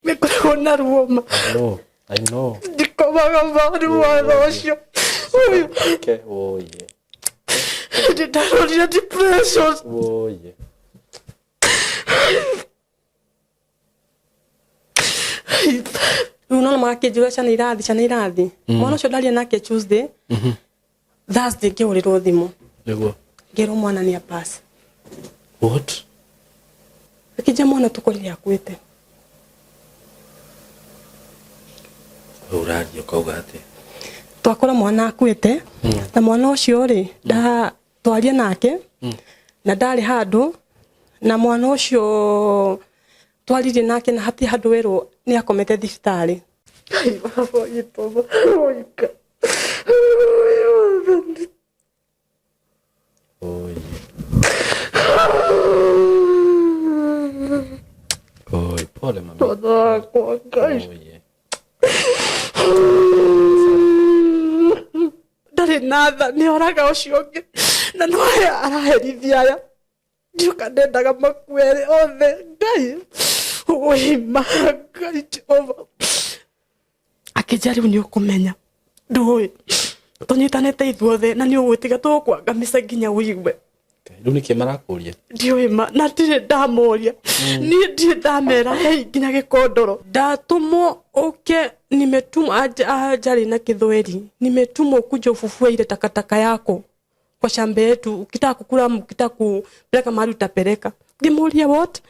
Nĩngoragwo na ruo ma. I know. I know. Ndikomaga ma nĩ mwana ũcio. Ũyũ. Okay. Oh yeah. Nĩndarorire depression. Oh yeah. Rĩu nona magakĩnjĩra ciana irathi, ciana irathi. Mwana ũcio ndaria nake Tuesday. Thursday ngĩhũrĩrwo thimũ. Nĩguo. Ngĩrwo mwana nĩ apass. What? Akĩnjia mwana tũkorire akuĩte. We ũraria ũkauga atĩa? Twakora mwana akuĩte. Na mwana ũcio rĩ, nda twaria nake na ndarĩ handũ na mwana ũcio twaririe nake na hatirĩ handũ werwo nĩ akomete thibitarĩ. Ngai baba witũ maroika. Oi. Oi, pole mami. Mwana wakwa Ngai. Oi. Ndarĩ na tha nĩ oraga ũcio ũngĩ na no araherithia aya. Ndiũka ndendaga makue erĩ othe. Ngai ũima Ngai Jehova. Akĩnjĩra rĩu nĩ ũkũmenya ndũĩ tũnyitanĩte ithuothe na nĩ ũgwĩtiga tũgũkwangamica nginya ũigue. Rĩu nĩkĩ marakũria? Ndiũĩ ma na ndirĩ ndamoria. Niĩ ndirĩ ndamera hei nginya gĩkondoro. Ndatũmwo ũke nimetumwa anjarie na Gĩthweri nimetumwa ukuje ufufue ile takataka yako kwa shamba yetu, ukitaka kukula ama ukitaka kupeleka mahali utapeleka. Ngĩmũria what?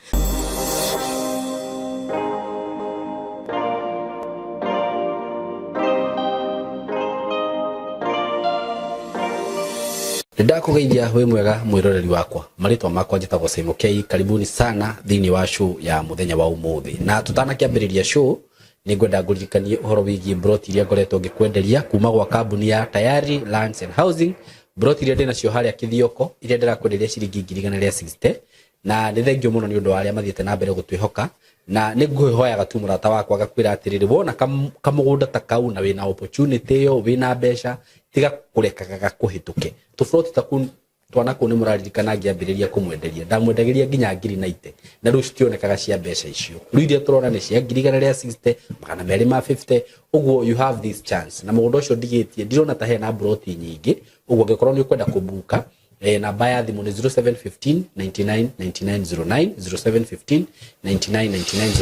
Nĩndakũgeithia wĩ mwega mwĩroreri wakwa, marĩtwa makwa njĩtagwo Simon K. Karibuni sana thĩinĩ wa show ya mũthenya wa ũmũthĩ. Na tũtanakĩambĩrĩria show nĩ ngwenda ngũririkanie ũhoro wĩgiĩ mburoti iria ngoretwo ngĩkwenderia kuma gwa kambuni ya Tayari Lands and Housing. Mburoti iria ndĩnacio harĩa Kĩthioko iria ndĩrakwenderia ciringi 160,000, na nĩ thengio mũno nĩ ũndũ wa arĩa mathiĩte na mbere gũtwĩhoka, na nĩ ngũhoyaga tu mũrata wakwa ngakwĩra atĩrĩrĩ, wona kamũgũnda ta kau na wĩna opportunity ĩyo, wĩna mbeca, tiga kũrekaga gakũhĩtũke. Tũburoti ta kũu twana kũu nĩ mũraririkana ngĩambĩrĩria kũmwenderia, ndamwendagĩria nginya ngiri na ite, na rĩu citionekaga cia mbeca icio. Rĩu iria tũrona nĩ cia 160,000, 250,000, ũguo you have this chance. Na mũgũnda ũcio ndigĩtie, ndirona ta hena mburoti nyingĩ, ũguo angĩkorwo nĩ ũkwenda kũbuka, namba ya thimũ nĩ 0715 99 99 09, 0715 99 99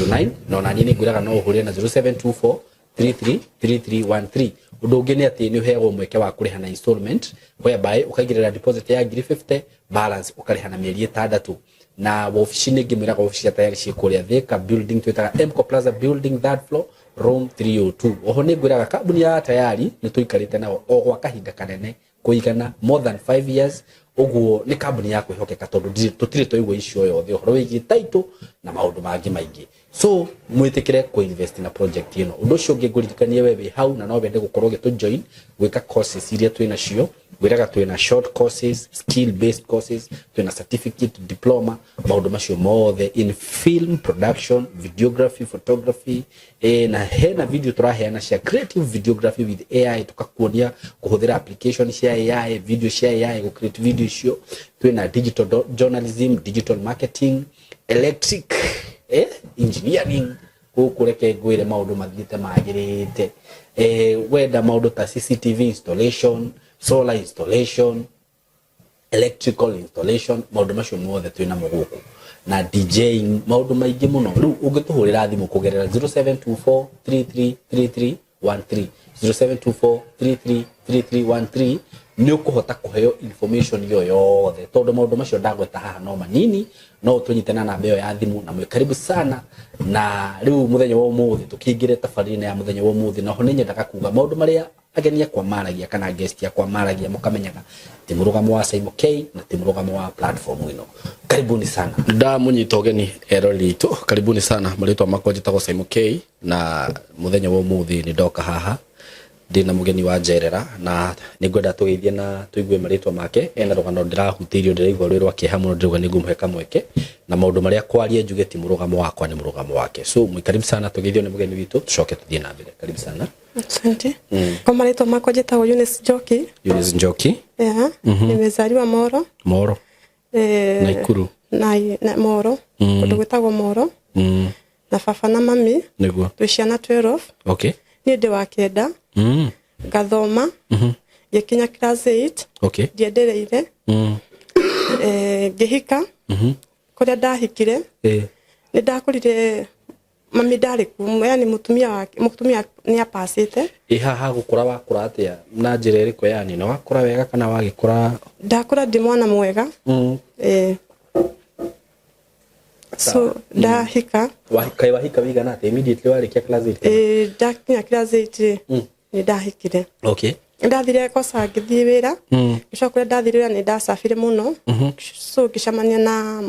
09, na ona niĩ nĩ ngwĩraga no ũhũrĩre na 0724 33 3313. Ũndũ ũngĩ nĩ atĩ nĩ ũheagwo mweke wa kũrĩha na installment, whereby ũkaigĩrĩra deposit ya ngiri 50, balance ũkarĩha na mĩeri 6. Na wabici nĩ ngĩmwĩraga wabici cia Tayari ciĩ kũrĩa Thika building, twĩtaga Mco Plaza building, third floor, room 302. Oho nĩ ngwĩraga kambuni ya Tayari nĩ tũikarĩte nao o gwa kahinda kanene kũigana more than 5 years, ũguo nĩ kambuni ya kwĩhokeka tondũ tũtirĩ twaigua icio yothe ũhoro wĩgiĩ title na maũndũ mangĩ maingĩ. So mwĩtĩkĩre kũ invest na project ĩno. Ũndũ ũcio ũngĩ ngũririkanie we wĩ hau na no wende gũkorwo ũgĩtũ join gwĩka courses iria twĩ nacio, ngwĩraga twĩna short courses, skill based courses, twĩna certificate, diploma, maũndũ macio mothe in film production, videography, photography, na hena video tũraheana cia creative videography with AI, tukakuonia kũhũthĩra application cia AI, video cia AI, gũ create video icio. Twĩna digital journalism, digital marketing, electric, engineering. Gũkũ reke ngwĩre maũndũ mathiĩte magĩrĩte. Wenda maũndũ ta CCTV installation, solar installation, electrical installation, maũndũ macio mothe twĩ namo gũkũ, na DJing, maũndũ maingĩ mũno. Rĩu ũngĩtũhũrĩra thimũ kũgerera 0724 3333 13, 0724 3333 13, nĩ ũkũhota kũheo information ĩyo yothe, tondũ maũndũ macio ndagweta haha no manini. No ũtũnyite na namba ĩyo ya thimũ na mwĩ karibu sana. Na rĩu mũthenya wa ũmũthĩ tũkĩingĩre tabarĩra ya mũthenya wa ũmũthĩ, na ho nĩ nyendaga kuga maũndũ marĩa ageni akwa maragia kana guest akwa maragia, mũkamenyaga ti mũrũgamo wa Simon K na ti mũrũgamo wa platform ĩno. Karibuni sana. Ndamũnyita ũgeni eroreri itũ, karibuni sana. Marĩtwa makwa njĩtagwo Simon K, na mũthenya wa ũmũthĩ nĩ ndoka haha ndĩna mũgeni wa njerera, na nĩ ngwenda tũgeithie na tũigue marĩtwa make. Ena rũgano ndĩrahutĩirio, ndĩraigua rwĩ rwa kĩeha mũno, ndĩrauga nĩ ngũmũhe kamweke na maũndũ marĩa kwaria njuge ti mũrũgamo wakwa, nĩ mũrũgamo wake. So mwĩ sana, tũgeithio nĩ mũgeni witũ, tũcoke tũthiĩ na mbere. Karibu sana. Asante. Kwa marĩtwa makwa njĩtagwo Eunice Njoki. Eunice Njoki. Yeah. Nimezaliwa Moro. Moro. Naikuru. Na Moro. Kũndũ gwĩtagwo Moro. Na baba na mami. Nĩguo. Twĩ ciana 12. Niĩ ndĩ wa kenda. Ngathoma ngĩkinya class 8. Ndiendereire. Ngĩhika. Kũrĩa ndahikire, nĩ ndakũrire mami ndarĩ kuo, yani mũtumia wake, mũtumia nĩ apacĩte. Ĩ haha gũkũra wakũra atĩa na njĩra ĩrĩkũ, yani nĩ wakũra wega kana wagĩkũra? Ndakũra ndĩ mwana mwega. So ndahika. Kaĩ wahika wĩigana atĩa, immediately warĩkia class 8? Ndakinya class 8 rĩ, nĩ ndahikire. Ndathire kosa ngĩthiĩ wĩra. Ngĩcoka kũrĩa ndathire wĩra nĩ ndacabire mũno, so ngĩcemania na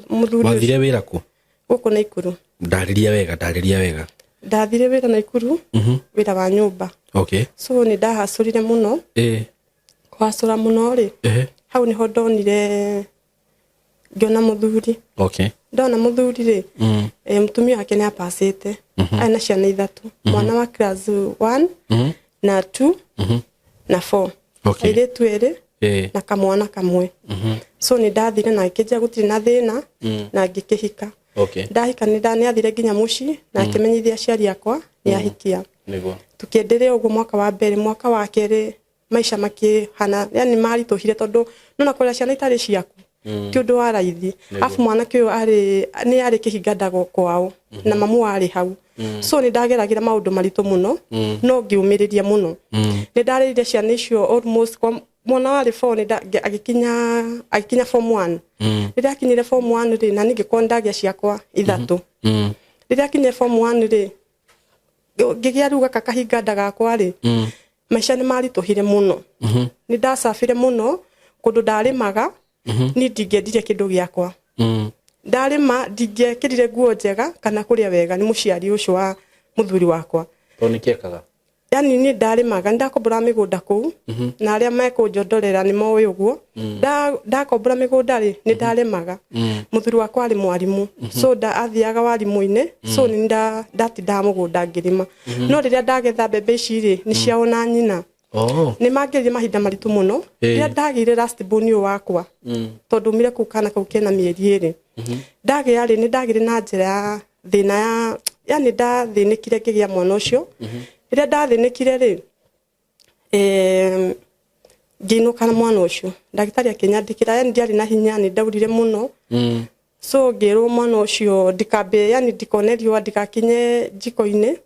mũthuri ũcio. Wathire wĩra kũ? Gũkũ Naikuru. Ndarĩria wega, ndarĩria wega. Ndathire wĩra Naikuru, wĩra wa nyũmba. So nĩ ndahacũrire mũno. Kũhacũra mũno rĩ, hau nĩho ndonire, ngĩona mũthuri. Ndona mũthuri rĩ, mũtumia wake nĩ apacĩte, arĩ na ciana ithatũ, mwana wa class 1 na 2 na 4. Airĩtu erĩ na kamwana kamwe. So nĩ ndathire na akĩnjĩra gũtirĩ na thĩna, na ngĩkĩhika. Ndahika nĩ athire nginya mũciĩ na akĩmenyithia aciari akwa nĩ ahikia. Tũkĩenderea ũguo mwaka wa mbere, mwaka wa kerĩ maica makĩhana, yani maritũhire, tondũ nona kũrera ciana itarĩ ciaku ti ũndũ wa raithi. Afu mwanake ũyũ arĩ nĩ arĩ kĩhinga ndago kwao na mamu warĩ hau, so nĩ ndageragĩra maũndũ maritũ mũno, no ngĩũmĩrĩria mũno. Nĩ ndarĩrire ciana icio almost kwa mwana warĩ 4 nĩ agĩkinya form 1. Rĩrĩa akinyire form 1 rĩ, na niĩ ngĩkorwo ndagĩa ciakwa ithatũ. Rĩrĩa akinyire form 1 rĩ, ngĩgĩa rĩu gaka kahinga nda gakwa rĩ, maica nĩ maritũhire mũno. Nĩ ndacabire mũno kũndũ ndarĩmaga. Niĩ ndingĩendirie kĩndũ gĩakwa. Ndarĩma ndingĩekĩrire nguo njega kana kũrĩa wega nĩ mũciari ũcio wa mũthuri wakwa. Tondũ nĩkĩekaga? Yani niĩ ndarĩmaga, nĩ ndakombora mĩgũnda kũu, na arĩa mekũnjondorera nĩ moĩ ũguo. Ndakombora mĩgũnda rĩ, nĩ ndarĩmaga. Mũthuri wakwa arĩ mwarimũ, so athiaga warimũ-inĩ, so nĩ ndatindaga mũgũnda ngĩrĩma. No rĩrĩa ndagetha mbembe ici rĩ, nĩ ciao na nyina. Nĩ mangĩrire mahinda maritũ mũno. Rĩrĩa ndagĩire last born ũyũ wakwa, tondũ umire kũu kana kau kena mĩeri 2, ndagĩa rĩ, nĩ ndagĩire na njĩra ya thĩna ya, yani ndathĩnĩkire ngĩgĩa mwana ũcio. Rĩrĩa ndathĩnĩkire rĩ, ngĩinũka na mwana ũcio, ndagĩtarĩ akĩnyandĩkĩra, yani ndiarĩ na hinya, nĩ ndaurire mũno. So ngĩrwo mwana ũcio ndikambe, yani ndikone riũa, ndikakinye njiko-inĩ.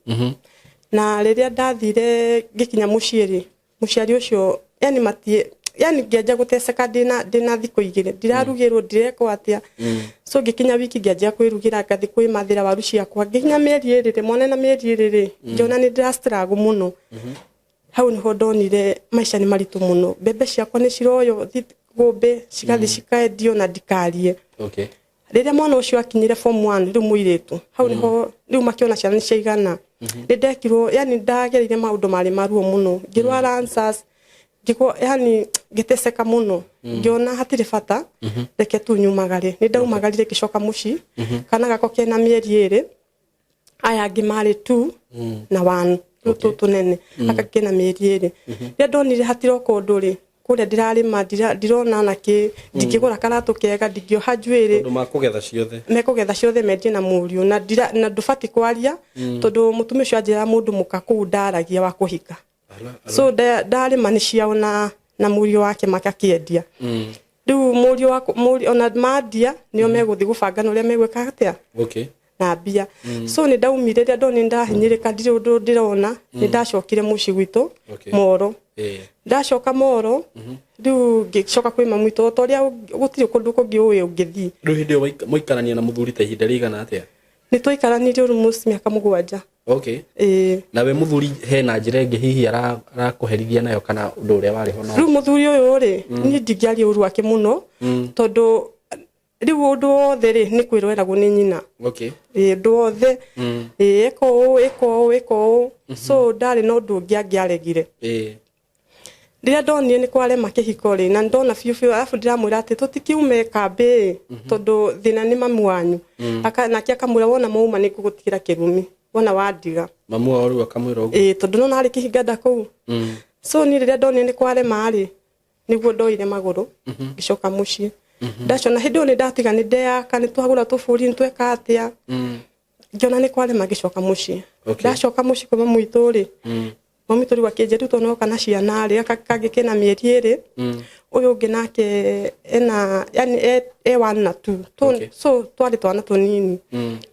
Na rĩrĩa ndathire ngĩkinya mũciĩ rĩ, mũciari ũcio yani matie, yani ngĩanjia gũteceka ndĩna thikũ 2 ndirarugĩrwo, ndirekwo atĩa. So ngĩkinya wiki ngĩanjia kwĩrugĩra, ngathiĩ kwĩmathĩra waru ciakwa. Nginya mĩeri 2 rĩ, mwana na mĩeri 2 rĩ, ngĩona nĩ ndĩra struggle mũno. Hau nĩho ndonire maica nĩ maritũ mũno. Mbembe ciakwa nĩ ciroywo gũmbĩ cigathiĩ cikaendio na ndikarie. Rĩrĩa mwana ũcio akinyire form 1 rĩu mũirĩtu, hau nĩho rĩu makĩona ciana nĩ ciaigana. Nĩ ndekirwo, yani ndagereire maũndũ marĩ maruo mũno, ngĩrwara ulcers, ngĩgwo, yani ngĩteceka mũno. Ngĩona hatirĩ bata, reke tu nyumagare. Nĩ ndaumagarire ngĩcoka mũciĩ. Kana gakwa kena mĩeri 2, aya angĩ marĩ 2 na 1, rĩu tũtũ tũnene, aka kena mĩeri 2. Rĩrĩa ndonire hatiroka ũndũ rĩ, kũrĩa ndĩrarĩma ndirona nakĩ, ndingĩgũra karatũ kega, ndingĩoha njuĩrĩ. Tondũ makũgetha ciothe. Mekũgetha ciothe mendie na mũriũ, na na ndũbatiĩ kwaria, tondũ mũtumia ũcio anjĩraga mũndũ mũka kũu ndaragia wa kũhika. So ndarĩma nĩ ciao na mũriũ wake makakĩendia. Rĩu mũriũ wakwa, mũriũ ona mandia nĩo megũthiĩ gũbanga na ũrĩa megwĩka atĩa? Na mbia. So nĩ ndaumire, rĩrĩa ndonire ndahinyĩrĩka, ndirĩ ũndũ ndĩrona, nĩ ndacokire mũciĩ gwitũ. Moro. Ndacoka Moro, rĩu ngĩcoka kwĩ mami witũ, ta ũrĩa gũtirĩ kũndũ kũngĩ ũĩ ũngĩthiĩ. Rĩu hĩndĩ ĩyo mũikarania na mũthuri ta ihinda rĩigana atĩa? Nĩ twaikaranirie almost mĩaka 7. Na we mũthuri hena njĩra ĩngĩ hihi arakũherithia nayo kana ũndũ ũrĩa warĩ ho no? Rĩu mũthuri ũyũ rĩ, niĩ ndingĩaria ũru wake mũno, tondũ rĩu ũndũ wothe rĩ, nĩ kwĩrwo eragwo nĩ nyina. Ũndũ wothe. Ĩka ũũ, ĩka ũũ, ĩka ũũ. So ndarĩ na ũndũ ũngĩ angĩaregire. Rĩrĩa ndonire nĩ kwarema kĩhiko rĩ, na ndona biũ biũ, arabu ndĩramwĩra atĩ tũtikiume kambĩ, tondũ thĩna nĩ mamu wanyu. Nake akamwĩra wona mwauma nĩ ngũgũtigĩra kĩrumi, wona wandiga. Mamu wao rĩu akamwĩra ũguo? Ĩĩ, tondũ nona arĩ kĩhinga nda kũu. So niĩ rĩrĩa ndonire nĩ kwarema rĩ, nĩguo ndoire magũrũ, ngĩcoka mũciĩ. Ndacona hĩndĩ ĩyo nĩ ndatiga, nĩ ndeyaka, nĩ twagũra tũbũri, nĩ tweka atĩa. Ngĩona nĩ kwarema, ngĩcoka mũciĩ. Okay. Ndacoka mũciĩ kwa mamu witũ rĩ, mamu witũ rĩu akĩnjĩra, rĩu tondũ noka na ciana rĩ, gaka kangĩ kena mĩeri 2, ũyũ ũngĩ nake ena yani e one na two. So twarĩ twana tũnini,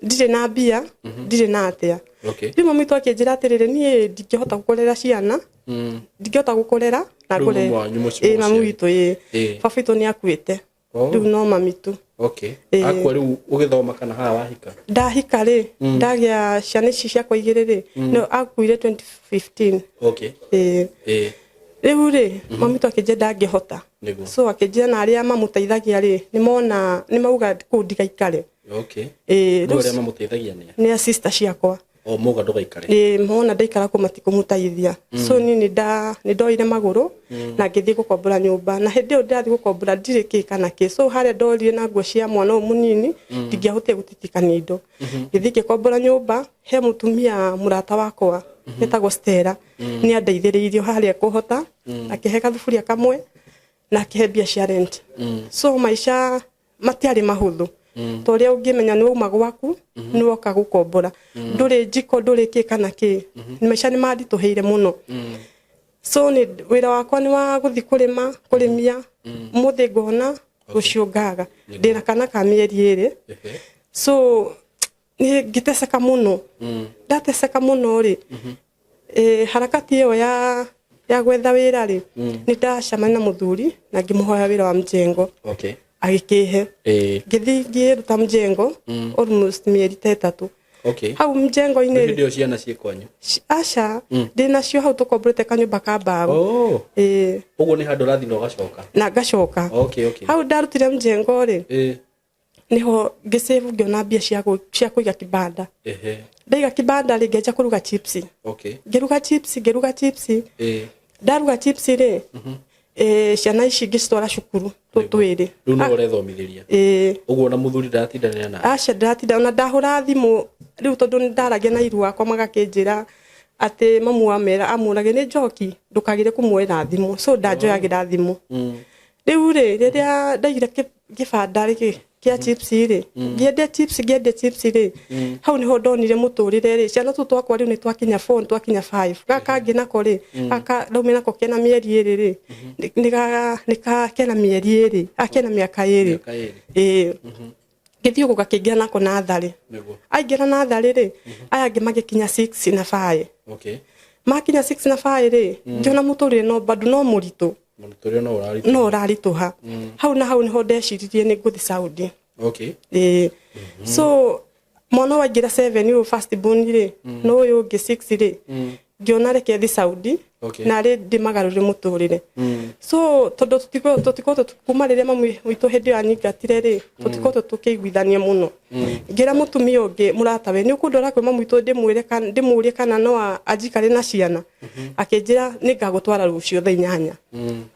ndirĩ na mbia, ndirĩ na atĩa. Rĩu mamu witũ akĩnjĩra atĩrĩrĩ, niĩ ndingĩhota gũkũrera ciana, ndingĩhota gũkũrera na Rĩu ngũre. mamu wanyu mũciĩ Ĩ, mamu mũciari. witũ, ĩ. Baba witũ nĩ akuĩte. Rĩu no mami tu. Ĩ. Akua rĩu ũgĩthoma kana haha wahika? Ndahika rĩ, ndagĩa ciana ici ciakwa igĩrĩ rĩ, no akuire 2015. Ĩ. Rĩu rĩ, mami witũ akĩnjĩra ndangĩhota. So akĩnjĩra na arĩa mamũteithagia rĩ, nĩmona nĩmauga kũu ndigaikare. Ĩ. Rĩu Rĩu arĩa mamũteithagia nĩ a? Nĩ a sister ciakwa. O mauga ndũgaikare? Ĩ, mona ndaikara kũu matikũmũteithia. So niĩ nĩ ndoire magũrũ na ngĩthiĩ gũkombora nyũmba, na hĩndĩ ĩyo ndĩrathiĩ gũkombora ndirĩ kĩ kana kĩ. So harĩa ndorire na nguo cia mwana ũyũ mũnini, ndingĩahotire gũtitikania indo. Ngĩthiĩ ngĩkombora nyũmba he mũtumia mũrata wakwa etagwo Stella. Nĩ andeithĩrĩirie harĩa kũhota, akĩhe gathuburia kamwe na akĩhe mbia cia rent. So maica matiarĩ mahũthũ, ta ũrĩa ũngĩmenya nĩ wauma gwaku, nĩ woka gũkombora, ndũrĩ njiko, ndũrĩ kĩ kana kĩ. Maica nĩ manditũhĩire mũno. So nĩ wĩra wakwa nĩ wa gũthiĩ kũrĩma, kũrĩmia, ũmũthĩ ngona, rũciũ ngaga. Ndĩna kana ka mĩeri 2. So nĩ ngĩteceka mũno. Ndateceka mũno rĩ, harakati ĩyo ya gwetha wĩra rĩ, nĩ ndacemania na mũthuri na ngĩmũhoya wĩra wa mjengo. Agĩkĩhe. Ngĩthiĩ ngĩruta mjengo almost mĩeri ta 3. Hau mjengo-inĩ Hĩndĩ ĩyo ciana ciĩ kwanyu? Aca, ndĩ nacio hau tũkomborete kanyũmba ka mbaũ. Ĩ. Ũguo nĩ handũ ũrathiĩ na ũgacoka? Na ngacoka. Hau ndarutire mjengo rĩ, niho ngĩsave, ngĩona mbia cia kũiga kibanda. Ndaiga kibanda rĩ, ngĩanjia kũruga chips. Ngĩruga chips, ngĩruga chips. Ndaruga chips rĩ, ciana ici ngĩcitwara cukuru tũtwĩrĩ. Rĩu no ũrethomithĩria? Ĩ. Ũguo na mũthuri ndaratindanĩra nawe? Aca, ndĩratinda ona ndahũra thimũ rĩu, tondũ nĩ ndaragia na iru wakwa, magakĩnjĩra atĩ mamu amera amũrage nĩ njoki, ndũkagĩre kũmuoera thimũ. So ndanjoyagĩra thimũ. Rĩu rĩ, rĩrĩa ndaigire kĩbanda rĩ kĩa chips rĩ, ngĩendia chips, ngĩendia chips rĩ, hau niho ndonire mũtũrĩre rĩ, ciana tũu twakwa rĩu nĩ twakinya 4, twakinya 5. Gaka kangĩ nako rĩ, gaka ndaumire nako kena mĩeri 2 rĩ, nĩ ka kena mĩeri 2, a kena mĩaka 2. Mĩaka 2. Ĩĩ. Ngĩthiĩ ũguo gakĩingĩra nako natharĩ. Aingĩra natharĩ rĩ, aya angĩ magĩkinya 6 na 5. Makinya 6 na 5 rĩ, ngĩona mũtũrĩre no bado no mũritũ. Mũtũrĩre no ũraritũha. No ũraritũha. Hau na hau niho ndeciririe nĩ ngũthiĩ Saudi. Ĩĩ. So mwana waingĩra 7, ũyũ first born rĩ, na ũyũ ũngĩ 6 rĩ, ngĩona reke thi Saudi narĩ ndĩmagarũre mũtũrĩre. So tondũ tũtikoretwo kuma rĩrĩa mami witũ hĩndĩ ĩyo anyingatire rĩ, tũtikoretwo tũkĩiguithania mũno. Ngĩra mũtumia ũngĩ mũratawe, nĩ ũkũndwara kwĩ mami witũ ndĩmwĩre kana ndĩmũrie kana no anjikare na ciana. Akĩnjĩra nĩ ngagũtwara rũciũ thaa 8.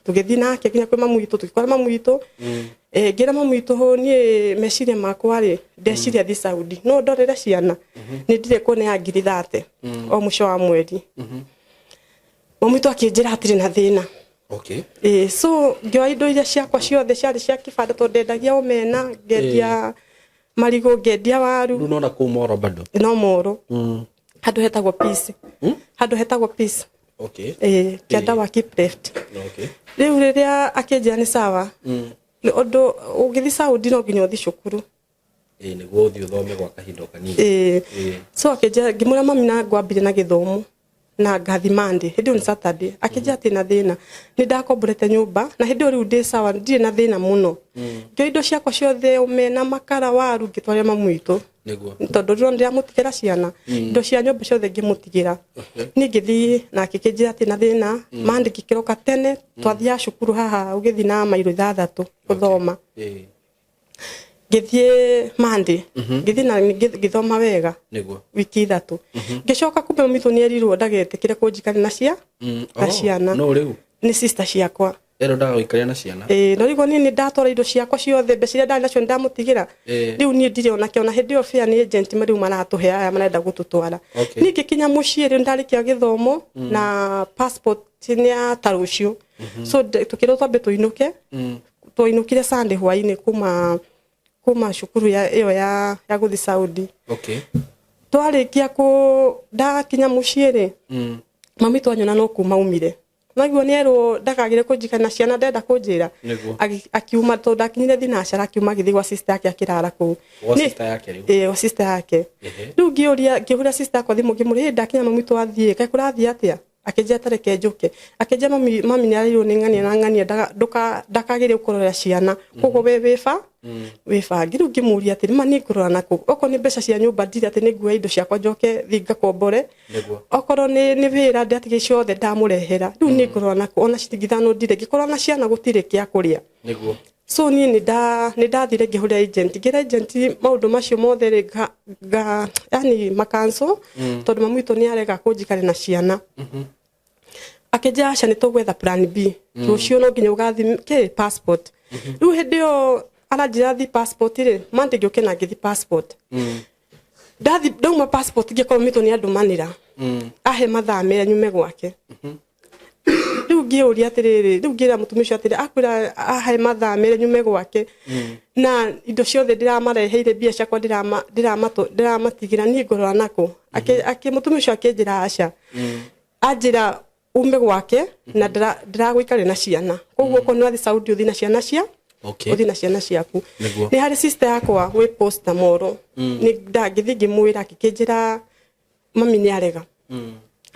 Tũgĩthiĩ nake nginya kwĩ mami witũ, tũgĩkora mami witũ. Ngĩra mami witũ, hũ niĩ meciria makwa rĩ, ndeciria thi Saudi no ndorere ciana, nĩ ndirĩ kuona ngiri 30 o mũico wa mweri. Mami witũ akĩnjĩra hatirĩ na thĩna. Ĩ, so ngĩoya indo iria ciakwa ciothe ciarĩ cia kĩbanda, tondũ ndendagia omena, ngendia marigũ, ngendia waru. Rĩu nona kũu Moro bado? No Moro. Handũ hetagwo Peace. Handũ hetagwo Peace. Ĩ, kĩanda wa Keep Left. Rĩu rĩrĩa akĩnjĩra nĩ sawa. Nĩ ũndũ ũngĩthiĩ Saudi no nginya ũthiĩ cukuru. Ĩ, nĩguo ũthiĩ ũthome gwa kahinda o kanini. Ĩ. So akĩnjĩra, ngĩmwĩra mami na ngwambire na gĩthomo na ngathi Monday, hĩndĩ ĩyo nĩ Saturday. Akĩnjĩra atĩ na thĩna nĩ ndakomborete nyũmba na hĩndĩ ĩyo rĩu ndĩ sawa, ndirĩ na thĩna mũno. Ngĩoya indo ciakwa ciothe, omena, makara, waru, ngĩtwarĩra mamu witũ. Tondũ rĩo ndĩramũtigĩra ciana, indo cia nyũmba ciothe ngĩmũtigĩra. Niĩ ngĩthiĩ nake akĩnjĩra atĩ na thĩna. Monday ngĩkĩroka tene, twathiaga cukuru haha ũgĩthiĩ na mairo 6 gũthoma. Ngĩthiĩ Monday, ngĩthiĩ na ngĩthoma wega. Wiki 3 ngĩcoka, kumbe mami witũ nĩerirwo ndagetĩkĩre kũnjikania na cia na ciana. No rĩu? Nĩ sister ciakwa. Ero ndagagũikaria na ciana? Ĩĩ, no rĩu niĩ nĩ ndatwara indo ciakwa ciothe, mbeca iria ndarĩ nacio nĩ ndamũtigĩra. Rĩu niĩ ndirĩ onake, ona hĩndĩ ĩyo fare nĩ agent rĩu maratũhe aya marenda gũtũtwara. Niĩ ngĩkinya mũciĩ rĩu ndarĩkia gĩthomo na passport nĩ ya ta rũciũ. So tũkĩrwo twambe tũinũke. Twainũkire Sunday hwainĩ kuma cukuru ya ĩyo ya gũthiĩ Saudi. Twarĩkia kũ ndakinya mũciĩ rĩ, mami twanyona no kuma umire naguo nĩerwo ndakagire kũnjika na ciana ndenda kũnjĩra. Nĩguo. Akiuma tondũ ndakinyire thinacara, akiuma agĩthiĩ gwa sister yake akĩrara kũu. Gwa sister yake rĩu? Ĩĩ, gwa sister yake. Rĩu ngĩũria, ngĩhũra sister yakwa thimũ ngĩmũria, "Ĩ, ndakinya mami twathiĩ kaĩ kũrathiĩ atĩa?" Akĩnjĩra tareke njũke, akĩnjĩra mami nĩarĩirwo nĩ ng'ania na ng'ania ndakagĩre kũrora ciana, koguo we wĩba wĩbange. Rĩu ngĩmũria atĩrĩ, ma niĩ ngũrora nakũ okorwo nĩ mbeca cia nyũmba ndirĩ, atĩ nĩ nguoya indo ciakwa njoke thiĩ ngakombore? Okorwo nĩ wĩra ndiatigire ciothe ndamũrehera, rĩu niĩ ngũrora nakũ ona ciringi 5 ndirĩ, ngĩkorwo na ciana gũtirĩ kĩa kũrĩa? So niĩ nĩ ndathire ngĩhũrĩra agent, ngĩra agent maũndũ macio mothe rĩ, nga yani makanso, tondũ mami witũ nĩ arega kũnjikare na ciana. Akĩnjĩra aca, nĩ tũgwetha plan B, rũciũ no nginya ũgathiĩ kĩ passport. Rĩu hĩndĩ ĩyo aranjĩra thi passport rĩ, Monday ngĩũke na ngĩthi passport. Ndathi ndauma passport ngĩkorwo mami witũ nĩ andũmanĩra ahe mathaa merĩ nyume gwake. Rĩu ngĩũria atĩrĩrĩ, rĩu ngĩra mũtumia ũcio atĩrĩ, akwĩra ahe mathaa merĩ nyume gwake na indo ciothe ndĩramareheire, mbia ciakwa ndĩramatigĩra, niĩ ngũrora nakũ? Mũtumia ũcio akĩnjĩra aca, anjĩra ume gwake na ndĩragũikaria na ciana, koguo okorwo nĩ wathiĩ Saudi ũthiĩ na ciana cia ũthiĩ na ciana ciaku. Nĩ harĩ sister yakwa wĩ posta moro, nĩ ndangĩthiĩ ngĩmwĩra, akĩnjĩra mami nĩ arega.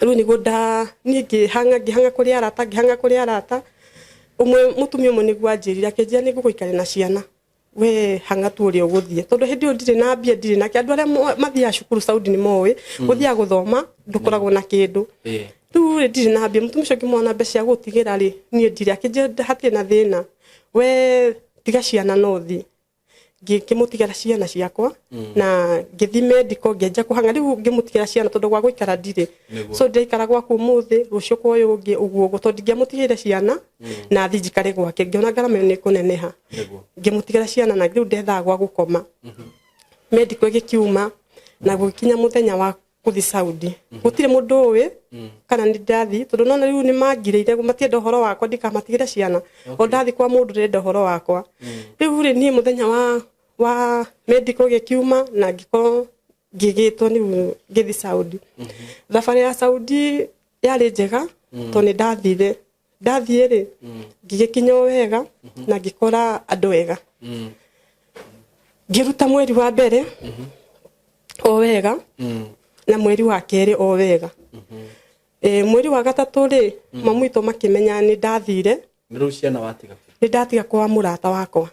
Rĩu nĩguo nda niĩ ngĩhanga kũrĩ arata, ngĩhanga kũrĩ arata ũmwe, mũtumia ũmwe nĩguo anjĩrire, akĩnjĩra nĩ ngũgũikaria na ciana, we hanga tu ũrĩa ũgũthiĩ, tondũ hĩndĩ ĩyo ndirĩ na mbia, ndirĩ nake. Andũ arĩa mathiaga cukuru Saudi nĩ moĩ gũthiaga gũthoma ndũkoragwo na kĩndũ. Rĩu rĩ, ndirĩ na mbia. Mũtumia ũcio ngĩmwona mbeca cia gũtigĩra rĩ, niĩ ndirĩ. Akĩnjĩra hatirĩ na thĩna, we tiga ciana no ũthiĩ. Ngĩmũtigĩra ciana ciakwa na ngĩthiĩ medical, ngĩanjia kũhanga. Rĩu ngĩmũtigĩra ciana tondũ gwa gũikara ndirĩ. So ndĩraikara gwaku ũmũthĩ, rũciũ kwa ũyũ ũngĩ, ũguo ũguo, tondũ ndingĩamũtigĩire ciana na thiĩ njikare gwake, ngĩona ngarama ĩyo nĩ ĩkũneneha. Ngĩmũtigĩra ciana na rĩu ndethaga gwa gũkoma. Medical ĩgĩkiuma na gũgĩkinya mũthenya wa gũthiĩ Saudi, gũtirĩ mũndũ ũĩ kana nĩ ndathiĩ, tondũ nona rĩu nĩ mangirĩire, matienda ũhoro wakwa ndikamatigĩre ciana. O ndathiĩ kwa mũndũ ndĩrenda ũhoro wakwa. Rĩu rĩ, niĩ mũthenya wa medical gĩkiuma na ngĩkorwo ngĩgĩtwo nĩu ngĩthiĩ Saudi. Thabarĩ ya Saudi yarĩ njega tondũ nĩ ndathire. Ndathiĩ rĩ, ngĩgĩkinya o wega na ngĩkora andũ ega. Ngĩruta mweri wa mbere o wega na mweri wa kerĩ o wega. Mweri wa gatatũ rĩ, mamu witũ makĩmenya nĩ ndathire. Nĩ rĩu ciana watiga kũ? Nĩ ndatiga kwa mũrata wakwa.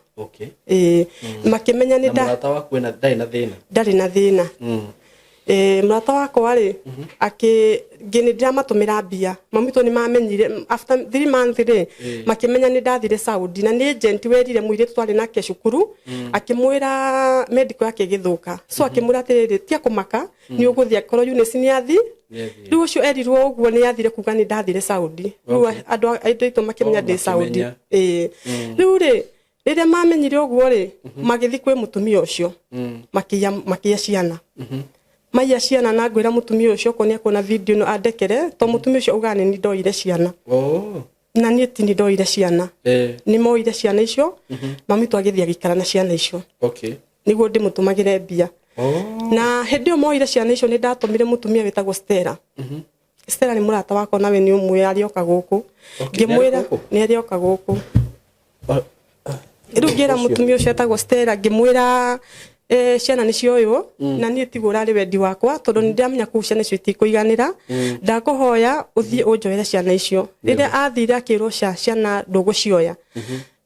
Makĩmenya nĩ Na mũrata waku ena ndarĩ na thĩna? Ndarĩ na thĩna. Mũrata wakwa rĩ, akĩ ngĩ nĩ ndĩramatũmĩra mbia. Mamu witũ nĩ mamenyire after 3 months rĩ, makĩmenya nĩ ndathire Saudi, na nĩ agent werire mũirĩtu twarĩ nake cukuru, akĩmwĩra medical yake ĩgĩthũka, so akĩmwĩra atĩrĩrĩ, tia kũmaka, nĩ ũgũthiĩ akorwo Eunice nĩ athi. Nĩathiĩ. Rĩu ũcio erirwo ũguo nĩ athire kuga nĩ ndathire Saudi. Rĩu andũ aitũ makĩmenya Oh, ndĩ Saudi. makĩmenya. Ĩĩ, rĩu rĩ, rĩrĩa mamenyire ũguo rĩ, magĩthiĩ kwĩ mũtumia ũcio, makĩiya ciana, maiya ciana, na ngwĩra mũtumia ũcio okorwo nĩ akuona video ĩno andekere, to mũtumia ũcio augaga nĩ niĩ ndoire ciana. Na niĩ ti niĩ ndoire ciana. Nĩ moire ciana icio, mami witũ agĩthiĩ agĩikara na ciana icio nĩguo ndĩmũtũmagĩre mbia. Na hĩndĩ ĩyo moire ciana icio, nĩ ndatũmire mũtumia wĩtagwo Stella. Stella nĩ mũrata wakwa, nawe nĩ ũmwe arĩoka gũkũ. Ngĩmwĩra Nĩ arĩ gũkũ? Nĩ arĩoka gũkũ. Rĩu ngĩra Ũcio. Mũtumia ũcio etagwo Stella, ngĩmwĩra ciana nĩ cioywo na niĩ tiguo ũrarĩ wendi wakwa, tondũ nĩ ndĩramenya kũu ciana icio itikũiganĩra, ndakũhoya ũthiĩ ũnjoere ciana icio. Rĩrĩa athire akĩrwo ca ciana ndũgũcioya,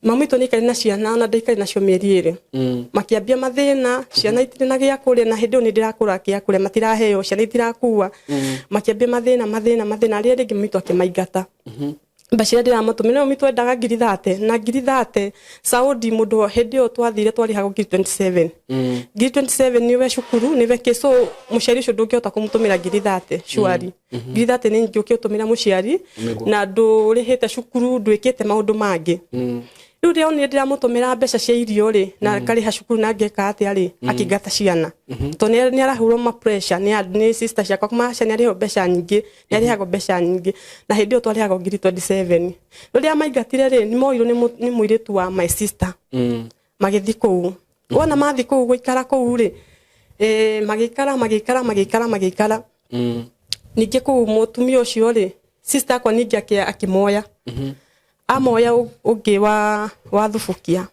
mami witũ nĩ aikarire na ciana ona ndaikarire nacio mĩeri 2. Makĩambia mathĩna, ciana itirĩ na gĩa kũrĩa, na hĩndĩ ĩyo nĩ ndĩrakũra gĩa kũrĩa matiraheo, ciana itirakua. Makĩambia mathĩna, mathĩna, mathĩna. Rĩrĩa rĩngĩ mami witũ akĩmaingata mbeca iria ndĩramatũmĩra. No mami twendaga ngiri 30, na ngiri 30 Saudi mũndũ hĩndĩ ĩyo twathire twarĩhagwo ngiri 27. Ngiri 27 nĩwe cukuru nĩwe kĩ, so mũciari ũcio ndũngĩhota kũmũtũmĩra ngiri 30 surely. Ngiri 30 nĩ nyingĩ ũkĩũtũmĩra mũciari na ndũrĩhĩte cukuru, ndwĩkĩte maũndũ mangĩ. Rĩu rĩo nĩ ndĩramũtũmĩra mbeca cia irio rĩ, na ngarĩha cukuru na ngeka atĩa rĩ, akĩingata ciana tondũ nĩ arahũrwo ma pressure nĩ sister ciakwa kumaca nĩ arĩhwo mbeca nyingĩ, nĩ arĩhagwo mbeca nyingĩ, na hĩndĩ ĩyo twarĩhagwo ngiri 27. Rĩrĩa maingatire rĩ, nĩ moirwo nĩ mũirĩtu wa my sister, magĩthiĩ kũu. Wona mathiĩ kũu gũikara kũu rĩ, Magĩikara magĩikara magĩikara magĩikara. Ningĩ kũu mũtumia ũcio rĩ, sister akwa ningĩ akĩmoya, amoya ũngĩ wa thubukia.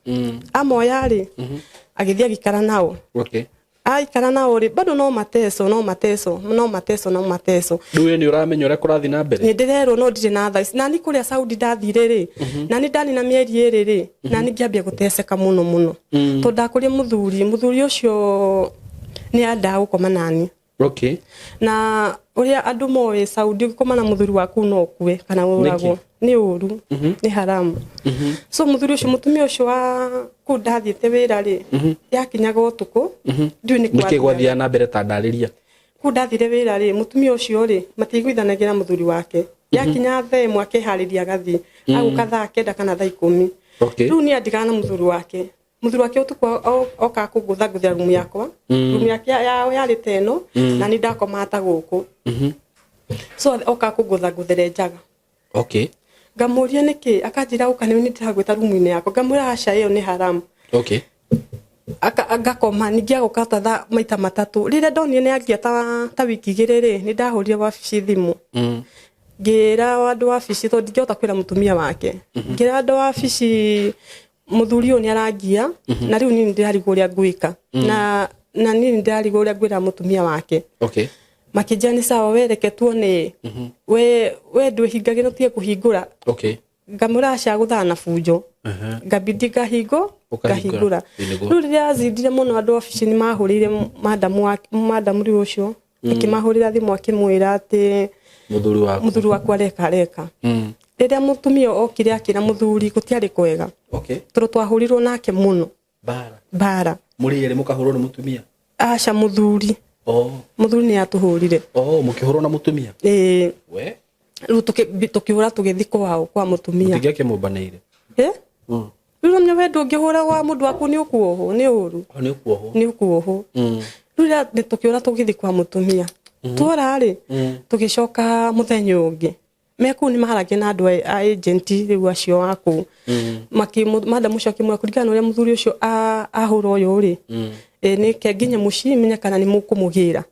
Amoya rĩ, agĩthiĩ agĩikara nao. Aikara nao rĩ, bado no mateso, no mateso, no mateso, no mateso. Rĩu we nĩ ũramenya ũrĩa kũrathiĩ na mbere? Nĩ ndĩrerwo, no ndirĩ na tha ici. Nani kũrĩa Saudi ndathire rĩ, nani ndanina mĩeri 2 rĩ, nani ngĩambia gũteceka mũno mũno, tondũ ndakũria mũthuri ũcio nĩ andaga gũkoma nani. Na ũrĩa andũ moĩ Saudi, ũngĩkoma na mũthuri waku no ũkue kana ũragwo. Nĩ ũru, nĩ haramu. So mũthuri ũcio, mũtumia ũcio wa kũu ndathiĩte wĩra rĩ, yakinyaga ũtukũ, ndiũĩ nĩ Nĩkĩ gwathiaga. Gwathiaga na mbere, ta ndarĩria. Kũu ndathire wĩra rĩ, mũtumia ũcio rĩ, matiiguithanagia na mũthuri wake. Yakinya thaa 1 akeharĩria agathiĩ, agũka thaa 9 kana thaa 10. Rĩu niĩ andigana na mũthuri wake. Mũthuri wake ũtukũ okaga kũngũthangũthĩra rumu yakwa. Rumu yake yao yarĩ ta ĩno, na niĩ ndakomaga ta gũkũ. So okaga kũngũthangũthĩra njaga. Ngamũria nĩkĩ, akanjĩra ũka nĩ ndĩragwĩta rumu-inĩ yakwa. Ngamwĩra aca, ĩyo nĩ haramu. Ngakoma. Ningĩ agoka ta thaa maita matatũ. Rĩrĩa ndonire nĩ angia ta wiki 2 rĩ, nĩ ndahũrire wabici thimũ. Ngĩra andũ wabici, tondũ ndingĩhota kwĩra mũtumia wake, ngĩra andũ wabici mũthuri ũyũ nĩ arangia, na rĩu niĩ nĩ ndĩrarigwo ũrĩa ngwĩka, na niĩ nĩ ndĩrarigwo ũrĩa ngwĩra mũtumia wake. Makĩnjĩra nĩ sawa, we reke tuone, we ndwĩhingagĩra, ũtige kũhingũra. Ngamwĩra aca, gũthaa na bunjo. Ngabidi ngahingo. Ũkahingũra. Ngahingũra. Ĩ, nĩguo. Rĩu rĩrĩa azindire mũno, andũ obici nĩ mahũrĩire madamu rĩu ũcio, akĩmahũrĩra thimũ akĩmwĩra atĩ Mũthuri waku. Mũthuri wakwa areka areka. Rĩrĩa mũtumia okire akĩra mũthuri, gũtiarĩ kwega, tondũ twahũrirwo nake mũno. Bara. Bara. Mũrĩ erĩ mũkahũrwo nĩ mũtumia? Aca, mũthuri. Mũthuri nĩ atũhũrire. Oh, mũkĩhũrwo na mũtumia? Ĩĩ. We. Rĩu tũkĩhũra tũgĩthiĩ kwao kwa mũtumia. Mũtingĩakĩmũmbanĩire? Eh? Rĩu namenya we ndũngĩhũra gwa mũndũ waku, nĩ ũkuohwo, nĩ ũru. Oh, nĩ ũkuohwo. Nĩ ũkuohwo. Rĩu rĩrĩa nĩ tũkĩũra tũgĩthiĩ kwa mũtumia, twora rĩ, tũgĩcoka mũthenya ũngĩ me kũu nĩ maharagia na andũ a agent rĩu acio a kũu. Madam ũcio akĩmwĩra, kũringana na ũrĩa mũthuri ũcio ahũra ũyũ rĩ, nĩ ke nginya mũciĩ menye kana nĩ mũkũmũgĩra.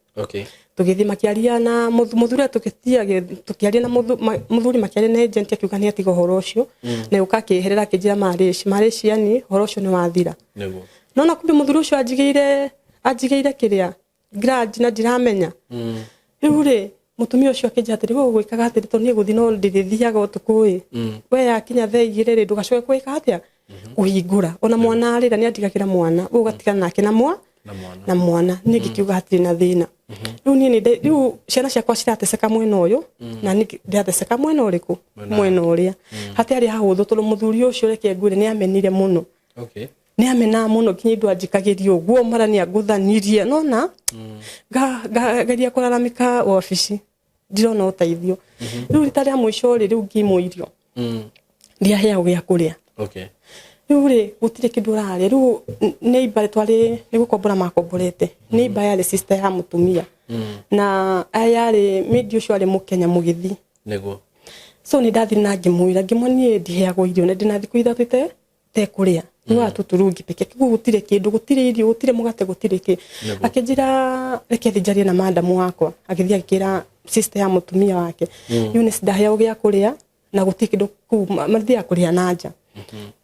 Tũgĩthiĩ makĩaria na mũthuri, tũgĩtia tũkĩaria na mũthuri, makĩaria na agent, akiuga nĩ atiga ũhoro ũcio, na ũka akĩeherera akĩnjĩra marĩci marĩci, yani ũhoro ũcio nĩ wathira. Nona kumbe mũthuri ũcio anjigĩire kĩrĩa grudge na ndiramenya. Rĩu rĩ, mũtumia ũcio akĩnjĩra atĩrĩ, we ũgwĩkaga atĩrĩ, tondũ niĩ gũthiĩ no ndĩrĩthiaga ũtukũ ĩ, we yakinya thaa 2 rĩ, ndũgacoke gwĩka atĩa, kũhingũra. Ona mwana arĩra nĩ andigagĩra mwana, we ũgatigana nake na mwa Na mwana. Na mwana. Niĩ ngĩkiuga hatirĩ na thĩna. Rĩu niĩ rĩu ciana ciakwa cirateceka mwena ũyũ, na niĩ ndĩrateceka mwena ũrĩkũ? Mwena ũrĩa. Hatiarĩ hahũthũ, tondũ mũthuri ũcio, reke ngwĩre, nĩ amenire mũno. Nĩ amenaga mũno, nginya indo anjikagĩria ũguo, mara nĩ angũthanirie nona. Ngageria kũraramika wabici, ndirona ũteithio. Rĩu rita rĩa mũico rĩ, rĩu ngimwo irio, ndiaheagwo gĩa kũrĩa. Rĩu rĩ, gũtirĩ kĩndũ ũrarĩa. Rĩu neighbor twarĩ nĩ gũkombora makomborete. Neighbor yarĩ sister ya mũtumia, na aya yarĩ mĩndi ũcio arĩ mũkenya mũgĩthi. So nĩ ndathire na ngĩmwĩra, ngĩmwĩra niĩ ndiheagwo irio na ndĩna thikũ 3 ite tekũrĩa, nĩ wa tũturungi peke, koguo gũtirĩ kĩndũ, gũtirĩ irio, gũtirĩ mũgate, gũtirĩ kĩ. Akĩnjĩra reke thiĩ njarie na madamu wakwa. Agĩthiĩ akĩra sister ya mũtumia wake, Eunice ndaheagwo gĩa kũrĩa na gũtirĩ kĩndũ kũu, mathiaga kũrĩa na nja.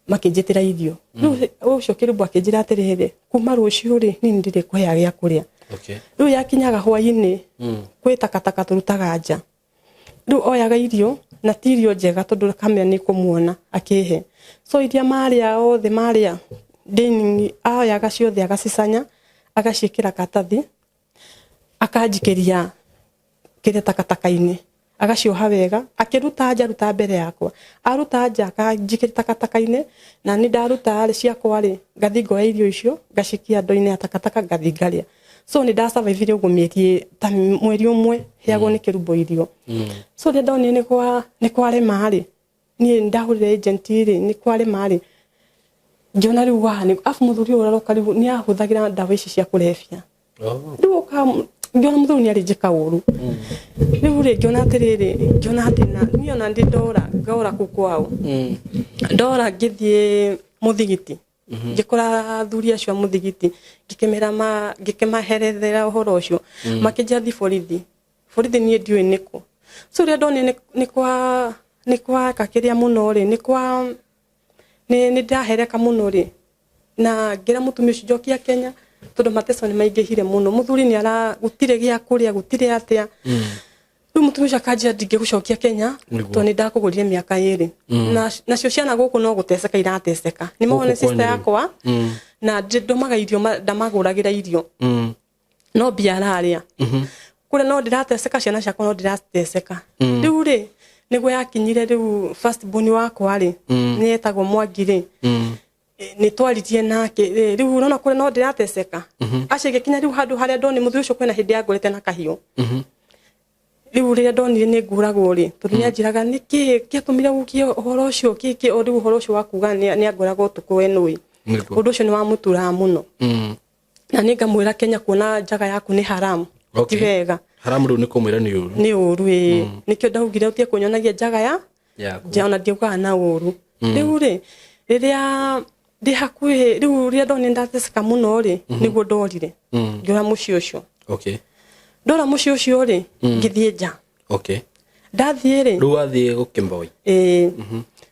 Makĩnjĩtĩra irio. Rĩu ũcio kĩrumbu akĩnjĩra atĩrĩrĩ, kuma rũciũ rĩ, niĩ nĩ ndĩrĩkũheaga gĩa kũrĩa. Rĩu yakinyaga hwainĩ, kwĩ takataka tũrutaga nja. Rĩu oyaga irio, na ti irio njega, tondũ kamera nĩ kũmuona akĩhe. So iria marĩa othe marĩa dining, oyaga ciothe agacicanya, agaciĩkĩra katathi, akanjikĩria kĩrĩa takataka-inĩ, agacioha wega, akĩruta nja, aruta mbere yakwa, aruta nja akanjikĩria takataka-inĩ, na nĩ ndaruta rĩ ciakwa rĩ, ngathi ngoya irio icio, ngacikia ndoo-inĩ ya takataka, ngathi ngarĩa. So nĩ ndasurvivire ũguo mĩeri ta mweri ũmwe, heagwo nĩ kĩrumbo irio. So rĩrĩa ndonire nĩ kwarema rĩ, niĩ nĩ ndahũrire agent rĩ, nĩ kwarema rĩ, ngĩona rĩu waha nĩ afu mũthuri ũyũ ũraroka rĩu nĩ ahũthagĩra ndawa ici cia kũrebia. Rĩu ũka ngĩona mũthuri nĩ arĩnjĩka ũru. Rĩu rĩ, ngĩona atĩrĩrĩ, ngĩona atĩ na niĩ ona ndĩ ndora, ngora kũu kwao, ndora ngĩthiĩ mũthigiti. Ngĩkora athuri acio a mũthigiti, ngĩkĩmera ngĩkĩmaherethera ũhoro ũcio, makĩnjĩra thi borithi. Borithi niĩ ndiũĩ nĩkũ. So rĩrĩa ndonire nĩ kwa kĩrĩa mũno rĩ, nĩ kwa nĩ ndahereka mũno rĩ, na ngĩra mũtumia ũcio njokia Kenya, tondũ mateso nĩ maingĩhire mũno. Mũthuri nĩ ara gũtirĩ gĩa kũrĩa, gũtirĩ atĩa. Rĩu mũtumia ũcio akanjĩra ndingĩgũcokia Kenya, tondũ nĩ ndakũgũrire mĩaka 2. Na nacio ciana gũkũ no gũteceka irateceka. Nĩ Gũkũ mone sister kwanyu rĩ? yakwa, na ndũmaga irio, ndamagũragĩra irio, no mbia ararĩa kũrĩa, no ndĩrateceka, ciana ciakwa no ndĩrateceka. Rĩu rĩ, nĩguo yakinyire rĩu first born wakwa rĩ, nĩ etagwo Mwangi rĩ, nĩ twaririe nake rĩ, rĩu ũrona kũrĩa no ndĩrateceka. Acio ĩgĩkinya rĩu handũ harĩa ndoni mũthuri ũcio kwĩna hĩndĩ yangũrĩte na kahiũ. Rĩu rĩrĩa ndonire nĩ ngũragwo rĩ, tondũ nĩ anjĩraga nĩkĩ kĩatũmire ũkie ũhoro ũcio kĩkĩ, o rĩu ũhoro ũcio wa kuga nĩ angũraga ũtukũ we nũĩ. Ũndũ ũcio nĩ wamũturaga mũno. Na nĩ ngamwĩra Kenya kuona njaga yaku nĩ haramu. Ti wega. Haramu rĩu nĩ kũmwĩra nĩ ũru. Nĩ ũru, ĩĩ. Nĩkĩo ndaugire ũtige kũnyonagia njaga ya yaku. Ona ndiugaga na ũru. Rĩu rĩ, rĩrĩa ndĩ hakuhĩ rĩu, rĩrĩa ndonire ndateceka mũno rĩ, nĩguo ndorire. Ngĩũra mũciĩ ũcio. Ndora mũciĩ ũcio rĩ, ngĩthiĩ nja. Ndathiĩ rĩ, Rĩu wathiĩ gũkĩmboi? Ĩĩ,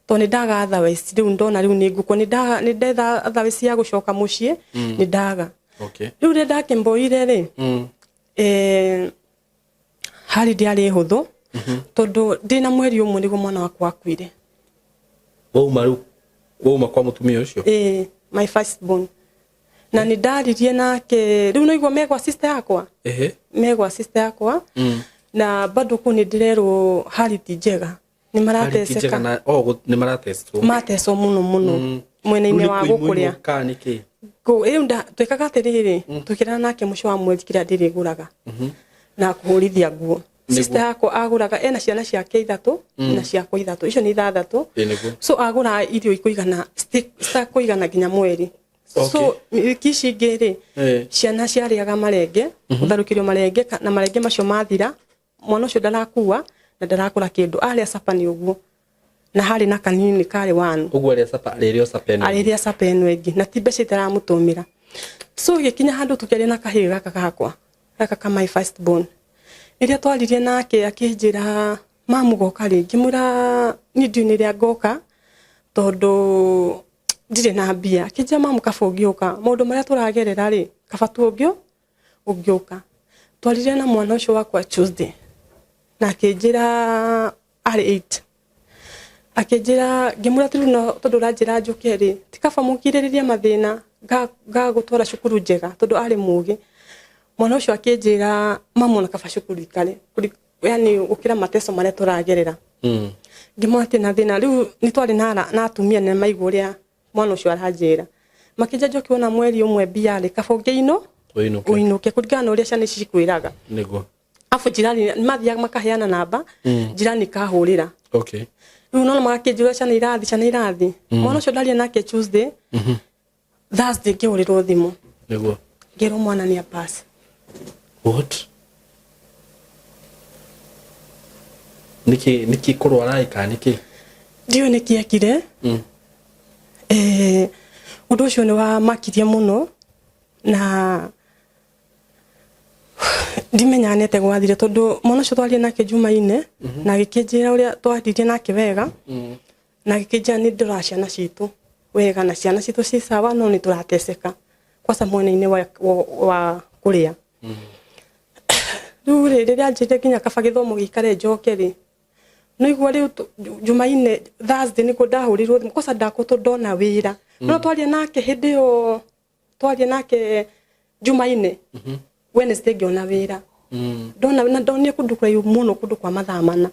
tondũ nĩ ndaga otherwise. Rĩu ndona rĩu nĩ ngũkũ, nĩ ndetha otherwise ya gũcoka mũciĩ, nĩ ndaga. Rĩu rĩrĩa ndakĩmboire rĩ, harĩ ndĩarĩ hũthũ, tondũ ndĩna mweri 1 nĩguo mwana wakwa akuire. Wauma rĩu, wauma kwa mũtumia ũcio? Ĩĩ, my first born. Na nĩ ndaririe nake rĩu, no igua megwa sister yakwa. Megwa sister yakwa. Na bado kũu nĩ ndĩrerwo hali ti njega, nĩ marateceka. Marateceka. Nĩ maratecwo. Matecwo mũno mũno mwena-inĩ wa gũkũrĩa. Kana nĩkĩ? Rĩu twĩkaga atĩrĩrĩ, twĩkĩraga nake mũico wa mweri kĩrĩa ndĩrĩgũraga na kũhũrithia nguo. Sister yakwa agũraga, ena ciana ciake ithatũ na ciakwa ithatũ, icio nĩ ithathatũ. Ĩ nĩguo. So agũraga irio ikũigana, citakũigana nginya mweri. So wiki ici ingĩ rĩ, ciana ciarĩaga marenge, gũtharũkĩrio marenge, na marenge macio mathira, mwana ũcio ndarakua na ndarakũra kĩndũ. Arĩa capa nĩ ũguo, na harĩ na kanini karĩ wanu. Ũguo arĩa capa, arĩrĩa capa ĩno ĩngĩ. Arĩrĩa capa ĩno ĩngĩ, na ti mbeca itaramũtũmĩra. So gĩkinya handũ tũkĩaria na kahĩĩ gaka gakwa, gaka ka my first born. Rĩrĩa twaririe nake, akĩnjĩra mamu goka rĩ. Ngĩmwĩra niĩ ndiũĩ nĩ rĩa ngoka, tondũ ndirĩ na mbia. Akĩnjĩra mamu, kaba ũngĩũka, maũndũ marĩa tũragerera rĩ, kaba tu ũngĩũka. Twaririe na mwana ũcio wakwa Tuesday, na akĩnjĩra arĩ 8. Akĩnjĩra, ngĩmwĩra atĩrĩ, no tondũ ũranjĩra njũke rĩ, ti kaba mũkirĩrĩrie mathĩna, ngagũtwara cukuru njega, tondũ arĩ mũgĩ mwana ũcio. Akĩnjĩra mamu, ona kaba cukuru ikare, yani gũkĩra mateso marĩa tũragerera. Ngĩmwĩra atĩ na thĩna rĩu nĩ twarĩ na atumia na maigua ũrĩa mwana ũcio aranjĩra, makĩnjia njoke ona mweri 1 mbia rĩ, kaba ũngĩino ũinũke. Ũinũke kũringana na ũrĩa ciana ici cikwĩraga. Afu jirani nĩ mathiaga makaheana namba, jirani kahũrĩra. Rĩu nona magakĩnjĩra ciana irathi, ciana irathi. Mwana ũcio ndaria nake Tuesday, Thursday ngĩhũrĩrwo thimũ. Ngĩrwo mwana nĩ apass. What? Nĩkĩ kũrwara ĩ kana nĩkĩ? Ndiũĩ nĩkĩ ekire. Ũndũ ũcio nĩ wamakirie mũno, na ndimenyaga nĩ atĩa gwathire, tondũ mwana ũcio twaria nake Jumaine, na agĩkĩnjĩra ũrĩa twaririe nake wega, na agĩkĩnjĩra nĩ ndĩrora ciana citũ wega na ciana citũ ci sawa, no nĩ tũrateceka kwaca mwena-inĩ wa kũrĩa. Rĩu rĩ, rĩrĩa anjĩrire nginya kaba gĩthomo gĩikare njoke rĩ, no igua rĩu Jumaine, Thursday nĩguo ndahũrĩirwo thimũ kwaca ndakũtũ ndona wĩra. No twaria nake hĩndĩ ĩyo, twaria nake Jumaine, Wednesday ngĩona wĩra. Ndona na ndonire kũndũ kũraihu mũno, kũndũ kwa mathaa 4.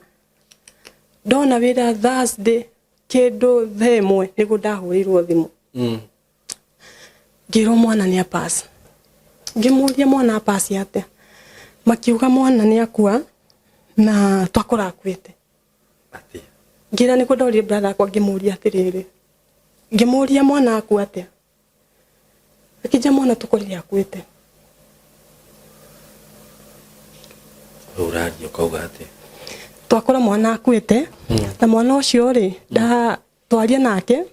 Ndona wĩra Thursday kĩndũ thaa 1 nĩguo ndahũrĩirwo thimũ. Ngĩrwo mwana nĩ apass. Ngĩmũria mwana apass atĩa, makiuga mwana nĩ akua na twakora akuĩte. Atĩa? Ngĩra nĩguo ndoririe brother akwa, ngĩmũria atĩrĩrĩ, ngĩmũria mwana akua atĩa. Akĩnjĩra mwana tũkorire akuĩte. Rĩu ũraria ũkauga atĩa? Twakora mwana akuĩte, na mwana ũcio rĩ, nda twaria nake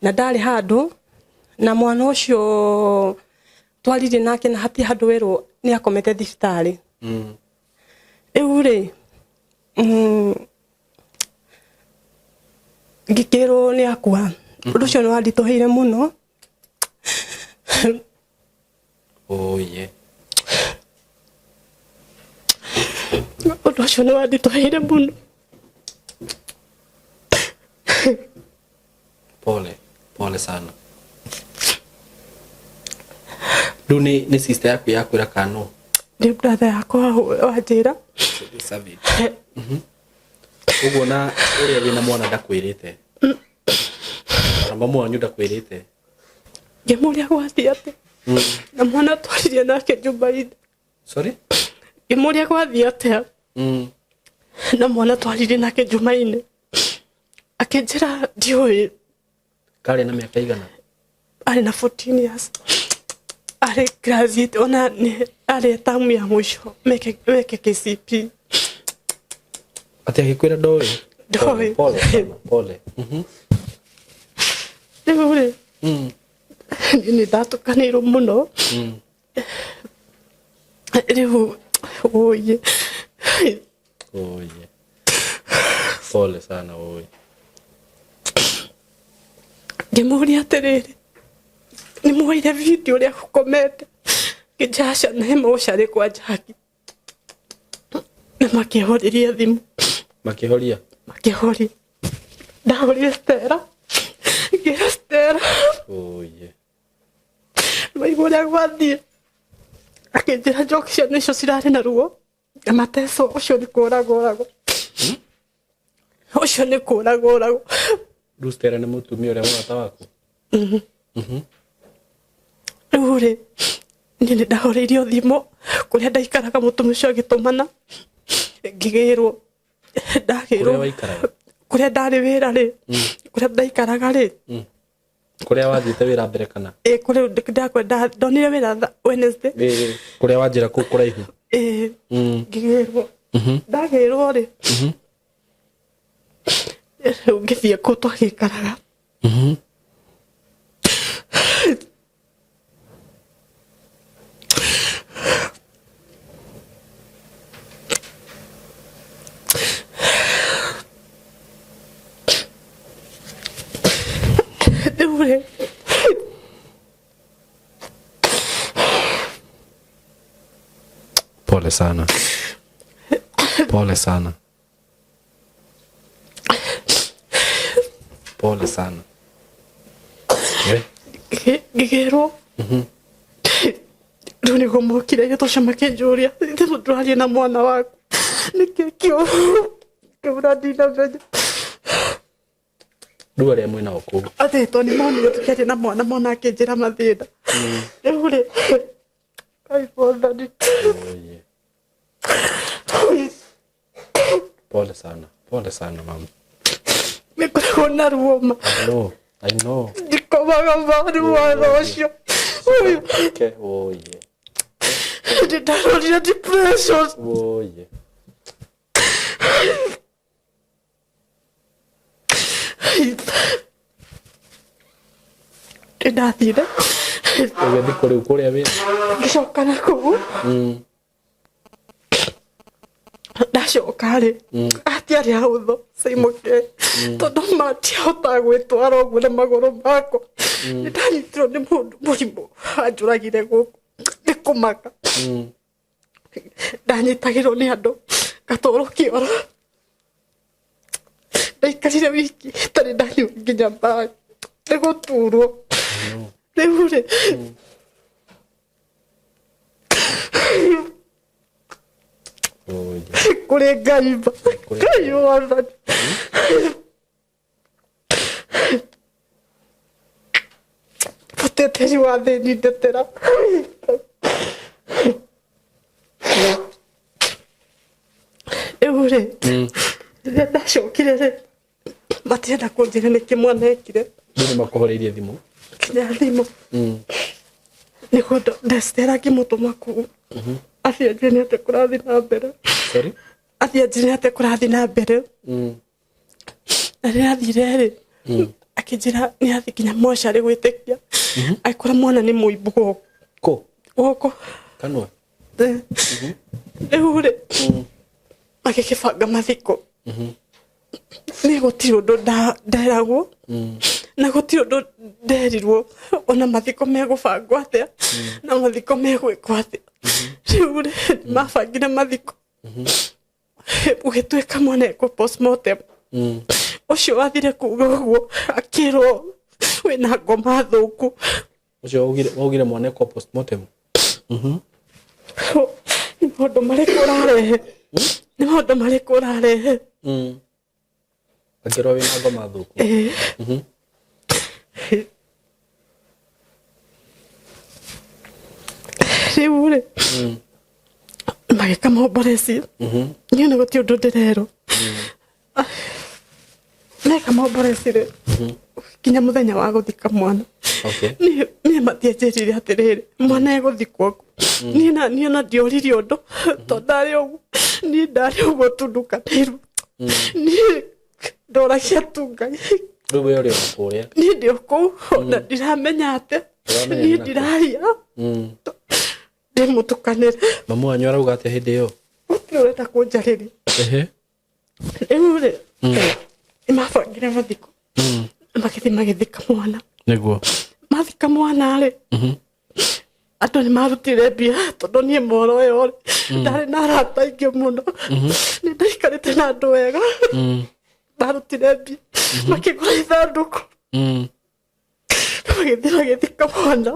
na ndarĩ handũ. Na mwana ũcio twaririe nake na hatirĩ handũ werwo nĩ akomete thibitarĩ. Rĩu rĩ, ngĩkĩrwo nĩ akua. Ũndũ ũcio nĩ wanditũhĩire mũno. Oye. Ũndũ ũcio nĩ wanditũhĩire mũno. Pole, pole sana. Rĩu nĩ sister yaku yakwĩra kana nũ? Nĩ brother yakwa wanjĩra. Savage. Ũguo na ũrĩa wĩna mwana ndakwĩrĩte? Ona mamu wanyu ndakwĩrĩte? Ngĩmũria gwathiĩ atĩa na mwana twaririe nake nyũmba-inĩ. Sorry? Ngĩmũria gwathiĩ atĩa na mwana twaririe nake Jumaine, akĩnjĩra ndiũĩ. Karĩ na mĩaka igana? Arĩ na 14 years, arĩ graduate, ona nĩ arĩ tamu ya mũico meke KCP. Atĩ agĩkwĩra ndoĩ? Ndoĩ. Pole sana, pole. Rĩu rĩ, niĩ nĩ ndatũkanĩirwo mũno. Rĩu ũyĩ. Oye. Pole sana oye. Ngĩmũria atĩrĩrĩ, nĩ mwoire video ũrĩa gũkomete? Ngĩnjĩra aca, na he mocarĩ kwa Jackie. Na makĩhoreria thimũ. Makĩhoria? Makĩhoria. Ndahũrire Stella, ngĩra Stella. Oye. Maigua ũrĩa gwathiĩ. Akĩnjĩra njoki ciana icio cirarĩ na ruo na mateso, ũcio nĩ kũragwo oragwo. Ũcio nĩ kũragwo oragwo. Rĩu Stella nĩ mũtumia ũrĩa mũrata waku? Rĩu rĩ, niĩ nĩ ndahũrĩirio thimũ kũrĩa ndaikaraga, mũtumia ũcio agĩtũmana, ngĩgĩrwo ndagĩrwo. Kũrĩa waikaraga? Kũrĩa ndarĩ wĩra rĩ, kũrĩa ndaikaraga rĩ. Kũrĩa wathiĩte wĩra mbere kana? Ĩ, kũrĩa ndakwenda ndonire wĩra Wednesday. Ĩ, kũrĩa wanjĩra kũu kũraihu. Ĩ, ngĩgĩrwo ndagĩrwo rĩ, rĩu ngĩthiĩ kũu twagĩikaraga. Rĩu rĩ, Pole sana. Pole sana. Pole sana. We. Ngĩgĩrwo rĩu nĩguo mokire gĩtũca makĩnjũria, ndũraria na mwana waku nĩkĩ kĩũru? Ngĩmwĩra ndinamenya. Rĩu arĩa mwĩnao kũu? Atĩ to nĩ monire tũkĩaria na mwana, mwana akĩnjĩra mathĩna. Rĩu rĩ, Ngai mwathani. Oye. Pole sana. Pole sana mama. Nĩ ngoragwo na ruo ma. I know. I know. Ndikomaga ma nĩ mwana ũcio. Ũyũ. Okay. Oye. Nĩ ndarorire depression. Oye. Nĩ ndathire. Ũgĩthiĩ kũ rĩu kũrĩa wĩra? Ngĩcoka na kũu. Ndacoka rĩ, atiarĩ ahũthũ caimũke, tondũ matiahotaga gwĩtwara ũguo na magũrũ makwa. Nĩ ndanyitirwo nĩ mũndũ mũrimũ wanjũragire gũkũ nĩ kũmaka. Ndanyitagĩrwo nĩ andũ ngatwarwo kĩoro. Ndaikarire wiki itarĩ ndanyua nginya maĩ nĩ gũturwo. Rĩu rĩ, Oye. Kũrĩ Ngai ma, Ngai wathani. Mũteteri wa thĩni, ndetera. Rĩu rĩ, rĩrĩa ndacokire rĩ, matienda kũnjĩra nĩkĩ mwana ekire. Rĩu nĩ makũhoreirie thimũ? Kinya thimũ. Nĩguo ndecitera ngĩmũtũma kũu athiĩ anjĩre nĩ atĩa kũrathiĩ na mbere. Sorry? Athiĩ anjĩre atĩa kũrathiĩ na mbere. Na rĩrĩa athire rĩ, Akĩnjĩra nĩ athiĩ nginya mocarĩ gwĩtĩkia, agĩkora mwana nĩ mũimbu guoko. Kũ? Guoko. Kanua. Rĩu rĩ, magĩkĩbanga mathiko. Niĩ gũtirĩ ũndũ nderagwo na gũtirĩ ũndũ nderirwo, ona mathiko megũbangwo atĩa na mathiko megwĩkwo atĩa. Rĩu rĩ, mabangire mathiko, gũgĩtuĩka mwana ekwo postmortem. Ũcio wathire kuga ũguo akĩrwo wĩna ngoma thũku. Ũcio waugire mwana ekwo postmortem. Nĩ maũndũ marĩkũ ũrarehe? Nĩ maũndũ marĩkũ ũrarehe? Akĩrwo wĩna ngoma thũku. Ĩĩ. Rĩu rĩ, magĩka maomboreci. Niĩ ona gũtirĩ ũndũ ndĩrerwo. Meka maomboreci rĩ, nginya mũthenya wa gũthika mwana, niĩ matianjĩrire atĩrĩrĩ, mwana egũthikwo kũ. Niĩ na niĩ ona ndioririe ũndũ, tondũ ndarĩ ũguo, niĩ ndarĩ ũguo tu ndukanĩirwo. Niĩ ndoragia tu Ngai. Rĩu we ũrĩ o kũrĩa? Niĩ ndĩ o kũu, ona ndiramenya atĩa. Ũramenya niĩ nĩ nakũ? Ndiraria, ndĩ mũtukanĩre. Mamu wanyu arauga atĩa hĩndĩ ĩyo? Gũtirĩ ũrenda kũnjarĩria. Rĩu rĩ, nĩmabangire mathiko, magĩthiĩ magĩthika mwana. Mathika mwana rĩ, andũ nĩ marutire mbia, tondũ niĩ moro ĩyo rĩ, ndarĩ na arata aingĩ mũno, nĩ ndaikarĩte na andũ wega. Marutire mbia, makĩgũra ithandũkũ, magĩthiĩ magĩthika mwana.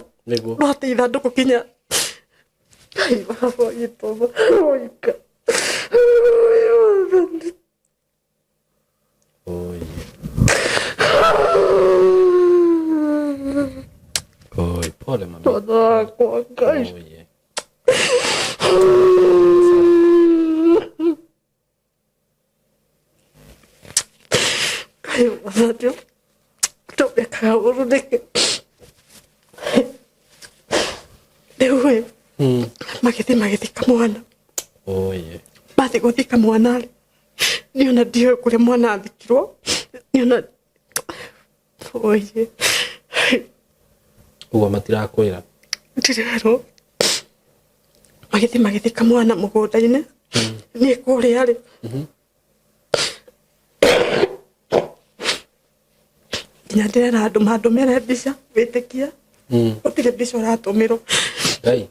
No atĩ ithandũkũ kinya. Ngai baba witũ oika. Oi. Oi, pole mami. Mwana wakwa, Ngai. Oi. Ngai mwathani, tũmekaga ũru nĩkĩ? Rĩu ĩ, magĩthiĩ magĩthika mwana. Oi. Mathiĩ gũthika mwana rĩ, niĩ ona ndiũĩ kũrĩa mwana athikirwo. Niĩ ona oye. Ũguo matirakwĩra? Ndirerwo. Magĩthiĩ magĩthika mwana mũgũnda-inĩ. Niĩ kũrĩa rĩ, nginya ndĩrera andũ mandũmĩre mbica wĩtĩkia, gũtirĩ mbica ũratũmĩrwo. Ngai.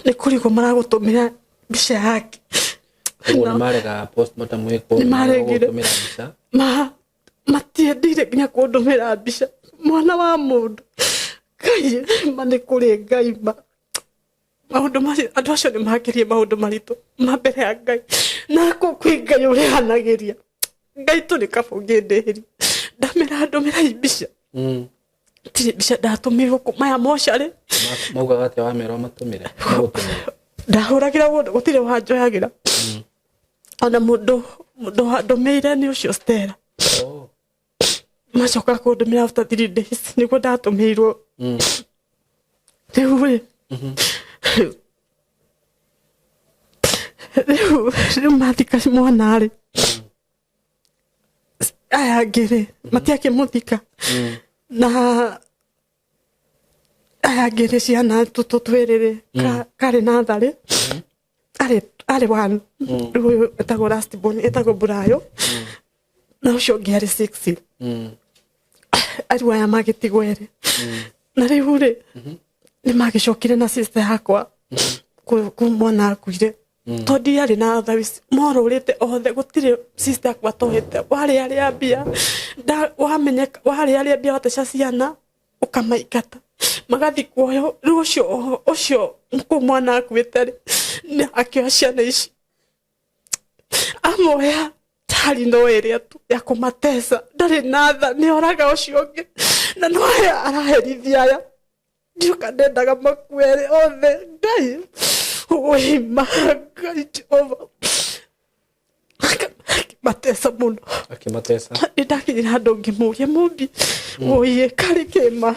Nĩ kũrigwo maragũtũmĩra mbica yake. Ũguo nĩ marega postmortem ĩkwo? Nĩ maregire. Gũtũmĩra mbica? Ma matiendire nginya kũndũmĩra mbica mwana wa mũndũ. Ngai ma, nĩ kũrĩ Ngai ma. Maũndũ macio, andũ acio nĩ makĩrie maũndũ maritũ ma mbere ya Ngai, na kũu kwĩ Ngai ũrĩhanagĩria. Ngai tu nĩ kaba ũngĩndĩhĩria. Ndamĩra ndũmĩrai mbica, tirĩ mbica ndatũmĩrwo maya mocarĩ. Maugaga atĩa wamera ũmatũmĩre? Magũtũmĩre. Ndahũragĩra mũndũ, gũtirĩ wanjoyagĩra. Ona mũndũ wandũmĩire nĩ ũcio Stella. Oh. Macoka kũndũmĩra after 3 days nĩguo ndatũmĩirwo. Rĩu rĩ, rĩu mathika mwana rĩ, aya angĩ rĩ matiakĩmũthika, na aya angĩ rĩ, ciana tũtũ twĩrĩ rĩ, karĩ natharĩ arĩ one. Rĩu ũyũ etagwo last born, etagwo Burayo, na ũcio ũngĩ arĩ six. Rĩu aya magĩtigwo erĩ, na rĩu rĩ, nĩ magĩcokire na sister yakwa kũ mwana akuire, tondũ ndiarĩ na tha ici morũrĩte othe. Gũtirĩ sister yakwa tohete. Warĩ arĩa mbia wamenyeka, warĩ arĩa mbia, wateca ciana ũkamaingata magathi kuoyo. Rĩu ũcio kũu mwana akuĩte rĩ, nĩ akĩoya ciana ici, amoya tari no ĩrĩa tu ya kũmatesa. Ndarĩ na tha, nĩ oraga ũcio ũngĩ na no araherithia aya. Ndiũka ndendaga makue erĩ othe. Ngai ũima, Ngai Jehova, akĩmatesa mũno. Akĩmatesa. Nĩ ndakinyire handũ ngĩmũria mũmbi ũiĩ karĩ kĩma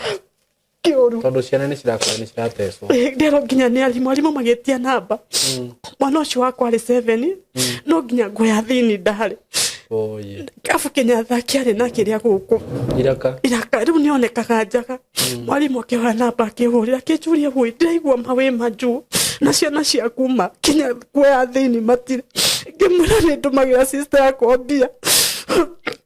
kĩũru. Tondũ ciana nĩ cirakũra, nĩ ciratecwo. Ndĩrwo nginya nĩ arimũ magĩtia namba. Mwana ũcio wakwa arĩ 7, no nginya nguo ya thĩinĩ ndarĩ. Oye. Kĩrabu Kenyatta kĩarĩ na kĩrĩa gũkũ. Iraka. Iraka rĩu nĩonekaga njaga. Mwarimũ akĩoya namba akĩhũrĩra, akĩnjũria, "Woi, ndĩraigua mawĩ majuu na ciana ciaku ma kinya kuoya thĩinĩ matirĩ." Ngĩmwĩra nĩ ndũmagĩra sister yakwa mbia.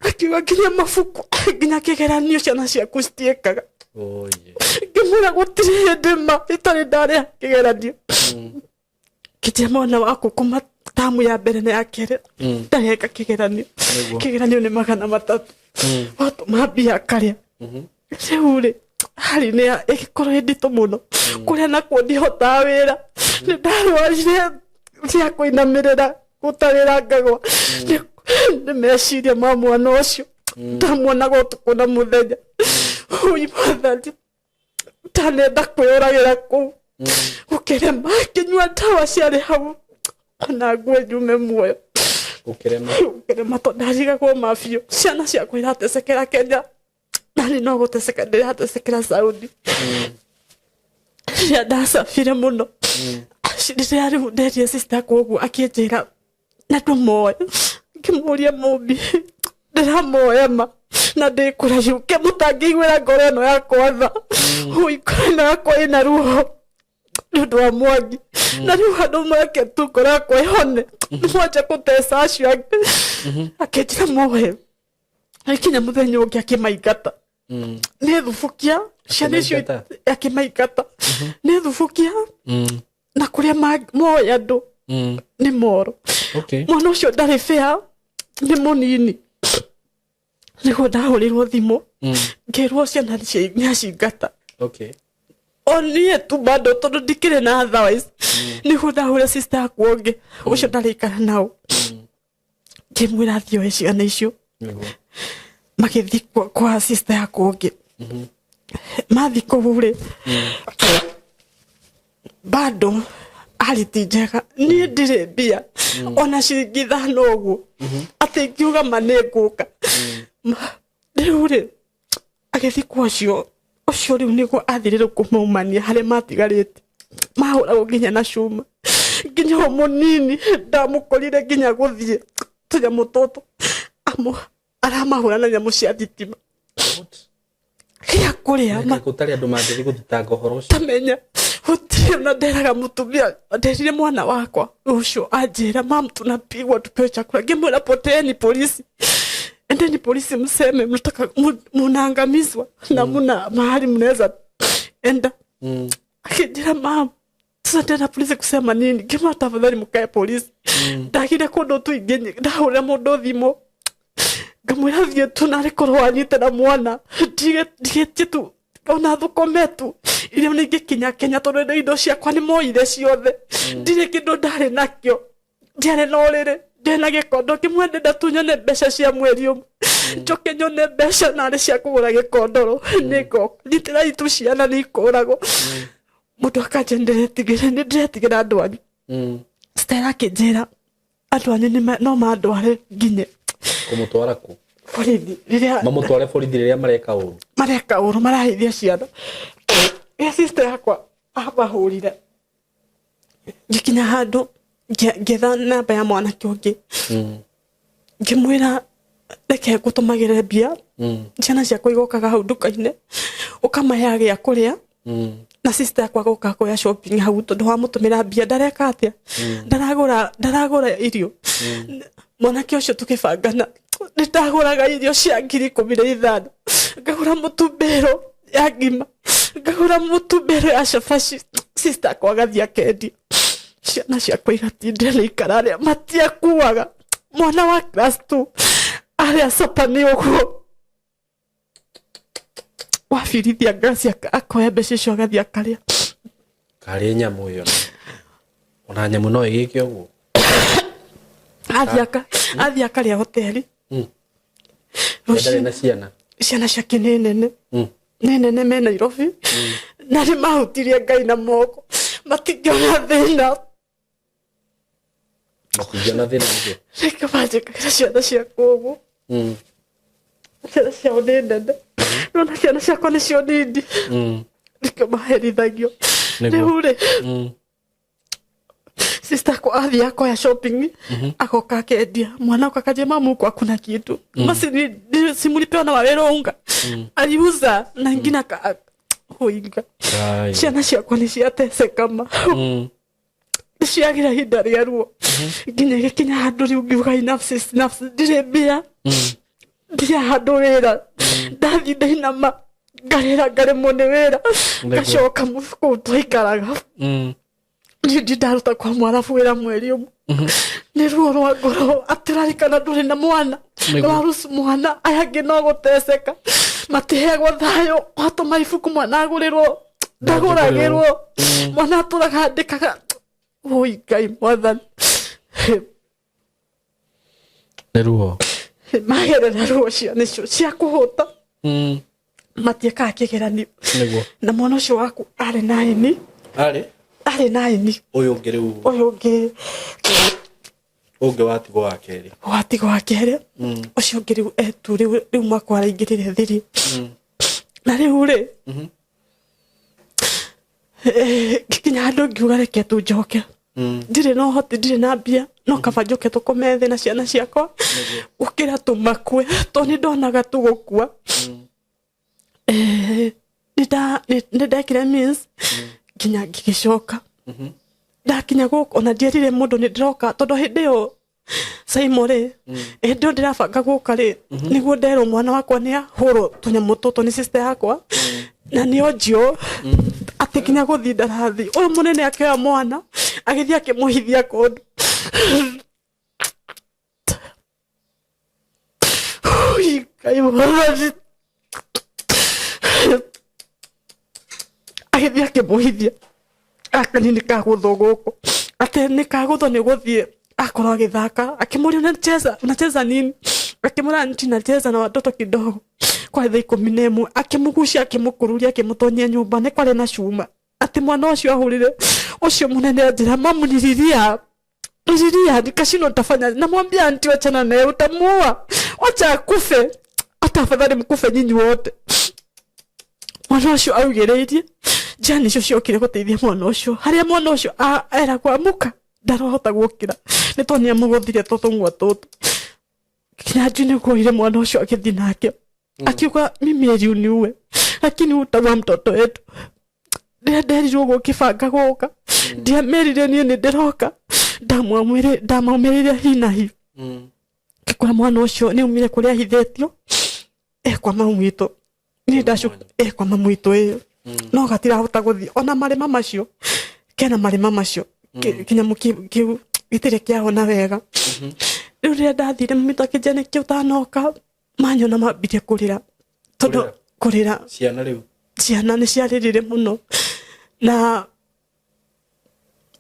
Akiuga nginya mabuku, nginya kĩgeranio ciana ciaku citiĩkaga. Oye. Ngĩmwĩra gũtirĩ hĩndĩ ma itarĩ ndarĩha kĩgeranio. Kĩnjĩra mwana waku kuma tamu ya mbere na ya kerĩ ndareka kĩgeranio. Nĩguo. Kĩgeranio nĩ 300. Watũma mbia akarĩa. Rĩu rĩ, hali nĩ ĩgĩkorwo ĩ nditũ mũno. Kũrĩa nakuo ndihotaga wĩra. Nĩ ndarwarire cia kũinamĩrĩra gũtarĩra ngagwa. Nĩ meciria ma mwana ũcio. Ndamuonaga ũtukũ na mũthenya. Ũi Mwathani, ndanenda kwĩyũragĩra kũu. Gũkĩrema, ngĩnyua ndawa ciarĩ hau ona ngue njume muoyo. Gũkĩrema. Gũkĩrema tondũ ndarigagwo ma biũ. Ciana ciakwa iratecekera Kenya, nani no gũteceka ndĩratecekera Saudi. Rĩrĩa ndacabire mũno, rĩrĩa rĩu nderire sister yakwa ũguo, akĩnjĩra na ndũmoe. Ngĩmũria, "Mũmbi, ndĩramoya ma na ndĩ kũraihu, ke mũtangĩiguĩra ngoro ĩno yakwa tha? Ũi, ngoro ĩno yakwa ĩna ruo nĩ ũndũ wa Mwangi, na rĩu handũ make tu ngoro yakwa ĩhone nĩ mwanja kũteca acio angĩ." Akĩnjĩra moe. Agĩkinya mũthenya ũngĩ akĩmaingata. Nĩ thubukia ciana icio. Akĩmaingata? Akĩmaingata nĩ thubukia na kũrĩa moĩ andũ nĩ moro. Mwana ũcio ndarĩ fair, nĩ mũnini. Nĩguo ndahũrĩrwo thimũ, ngĩrwo ciana nĩacingata. O niĩ tu bado, tondũ ndikĩrĩ na otherwise. Nĩguo ndahũrĩra sister yakwa ũngĩ ũcio ndarĩikara nao, ngĩmwĩra athiĩ oe ciana icio. Magĩthiĩ kwa sister yakwa ũngĩ. Mathiĩ kũu rĩ, bado hali ti njega. Niĩ ndirĩ mbia ona ciringi 5 ũguo atĩ ngiuga ma nĩ ngũka. Rĩu rĩ, agĩthiĩ kwa ũcio ũcio. Rĩu nĩguo athire rĩu kũmaumania harĩa matigarĩte, mahũragwo nginya na cuma. Nginya o mũnini ndamũkorire nginya gũthiĩ tũnyamũ tũtũ aramahũra na nyamũ cia thitima gĩa kũrĩa. Gũtarĩ andũ mangĩthiĩ gũthitanga ũhoro ũcio? Tamenya gũtirĩ. Na nderaga mũtumia, nderire mwana wakwa ũcio, anjĩra, "Mam, tunapigwa, tupewe chakula." Ngĩmwĩra, "Poteeni polisi, endeni polisi, mseme mnataka munaangamizwa na muna mahali mnaweza enda." Akĩnjĩra, "Mam, sasa tena polisi kusema nini?" Ngĩmwĩra, "Tafadhali mkae polisi." Ndagire kũndũ tu ingĩ, ndahũrĩra mũndũ thimũ, ngamwĩra, "Thiĩ tu narĩ korwo wanyitĩra mwana, ndigĩtie tu ona thũkũme tu iria ningĩkinya Kenya, tondũ indo ciakwa nĩ moire ciothe. Ndirĩ kĩndũ ndarĩ nakĩo, ndiarĩ na ũrĩrĩ, ndiarĩ na gĩkondo kĩmwe. Ndenda tu nyone mbeca cia mweri ũmwe, njoke nyone mbeca narĩ cia kũgũra gĩkondoro, nĩ ngoka. Nyitĩrai tu ciana, nĩ ikũragwo." Mũndũ akanja, "Ndĩretigĩra, nĩ ndĩretigĩra andũ anyu." Stella akĩnjĩra andũ anyu no mandware nginye. Kũmũtwara kũ? Borithi rĩrĩa. Mamũtware borithi rĩrĩa mareka ũru? Mareka ũru, marahithia ciana. Rĩrĩa sister yakwa amahũrire, ngĩkinya handũ ngĩetha namba ya mwanake ũngĩ, ngĩmwĩra, "Reke ngũtũmagĩre mbia, ciana ciakwa igokaga hau nduka-inĩ, ũkamaheaga gĩa kũrĩa, na sister yakwa agoka kuoya shopping hau, tondũ wamũtũmĩra mbia ndareka atĩa, ndaragũra, ndaragũra irio." Mwanake ũcio tũkĩbangana, nĩ ndagũraga irio cia 15,000, ngagũra mũtu mbero ya ngima, ngagũra mũtu mbero ya cabaci. Sister akwa agathiĩ akendia, ciana ciakwa igatindĩra nĩ ikararĩa. Matiakuaga. Mwana wa class 2 arĩa capa nĩ ũguo wabirithia ngasi, akoya mbeca icio agathiĩ akarĩa. Karĩ nyamũ ĩyo, ona nyamũ no ĩgĩke ũguo. Athiĩ akarĩa hoteli. Ndarĩ na ciana? Ciana ciake nĩ nene. Nĩ nene, me Nairobi, na nĩ mahutirie Ngai na moko, matingĩona thĩna. Matingĩona thĩna nĩkĩ? Reke manjĩkagĩra ciana ciakwa ũguo. Ciana ciao nĩ nene, nona ciana ciakwa nĩcio nini. Nĩkĩo maherithagio. Nĩguo. Rĩu rĩ, Sister kwa athiĩ akoya shopping, agoka akendia. Mwana oka akaja, "Mamu, huku hakuna kitu." Basi simulipewa na wawero unga aliuza na ingine aka huinga. Ciana ciakwa nĩ ciateceka ma, nĩ ciagĩra ihinda rĩa ruo nginya ĩgĩkinya handũ rĩu ngiuga, "Enough is enough." Ndirĩ mbia, ndirĩ handũ wĩra. Ndathiĩ ndainama ngarĩra, ngaremwo nĩ wĩra, ngacoka kũu twaikaraga. Niĩ ndi ndaruta kwa mwarabu wĩra mweri ũmwe nĩ ruo rwa ngoro atĩrarikana ndũrĩ na mwana. Warucu mwana, aya angĩ no gũteceka, matiheagwo thayũ. Watũma ibuku mwana agũrĩrwo, ndagũragĩrwo. Mwana atũraga andĩkaga. Oi Ngai mwathani. Nĩ ruo. Magerera ruo ciana icio cia kũhũta, matiĩkaga kĩgeranio. Na mwana ũcio waku arĩ naini. Arĩ? Arĩ naini. Ũyũ ũngĩ rĩu? Ũyũ ũngĩ. Ũngĩ watigwo wa kerĩ. Watigwo wa kerĩ. Ũcio ũngĩ rĩu etu rĩu mwaka araingĩrire thiri. Na rĩu rĩ, ngikinya handũ ngiuga, "Reke tu njoke." Ndirĩ na ũhoti, ndirĩ na mbia, no kaba njoke tũkome thĩ na ciana ciakwa gũkĩra tũmakue, tondũ nĩ ndonaga tũgũkua. Nĩ ndekire means nginya ngĩgĩcoka. Ndakinya gũkũ ona ndierire mũndũ nĩ ndĩroka, tondũ hĩndĩ ĩyo Saimo rĩ, hĩndĩ ĩyo ndĩrabanga gũka rĩ, nĩguo nderwo mwana wakwa nĩ ahũrwo tũnyamũ tũtũ nĩ sister yakwa na nĩ onjio atĩ nginya gũthiĩ ndarathi. Ũyũ mũnene akĩoya mwana agĩthiĩ akĩmũhithia kũndũ. Ui, Ngai mwathani. Agĩthiĩ akĩmũhithia akanini kagũthwo gũkũ, atĩ nĩ kagũthwo nĩ gũthiĩ akorwo agĩthaka. Akĩmũria, "Unacheza, unacheza nini?" Akĩmwĩra, "Aunty, nacheza na watoto kidogo." Kwarĩ thaa 11. Akĩmũgucia, akĩmũkururia, akĩmũtonyia nyũmba. Nĩ kwarĩ na cuma atĩ mwana ũcio ahũrire. Ũcio mũnene anjĩra, "Mamu, nililia, nililia nikashindwa nitafanya." Namwambia, "Aunty, wachana naye, utamuua, wacha akufe, hata afadhali mkufe nyinyi wote." Mwana ũcio augĩrĩirie njani icio ciokire gũteithia mwana ũcio, harĩa mwana ũcio eragwo amuka, ndarahota gũkĩra nĩ tondũ nĩ amũgũthire tũtũng'wa tũtũ. Kinya njui nĩguo mwana ũcio agĩthiĩ nake akiuga, "Mimi heri uniue, lakini utaua mtoto wetu." Rĩrĩa nderirwo gũkĩbanga gũka, ndiamerire niĩ nĩ ndĩroka, ndamaumĩrĩire hi na hi. Ngĩkora mwana ũcio nĩ aumire kũrĩa ahithĩtio, e kwa mamu witũ. Niĩ ndacu e kwa mamu witũ ĩyo, no gatirahota gũthiĩ ona marĩma macio kena marĩma macio. Kĩnyamũ kĩu gĩtirĩ kĩahona wega. Rĩu rĩrĩa ndathire, mami witũ akĩnjĩra, "Nĩkĩ ũtanoka?" Manyona mambirie kũrĩra tondũ kũrĩra. Ciana rĩu? Ciana nĩ ciarĩrire mũno, na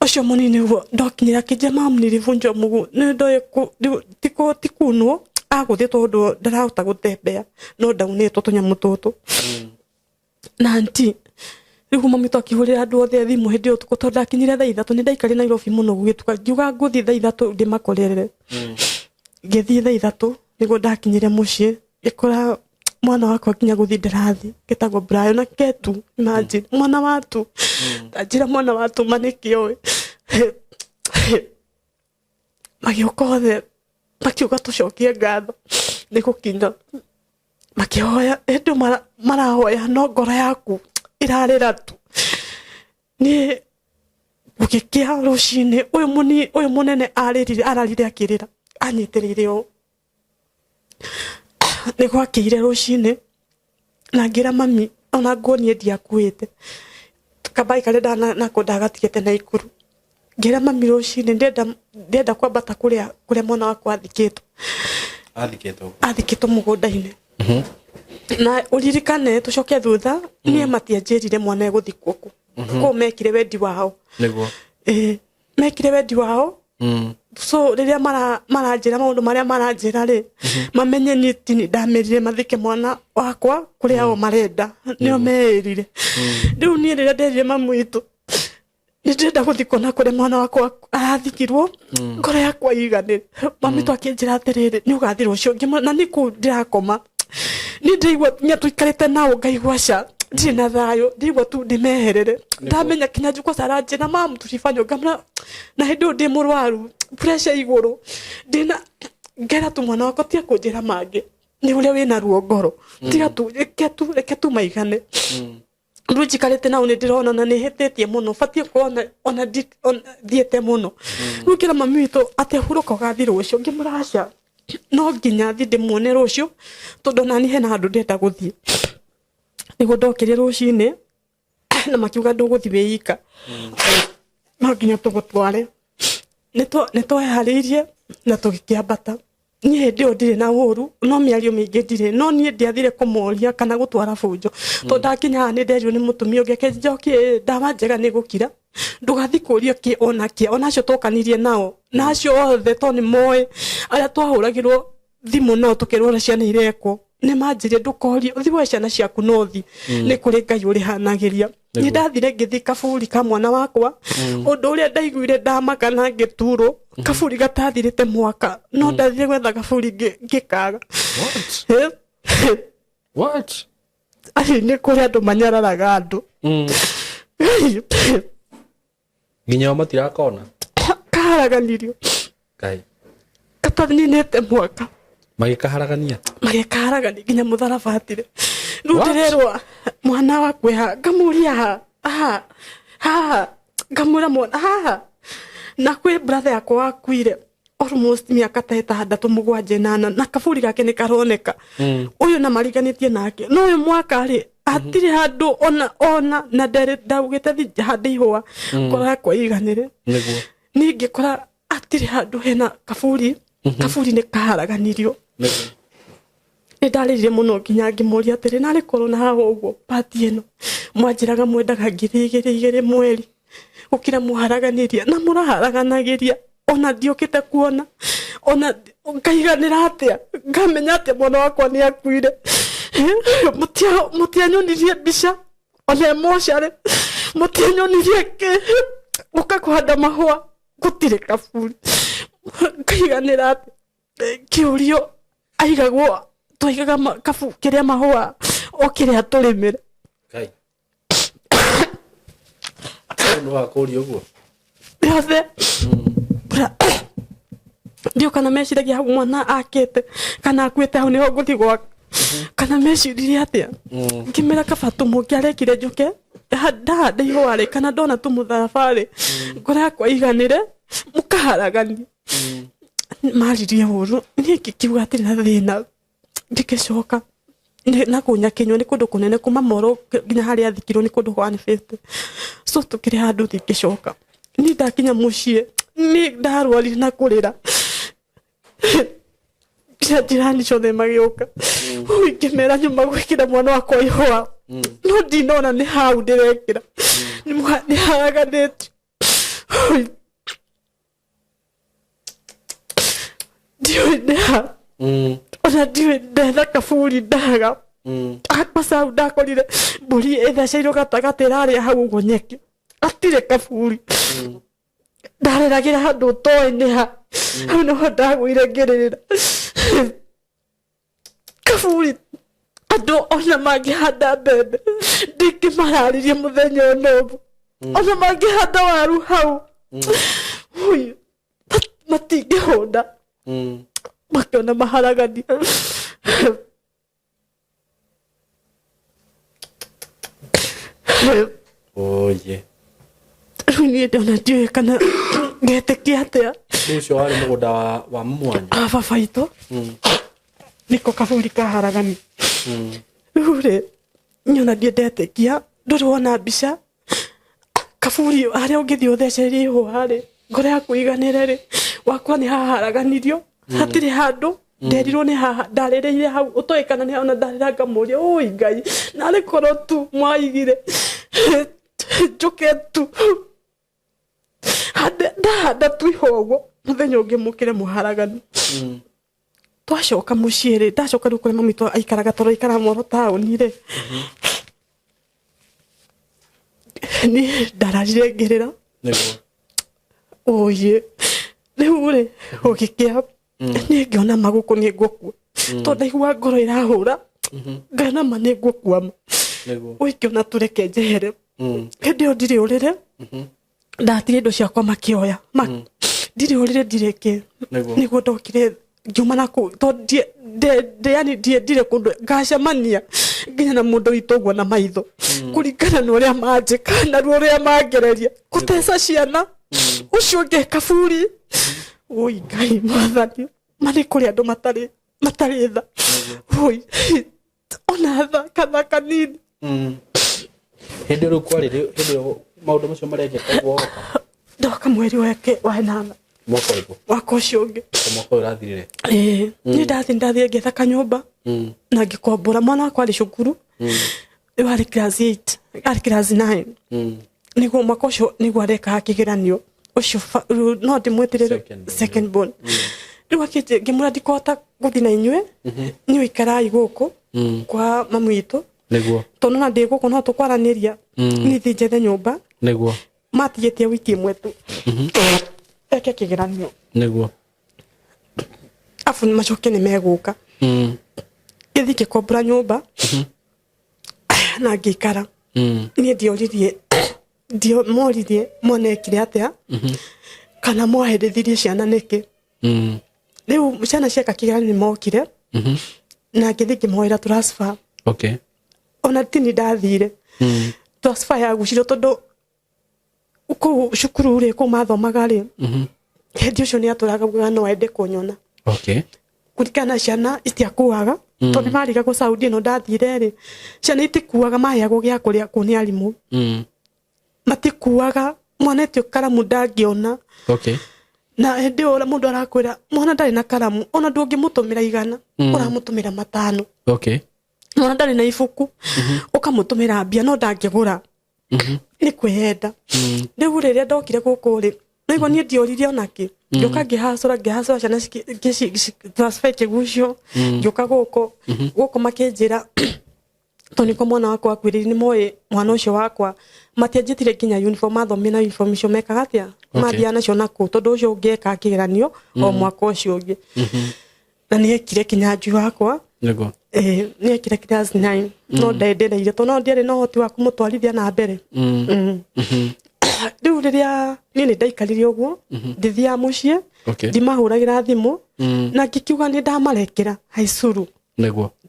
ũcio mũnini guo ndokinyire akĩnjia, "Mamu, nilivunjwa mguu." Nĩ ndoĩ ti kunwo agũthiĩ tondũ ndarahota gũtembea, no ndaunĩtwo tũnyamũ tũtũ. Na aunty rĩu mami witũ akĩhũrĩra andũ othe thimũ hĩndĩ ĩyo ũtukũ, tondũ ndakinyire thaa 3. Nĩ ndaikarire Nairobi mũno gũgĩtuka. Ngiuga ngũthiĩ thaa 3 ndĩmakorerere. Ngĩthiĩ thaa 3 nĩguo ndakinyire mũciĩ, ngĩkora mwana wakwa nginya gũthiĩ ndĩrathiĩ, gĩtagwo Brian na ketu. Imagine, mwana watu ndanjĩra mwana watu ma nĩkĩoĩ. Magĩũka othe makiuga tũcokie ngatho nĩ gũkinya, makĩhoya. Hĩndĩ ĩyo marahoya no ngoro yaku ĩrarĩra tu. Niĩ gũgĩkĩa rũcinĩ, ũyũ mũnene arĩrire, ararire akĩrĩra anyitĩrĩire ũũ. Nĩ gwakĩire rũcinĩ na ngĩra mami ona nguo niĩ ndiakuĩte, kambai karĩa nako ndagatigĩte Naikuru. Ngĩra mami rũcinĩ ndĩrenda kwambata kũrĩa mwana wakwa athikĩtwo. Athikĩtwo? Athikĩtwo mũgũnda-inĩ. Na ũririkane, tũcoke thutha, niĩ matianjĩrire mwana egũthikwo kũ. Kũu mekire wendi wao. Ĩĩ, mekire wendi wao. So rĩrĩa maranjĩra maũndũ marĩa maranjĩra rĩ, mamenye niĩ ti ndamerire mathike mwana wakwa kũrĩa o marenda, nĩo meĩrire. Rĩu niĩ rĩrĩa nderire mamu witũ nĩ ndĩrenda gũthikwo na kũrĩa mwana wakwa arathikirwo, ngoro yakwa iganĩre. Mami witũ akĩnjĩra atĩrĩrĩ, "Nĩ ũgathiĩ rũciũ." Ngĩmwĩra, "Na nĩ kũu ndĩrakoma." Niĩ ndĩraigua nginya tũikarĩte nao ngaigua ca. Ndirĩ na thayũ, ndigua tu ndĩmeherere. Ndamenya kinya njukwa caranjĩra mamu tulifanya ngamra na hĩndĩ ĩyo ndĩ mũrwaru, pressure igũrũ, ndĩna ngera tu mwana wakwa tiga kũnjĩra mangĩ nĩ ũrĩa wĩna ruo ngoro, tiga tu, reke tu, reke tu maigane. Rĩu njikarĩte nao nĩ ndĩrona na nĩ hĩtĩtie mũno, batiĩ gũkorwo ona thiĩte mũno. Rĩu ngĩra mami witũ atĩ hurũka ũgathiĩ rũciũ, ngĩmwĩra aca, no nginya thiĩ ndĩmuone rũciũ tondũ nani hena handũ ndĩrenda gũthiĩ. Nĩguo ndokĩrire rũcinĩ na makiuga ndũgũthiĩ wĩ ika, no nginya tũgũtware. Nĩ tweharĩirie na tũgĩkĩambata. Niĩ hĩndĩ ĩyo ndirĩ na ũru, no mĩario mĩingĩ ndirĩ, no niĩ ndiathire kũmoria kana gũtwara bunjo, tondũ ndakinya haha nĩ nderirwo nĩ mũtumia ũngĩ akĩnjokie ndawa njega nĩ gũkira, ndũgathiĩ kũria kĩ ona kĩ, ona acio twokanirie nao na acio othe tondũ nĩ moĩ arĩa twahũragĩrwo thimũ nao tũkerwo ũrĩa ciana irekwo, nĩ manjĩrire ndũkorie, ũthiĩ woe ciana ciaku na ũthiĩ, nĩ kũrĩ Ngai ũrĩhanagĩria. Nĩ ndathire ngĩthiĩ kaburi ka mwana wakwa, ũndũ ũrĩa ndaiguire ndamaka na ngĩturwo, kaburi gatathirĩte mwaka, no ndathire gwetha kaburi ngĩkaga. What? What? Ai, nĩ kũrĩ andũ manyararaga andũ. Nginya o matirakona. Kaharaganirio. Ngai. Gataninĩte mwaka. Magĩkaharagania? Magĩkaharagania nginya mũtharaba hatirĩ. Rĩu What? ndĩrerwo mwana waku ha, ngamũria ha, haha, haha, ngamwĩra mwana haha. Na kwĩ brother yakwa wakuire almost mĩaka ta ĩtandatũ mũgwanja ĩnana na kaburi gake nĩ karoneka. Ũyũ na mariganĩtie nake, no ũyũ mwaka rĩ hatirĩ handũ ona ona na ndaugĩte thi hande ihũa ngoro yakwa ĩiganĩre. Nĩguo. Niĩ ngĩkora hatirĩ handũ hena kaburi, kaburi nĩ kaharaganirio. Nĩguo. Nĩ ndarĩrire mũno nginya ngĩmũria atĩrĩ, narĩ korwo na haha ũguo pati ĩno mwanjĩraga mwendaga ngiri igĩrĩ igĩrĩ mweri, gũkĩra mũharaganĩria na mũraharaganagĩria ona ndiũkĩte kuona, ona ngaiganĩra atĩa, ngamenya atĩa mwana wakwa nĩ akuire. Mũtianyonirie mbica ona emocarĩ, mũtianyonirie kĩ, gũka kũhanda mahũa gũtirĩ kaburi, ngaiganĩra atĩa? Kĩũrio aigagwo twaigaga kabu kĩrĩa mahũa o kĩrĩa tũrĩmĩre. Ngai. Nĩ wakũria ũguo? Yothe. Ndiũ kana meciragia hau mwana akĩte kana akuĩte hau nĩho ngũthiĩ gwaka, kana meciririe atĩa. Ngĩmera kaba tũmũngĩarekire njũke ndahanda ihũa rĩ, kana ndona tũmũtharaba rĩ, ngoro yakwa iganĩre, mũkaharagania. Maririe ũru, niĩ ngĩkiuga hatirĩ na thĩna, ngĩgĩcoka na kũu Nyakinyua nĩ kũndũ kũnene kuma Moro nginya harĩa athikirwo nĩ kũndũ 150, so tũkĩrĩ handũ ngĩcoka. Niĩ ndakinya mũciĩ niĩ ndarwarire na kũrĩra, nginya jirani ciothe magĩũka, ngĩmera nyuma gwĩkĩra mwana wakwa ihũa, no ndinona nĩ hau ndĩrekĩra, nĩ haraganĩtio. Ndiũĩ nĩ ha, ona ndiũĩ ndetha kaburi ndaga. Akwa ndakorire mbũri ĩtheceirwo gatagatĩ ĩrarĩa hau ũguo nyeki, hatirĩ kaburi. Ndareragĩra handũ ũtoĩ nĩ ha, hau nĩho ndagũire ngĩrĩrĩra kaburi. Andũ ona mangĩhanda mbembe ndingĩmararĩria mũthenya ona ũmwe, ona mangĩhanda waru hau Ui, matingĩhũna makĩona maharagania. Oye. Rĩu niĩ ndona ndiũĩ kana ngetĩkia atĩa. Rĩu ũcio warĩ mũgũnda wa mwanyu? A baba itũ, nĩko kaburi kaharagani. Rĩu rĩ niĩ ona ndiĩ ndetĩkia, ndũrĩ wona mbica kaburi harĩa ũngĩthiĩ ũthecererie ihũa rĩ, ngoro yaku iganĩre rĩ, wakwa nĩ haharaganirio, hatirĩ handũ nderirwo nĩ haha ndarĩrĩire hau ũtoĩ kana nĩ ona ndarĩra ngamũria ũi Ngai, narĩ korwo tu mwaigire njũke tu hande ndahanda tu ihũa ũguo, mũthenya ũngĩ mũkĩre mũharagani. Twacoka mũciĩ rĩ, ndacoka rĩu kũrĩa mami witũ aikaraga tondũ aikaraga Moro taũni rĩ, niĩ ndararire ngĩrĩra. Nĩguo. Ũyĩ rĩu rĩ gũgĩkĩa niĩ ngĩona ma gũkũ nĩ ngũkua, tondũ ndaigua ngoro ĩrahũra ngona ma nĩ ngũkua ma. Nĩguo. Ũikĩona tũreke njehere. Hĩndĩ ĩyo ndirĩ ũrĩrĩ, ndatigire indo ciakwa makĩoya. Ndirĩ ũrĩrĩ, ndirĩ kĩ. Nĩguo. Nĩguo ndokire ngiuma na kũu, tondũ yani ndiendire kũndũ ngacemania nginya na mũndũ witũ ũguo na maitho, kũringana na ũrĩa manjĩka na ruo ũrĩa mangereria gũteca ciana ũcio ũngĩ kaburi. Oi Ngai mwathani, ma nĩ kũrĩ andũ matarĩ tha. Oi, ona tha kana kanini. Hĩndĩ ĩyo rĩu kwarĩ hĩndĩ ĩyo maũndũ macio marekĩka ũguo woka? Ndoka mweri wake wa 8. Mwaka ũrĩkũ? Mwaka ũcio ũngĩ. O mwaka ũyũ ũrathirire? Ĩĩ, niĩ ndathiĩ ngĩetha kanyũmba na ngĩkombora. Mwana wakwa arĩ cukuru, rĩu arĩ class 8, arĩ class 9. Nĩguo mwaka ũcio nĩguo arekaga kĩgeranio ũcio, rĩu no ndĩmwĩtĩre rĩu. Second born. Second born. Rĩu akĩnjĩ ngĩmwĩra ndikũhota gũthiĩ na inyuĩ, niĩ ikarai gũkũ kwa mamu witũ, tondũ na ndĩ gũkũ no tũkwaranĩria. Niĩ thiĩ njethe nyũmba. Matigĩtie wiki ĩmwe tu eke kĩgeranio, abu macoke nĩ megũka. Ngĩthiĩ ngĩkombora nyũmba na ngĩikara. Niĩ ndioririe, ndio moririe mwana ekire atĩa kana mwaherithirie ciana nĩkĩ. Rĩu ciana cieka kĩgeranio nĩ mokire na ngĩthiĩ ngĩmoera transfer. Ona tini ndathire, transfer yagucirio tondũ kũu cukuru rĩ, kũu mathomaga rĩ, hĩndĩ ũcio nĩ atũraga ugaga no ende kũnyona. Kũringana na ciana itiakuaga, tondũ nĩ marigagwo Saudi ĩno ndathire rĩ, ciana itikuaga, maheagwo gĩa kũrĩa kũu nĩ arimũ. Matikuaga, mwana etio karamu ndangĩona. Na hĩndĩ ĩyo mũndũ arakwĩra mwana ndarĩ na karamu, ona ndũngĩmũtũmĩra 100, ũramũtũmĩra 5. Mwana ndarĩ na ibuku, ũkamũtũmĩra mbia no ndangĩgũra, nĩ kwĩyenda. Rĩu rĩrĩa ndokire gũkũ rĩ, naigua niĩ ndioririe onakĩ, ngĩũka ngĩhacũra, ngĩhacũra ciana transfer ĩkĩgucio, ngĩũka gũkũ. Gũkũ makĩnjĩra tondũ nĩkuo mwana wakwa akuĩrĩire, nĩ moĩ mwana ũcio wakwa, matianjĩtire nginya uniform, mathomire na uniform icio mekaga atĩa, mathiaga nacio nakũu, tondũ ũcio ũngĩ ekaga kĩgeranio o mwaka ũcio ũngĩ, na nĩ ekire kinya njui wakwa. Nĩ ekire class 9, no ndendereire tondũ no ndiarĩ na ũhoti wa kũmũtwarithia na mbere. Rĩu rĩrĩa niĩ nĩ ndaikarire ũguo, ndithiaga mũciĩ, ndimahũragĩra thimũ, na ngĩkiuga nĩ ndamarekera haicuru,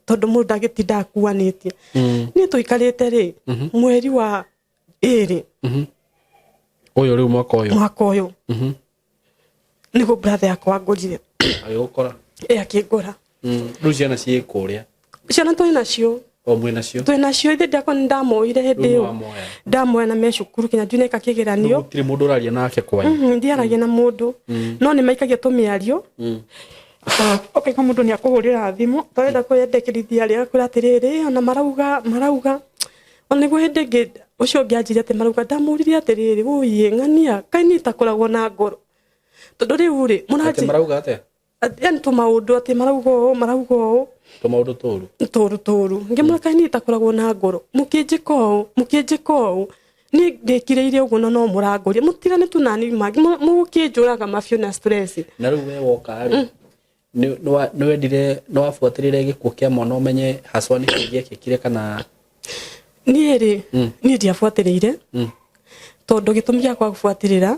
tondũ mũndũ ndagĩtinda akuanĩtie. Niĩ tũikarĩte rĩ, mweri wa 2. Ũyũ rĩu mwaka ũyũ? Mwaka ũyũ nĩguo brother yakwa angũrire. Agĩgũkora? Ĩ, akĩngũra. Rĩu ciana ciĩ kũrĩa? Ciana twĩ nacio. O mwĩ nacio? Twĩ nacio, ithe ndakwa nĩ ndamoire hĩndĩ Rĩu ĩyo. nĩwamoya? Ndamoya na me cukuru kinya njui neka kĩgeranio. Gũtirĩ mũndũ ũraria nake kwanyu? Ndiaragia na mũndũ, no nĩ maikagia tũmĩario, ũkaigua mũndũ nĩ akũhũrĩra thimũ twarenda kwĩyendekithia rĩ, agakwĩra atĩrĩrĩ, ona marauga ona nĩguo hĩndĩ ĩngĩ ũcio ũngĩ anjĩire atĩ marauga. Ndamũririe atĩrĩrĩ, ũiĩ ng'ania kaĩ niĩ itakoragwo na ngoro, tondũ rĩu rĩ Atĩ mũranjĩ marauga atĩa? Yani tũmaũndũ atĩ marauga ũũ, marauga ũũ. Tũmaũndũ tũru? Tũru tũru. Ngĩmwĩra kaĩ niĩ itakoragwo na ngoro, mũkĩnjĩka ũũ, mũkĩnjĩka ũũ, niĩ ndĩkirĩire ũguo na no mũrangũria, mũtigane tu nani mangĩ mũgũkĩnjũraga mabiũ na stress. Na rĩu we woka rĩ, nĩ wendire nĩ wabuatĩrĩre gĩkuũ kĩa mwana ũmenye haswa nĩkĩ gĩekĩkire kana? Niĩ rĩ, niĩ ndiabuatĩrĩire, tondũ gĩtũmi gĩakwa gũbuatĩrĩra,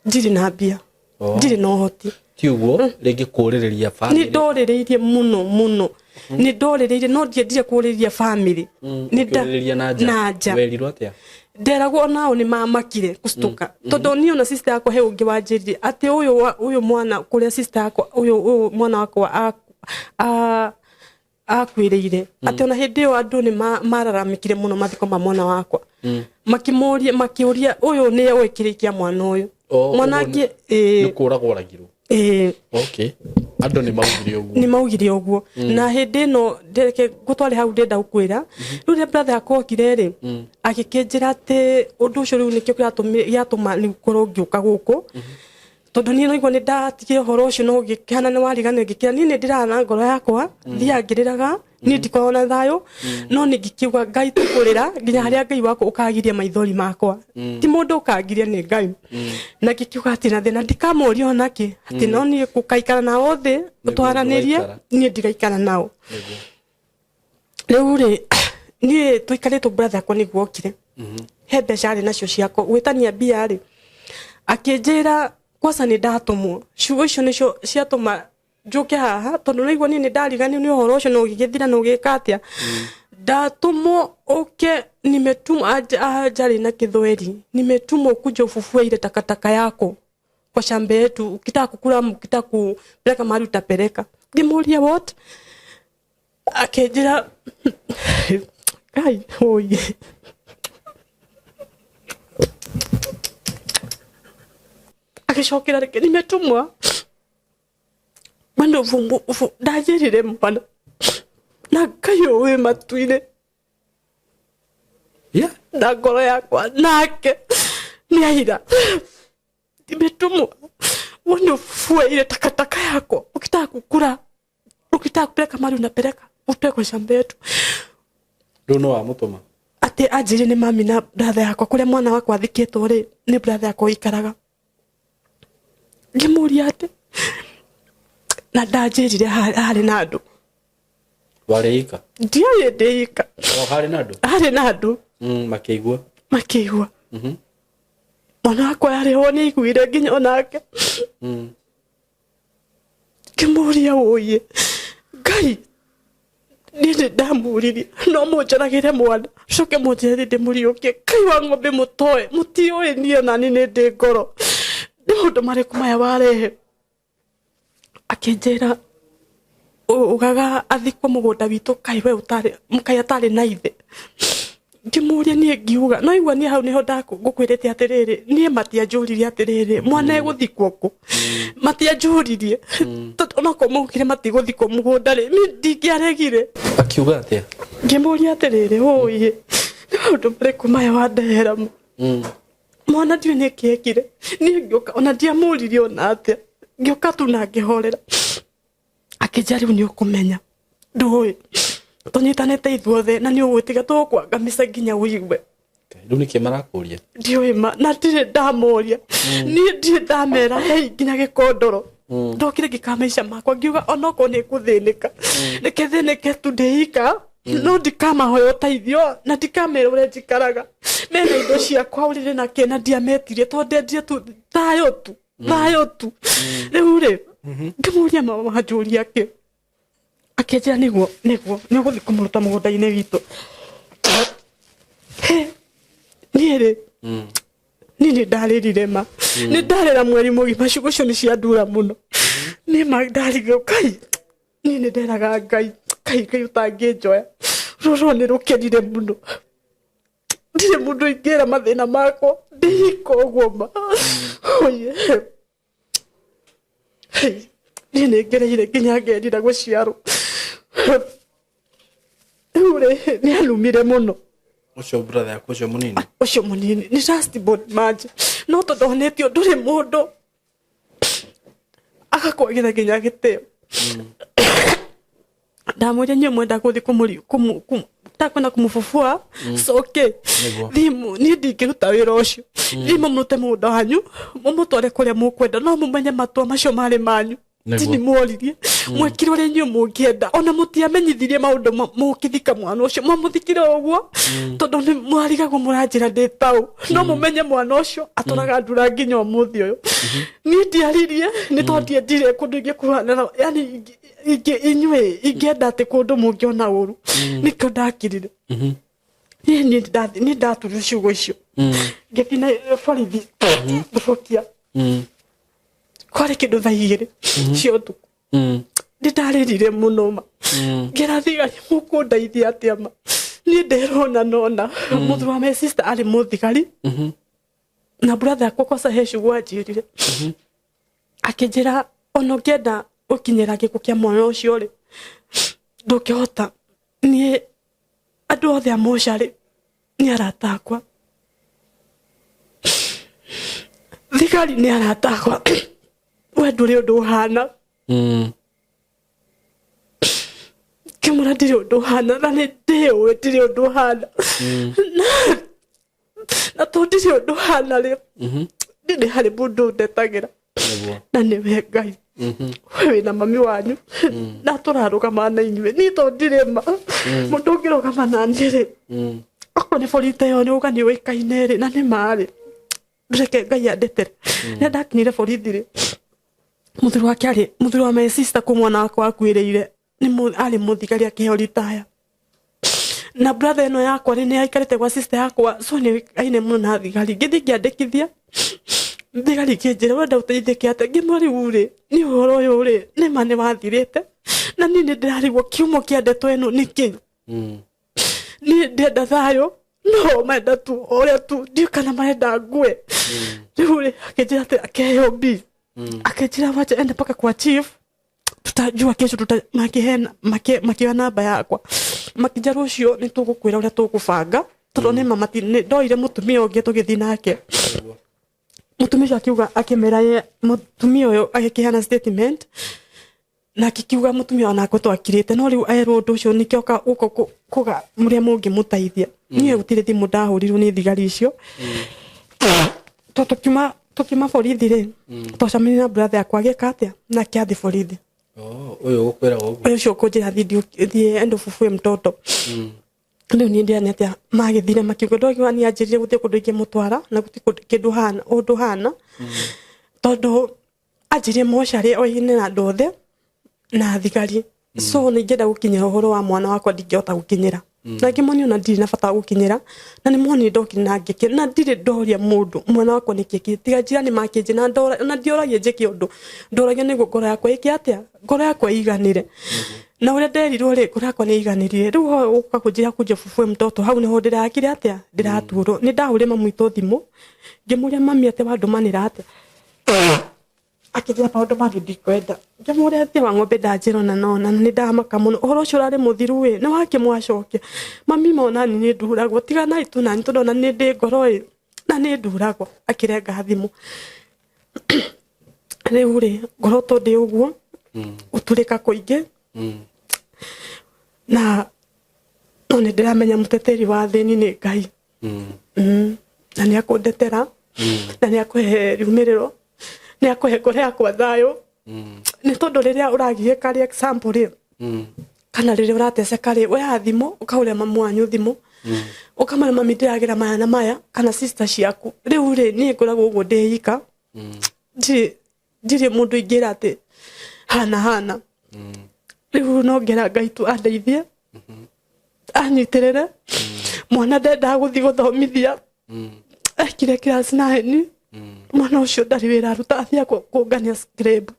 ndirĩ na mbia, ndirĩ na ũhoti. Ti ũguo rĩngĩ kũũrĩrĩria Nĩ family? Ndorĩrĩirie mũno mũno, nĩ ndorĩrĩirie, no ndiendire kũrĩrĩria family. Ũkĩũrĩrĩria na nja? Na nja. Werirwo atĩa? Nderagwo onao nĩ mamakire gũcituka, tondũ niĩ ona sister yakwa he ũngĩ wanjĩrire atĩ ũyũ mwana kũrĩa sister yakwa ũyũ mwana wakwa akuĩrĩire, atĩ ona hĩndĩ ĩyo andũ nĩ mararamĩkire mũno mathiko ma mwana wakwa, makĩmũria, makĩũria ũyũ nĩ oĩ kĩrĩ kĩa mwana ũyũ. Oh, mwana ũguo angĩ nĩ kũragwo oragirwo? Ĩĩ. Okay, andũ nĩ maugire ũguo? Nĩ maugire ũguo. Na hĩndĩ ĩno ndeke ngũtware hau, ndĩrenda gũkwĩra rĩu rĩrĩa brother yakwa okire rĩ, agĩkĩnjĩra atĩ ũndũ ũcio rĩu nĩkĩo gĩatũma rĩu ngorwo ngĩũka gũkũ, tondũ niĩ naigua nĩ ndatigire ũhoro ũcio no ũgĩkĩhana nĩ wariganĩra. Ngĩkĩra niĩ nĩ ndĩraga na ngoro yakwa, thiaga ngĩrĩraga, niĩ ndikoragwo na thayũ, no nĩ ngĩkiuga Ngai tũkũrĩra nginya harĩa Ngai wakwa ũkagiria maithori makwa, ti mũndũ ũkangiria, nĩ Ngai. Na ngĩkiuga atĩ na thĩna ndikamoria onakĩ, atĩ no niĩ gũkaikara nao thĩ twaranĩrie. Ndũgaikara. Niĩ ndigaikara nao. Rĩu rĩ, Niĩ tũikarĩtwo, brother yakwa nĩguo okire, he mbeca arĩ nacio ciakwa gwĩtania mbia rĩ, akĩnjĩra kwanza nĩ ndatũmwo. Ciugo icio nĩcio ciatũma njũke haha, tondũ naigua niĩ nĩ ndariganio nĩ ũhoro ũcio na ũgĩgĩthira na ũgĩka atĩa. Ndatũmwo ũke, nimetumwa, anjarĩ na Kĩthweri, nimetumwa ukuje ufufue ile takataka yako kwa shamba yetu, ukitaka kukula, ukitaka kupeleka mahali utapeleka. Ngĩmũria, "What?" Akĩnjĩra, Ngai oye, agĩcokera rĩngĩ, nimetumwa mwende ufumbu ufu. Ndanjĩrire mwana na Ngai ũyũ wĩ matu-inĩ na ngoro yakwa nake nĩ aira, nimetumwa uone ufufue ile takataka yako, ukitaka kukula, ukitaka kupeleka mahali unapeleka, utoe kwa shamba yetu. Rĩu no wamũtũma? Atĩ anjĩrire nĩ mami na brother yakwa, kũrĩa mwana wakwa athikĩtwo rĩ, nĩ brother yakwa ũikaraga. Ngĩmũria atĩ na ndanjĩrire harĩ na andũ. Warĩ ika? Ndiarĩ ndĩika. O harĩ na andũ? Harĩ na andũ. Makĩigua? Makĩigua. Mwana wakwa yarĩ ho, nĩ aiguire nginya onake. Ngĩmũria, "Ũyĩ Ngai?" Niĩ nĩ ndamũririe, no mũnjoragĩre mwana, coke mũnjĩre ndĩmũriũkie. Ngai wa ng'ombe, mũtoe mũtiũĩ niĩ onani nĩ ndĩ ngoro, nĩ maũndũ marĩkũ maya warehe? Akĩnjĩra ugaga athikwo mũgũnda witũ, kaĩ we ũtarĩ, kaĩ atarĩ na ithe? Ngĩmũria, niĩ ngiuga no igua niĩ hau nĩho ngũkwĩrĩte atĩrĩrĩ, niĩ matianjũririe atĩrĩrĩ, mwana egũthikwo kũ? Matianjũririe, tondũ onokorwo maugire matigũthikwo mũgũnda rĩ, niĩ ndingĩaregire. Akiuga atĩa? Ngĩmũria atĩrĩrĩ, ũyĩ, nĩ maũndũ marĩkũ maya wandehera? Mwana ndiũĩ nĩ kĩekire. Niĩ ngĩũka, ona ndiamũririe ona atĩa, ngĩũka tu na ngĩhorera. Akĩnjĩra, "Rĩu nĩ ũkũmenya ndũĩ tũnyitanĩte ithuothe na nĩ ũgwĩtiga tũgũkwangamica nginya ũigue." Rĩu nĩkĩ marakũria? Ndiũĩ ma, na ndirĩ ndamoria, niĩ ndirĩ ndamera hei nginya gĩkondoro. Ndokire ngĩka maica makwa, ngiuga onokorwo nĩ ngũthĩnĩka, reke thĩnĩke tu ndĩika, no ndikamahoya ũteithio na ndikamera ũrĩa njikaraga. Mena indo ciakwa, ũrĩrĩ na kĩ, na ndiametirie tondũ ndendire tu thayũ tu, thayũ tu. Rĩu rĩ, ngĩmũria, "Mama, wanjũria kĩ?" Akĩnjĩra, Nĩguo nĩ ũgũthiĩ kũmũruta mũgũnda-inĩ witũ." He, niĩ rĩ, niĩ nĩ ndarĩrire ma, nĩ ndarĩra mweri mũgima. Ciugo icio nĩ ciandura mũno nĩ ma, ndarigwo kai niĩ nĩ nderaga Ngai, kai Ngai ũtangĩnjoya. Rũrũ nĩ rũkenire mũno, ndirĩ mũndũ ingĩra mathĩna makwa, ndĩhika ũguo ma. Oye. Hey, niĩ nĩ ngereire nginya ngerira gũciarwo. Rĩu rĩ, nĩ anumire mũno. Ũcio brother yaku ũcio mũnini? Ũcio mũnini nĩ last born manje, no tondũ onetio ndũrĩ mũndũ, agakwagĩra nginya gĩtĩo. Ndamwĩra, "Inyuĩ mwenda gũthiĩ takwenda kũmũbubua coke thimu, niĩ ndingĩruta wĩra ũcio. Thiĩ mũmũrute mũgũnda wanyu, mũmũtware kũrĩa mũkwenda, no mũmenye matua macio marĩ manyu." Tini mworirie, mwekire ũrĩa inyuĩ mũngĩenda, ona mũtiamenyithirie maũndũ mũkĩthika mwana ũcio, mwamũthikire o ũguo tondũ nĩ mwarigagwo mũranjĩra ndĩ taũ. No mũmenye mwana ũcio atũraga ndura nginya ũmũthĩ ũyũ. Niĩ ndiaririe nĩ tondũ ndiendire kũndũ ingĩkuhanĩra, yani inyuĩ ingĩenda atĩ kũndũ mũngĩona ũru, nĩkĩo ndakirire. Niĩ niĩ ndaturire ciugo icio, ngĩthiĩ na borithi ngũcokia kwarĩ kĩndũ thaa 2 cia ũtukũ. Nĩ ndarĩrire mũno ma, ngĩra thigari, "Mũkũndeithia atĩa ma? Niĩ nderona nona mũthuri wa my sister arĩ mũthigari na brother yakwa." Kosa he ciugo anjĩrire, akĩnjĩra, "Ona ũngĩenda gũkinyĩra gĩkuũ kĩa mwana ũcio rĩ, ndũngĩhota. Niĩ andũ othe a mocarĩ nĩ arata akwa, thigari nĩ arata akwa, we ndũrĩ ũndũ ũhana." Ngĩmwĩra, "Ndirĩ ũndũ ũhana, na nĩ ndĩũĩ ndirĩ ũndũ ũhana, na to ndirĩ ũndũ ũhana rĩ, niĩ nĩ harĩ mũndũ ndetagĩra, na nĩwe Ngai." We wĩna mami wanyu na tũrarũgama na inyuĩ, niĩ to ndirĩ ma mũndũ ũngĩrũgama na niĩ rĩ, okorwo nĩ borithi ĩyo nĩ uga nĩ ũĩkaine rĩ, na nĩ ma rĩ, reke Ngai andetere. Rĩrĩa ndakinyire borithi rĩ, mũthuri wake arĩ mũthuri wa my sister kũ mwana wakwa akuĩrĩire nĩ arĩ mũthigari akĩheo ritaya, na brother ĩno yakwa rĩ, nĩ aikarĩte gwa sister yakwa, so nĩ aine mũno na thigari. Ngĩthiĩ ngĩandĩkithia, thigari ikĩnjĩra, "Wenda ũteithĩke atĩa?" Ngĩmwĩra, "Rĩu rĩ, nĩ ũhoro ũyũ rĩ, nĩ ma nĩ wathirĩte, na niĩ nĩ ndĩrarigwo kiumo kĩa ndeto ĩno nĩkĩ. Niĩ ndĩrenda thayũ, no marenda tu ũrĩa tu, ndiũ kana marenda ngue." Rĩu rĩ, akĩnjĩra atĩ akĩheo B, akĩnjĩra, "Wacha ende mpaka kwa chief, tutajua kesho." Tuta makĩhena makĩoya namba yakwa, makĩnja rũciũ nĩ tũgũkwĩra ũrĩa tũgũbanga, tondũ nĩ mama nĩ ndoire mũtumia ũngĩ tũgĩthiĩ nake. Mũtumia ũcio akiuga, akĩmera mũtumia ũyũ agĩkĩheana statement na akĩkiuga mũtumia onake twakirĩte, no rĩu erwo ũndũ ũcio nĩkĩo oka gũkũ kuga mũrĩa mũngĩmũteithia. Niĩ gũtirĩ thimũ ndahũrirwo nĩ thigari icio. To tũkiuma borithi rĩ, twacemanirie na brother yakwa, agĩka atĩa nake athiĩ borithi. Oh, ũyũ ũkwĩraga ũguo? Ũyũ ũcio ũkũnjĩra thiĩ ende ũbubue mtoto. Rĩu niĩ ndĩrani atĩa, magĩthire makiuga ndogiwa niĩ anjĩrire gũtirĩ kũndũ ingĩmũtwara na gũtirĩ kĩndũ hana ũndũ hana, tondũ anjĩrire mocarĩ oine na andũ othe na thigari, so nĩ ingĩenda gũkinyĩra ũhoro wa mwana wakwa, ndingĩhota gũkinyĩra. Na ngĩmonia ona ndirĩ na bata wa gũkinyĩra, na nĩ monire ndokire na ngĩkĩra na ndirĩ ndoria mũndũ mwana wakwa nĩkĩ kĩ tiga njira nĩ makĩnjĩra na ndora na ndioragia njĩke ũndũ, ndoragia nĩguo ngoro yakwa ĩke atĩa, ngoro yakwa ĩiganĩre. Na ũrĩa nderirwo rĩ, ngoro yakwa nĩ ĩiganĩrire. Rĩu ho ũka kũnjĩra kũnjia bubue mtoto, hau nĩho ndĩrakire atĩa, ndĩraturwo. Nĩ ndahũrire mami witũ thimũ, ngĩmũria, "Mami, atĩ wandũmanĩra atĩa?" Akĩnjĩra maũndũ mangĩ ndikwenda. Ngĩmũria atĩ wa ng'ombe ndanjĩra ona nona, na nĩ ndamaka mũno, ũhoro ũcio ũrarĩ mũthiru ĩ, nĩ wake mwacokia. "Mami, mona ni nĩ nduragwo, tiganai tu nani, tondũ ona nĩ ndĩ ngoro ĩ na nĩ nduragwo." Akĩrenga thimũ. Rĩu rĩ, ngoro to ndĩ ũguo gũturĩka kũingĩ, na no nĩ ndĩramenya mũteteri wa thĩni nĩ Ngai. Na nĩ akũndetera, na nĩ akũhe riumĩrĩro, nĩ akũhe ngoro yakwa thayũ, nĩ tondũ rĩrĩa ũragiĩka rĩ, example rĩ, kana rĩrĩa ũrateceka rĩ, woyaga thimũ ũkahũrĩra mamu wanyu thimũ, ũkamwĩra, "Mami, ndĩragera maya na maya," kana sister ciaku. Rĩu rĩ, niĩ ngoragwo ũguo ndĩ ika, ndirĩ mũndũ ingĩra atĩ hana hana. Rĩu no ngera Ngai tu andeithie, anyitĩrĩre. Mwana ndendaga gũthiĩ gũthomithia, ekire class 9. Mwana ũcio ndarĩ wĩra aruta, athiaga kũngania scrap.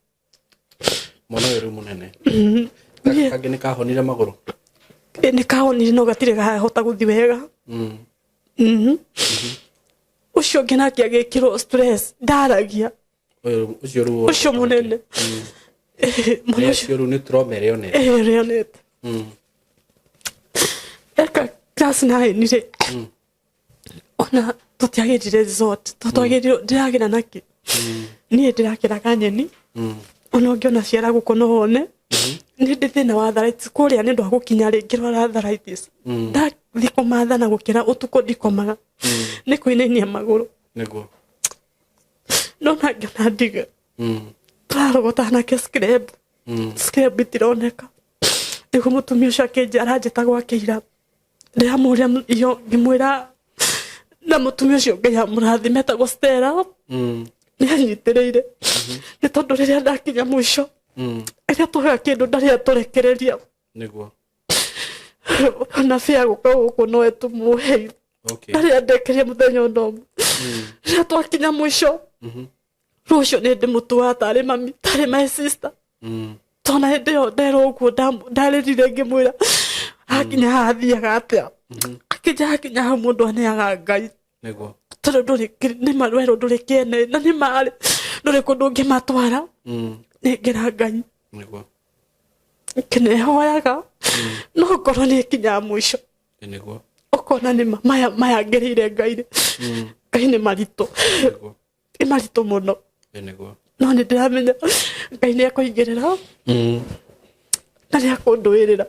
Mwana ũyũ rĩu mũnene? Kangĩ nĩ kahonire magũrũ? Nĩ kahonire, no gatirĩ kahota gũthiĩ wega. Ũcio ũngĩ nake agĩkĩrwo stress, ndaragia. Ũyũ ũcio rĩu? Ũcio mũnene. Mwana ũcio. Ũcio rĩu nĩ trauma ĩrĩa onete. Ĩrĩa onete. Eka class 9 rĩ, ona tũtiagĩrire resort, tondũ twagĩrĩirwo ndĩragĩra nakĩ, niĩ ndĩrakĩraga nyeni. Ona ũngĩona ciara gũkũ no wone nĩ ndĩ thĩna wa arthritis kũrĩa, nĩ ũndũ wa gũkinya rĩ, ngĩrwara arthritis. Ndathiĩ kũmatha na gũkĩra ũtukũ ndikomaga nĩ kũinainia magũrũ. No na ngĩona ndige tũrarogota nake scrap, scrap itironeka. Nĩguo mũtumia ũcio akĩnjĩra, aranjĩta gwake ira, ndĩramũria iyo, ngĩmwĩra na mũtumia ũcio Ngai amũrathime, etagwo Stella, nĩ anyitĩrĩire, nĩ tondũ rĩrĩa ndakinya mũico, rĩrĩa twoya kĩndũ ndarĩ atũrekereria. Ona bĩa gũka gũkũ no etũmũhe. Ndarĩ andekeria mũthenya ona ũmwe. Rĩrĩa twakinya mũico, rũciũ nĩ ndĩmũtuaga tarĩ mami, tarĩ my sister. Tona hĩndĩ ĩyo nderwo ũguo, ndarĩrire ngĩmwĩra hakinya haha thiaga atĩa. Akĩnja hakinya hau mũndũ aneaga Ngai. Tondũ ndũrĩ nĩ marwerwo, ndũrĩ kĩene, na nĩ marĩ ndũrĩ kũndũ ũngĩmatwara. Nengera Ngai. Kĩnehoyaga, no ngorwo nĩ ĩkinyaga mũico. Ũkona nĩ ma maya maya ngereire Ngai rĩ, Ngai nĩ maritũ. Nĩ maritũ mũno. No nĩ ndĩramenya Ngai nĩ ekũingĩrĩra na nĩ akũndũĩrĩra.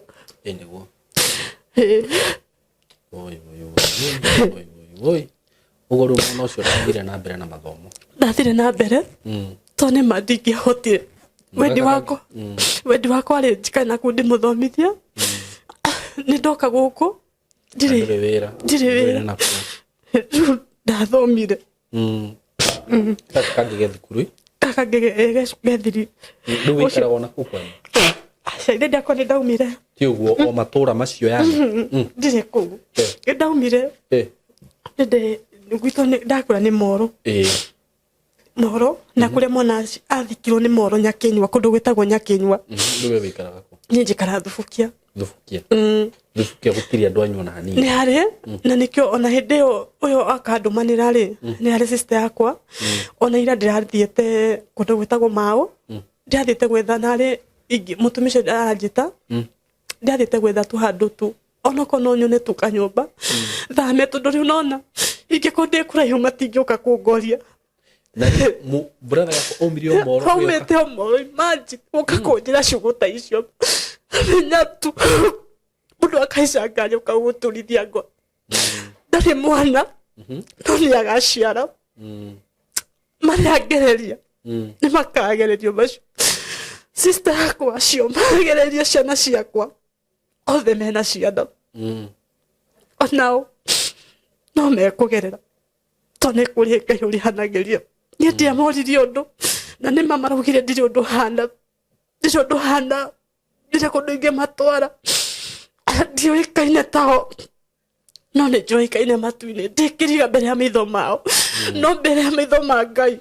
Ĩĩ. Oi, oi, oi, oi, oi, oi, oi. Ũguo rĩu mwana ũcio ndathire na mbere na mathomo? Ndathire na mbere, tondũ nĩ ma ndingĩahotire. Wendi wakwa, wendi wakwa rĩ, njikare na kũu ndĩmũthomithie. Nĩ ndoka gũkũ ndirĩ Ndũrĩ wĩra. Ndirĩ wĩra. Ndũrĩ nakuo. Rĩu ndathomire. Gaka kangĩ ge thukuru. Gaka gethiri. Rĩu wĩikaraga ona kũu kwanyu? Aca, ithe ndakwa nĩ ndaumire. Ti ũguo o matũra macio yani. Ndirĩ kũu. Nĩ ndaumire. Nĩ gwitũ ndakũra nĩ Moro. Moro na kũrĩa mwana athikirwo nĩ Moro Nyakinyua, kũndũ gwĩtagwo Nyakinyua. Rĩu we wĩikaraga kũ? Niĩ njikaraga Thubukia. Thubukia. Thubukia gũtirĩ andũ anyu ona hanini? Nĩ harĩ, na nĩkĩo ona hĩndĩ ĩyo ũyũ akandũmanĩra rĩ, nĩ harĩ sister yakwa. Ona ira ndĩrathiĩte kũndũ gwĩtagwo Mau, ndĩrathiĩte gwetha narĩ mũtumia ũcio aranjĩta, ndĩrathiĩte gwetha tu handũ tu onokorwo no nyone tu kanyũmba thame, tondũ rĩu nona ingĩkorwo ndĩ kũraihu matingĩũka kũngoria. Na brother yaku aumire o Moro? Aumĩte o Moro, imagine ũka kũnjĩra ciugo ta icio. Menya tu mũndũ akaica ngari ũkagũtũrithia ngo ndarĩ mwana, no nĩ agaciara. Marĩa ngereria nĩ makagererio macio sister yakwa acio magererio, ciana ciakwa othe mena ciana, onao no mekũgerera, to nĩ kũrĩ Ngai ũrĩhanagĩria. Niĩ ndiamoririe ũndũ, na nĩ ma maraugire ndirĩ ũndũ hana, ndirĩ ũndũ hana, ndirĩ kũndũ ingĩmatwara, ndiũĩkaine tao, no nĩ njũĩkaine matu-inĩ. Ndĩkĩriga mbere ya maitho mao, no mbere ya maitho ma Ngai,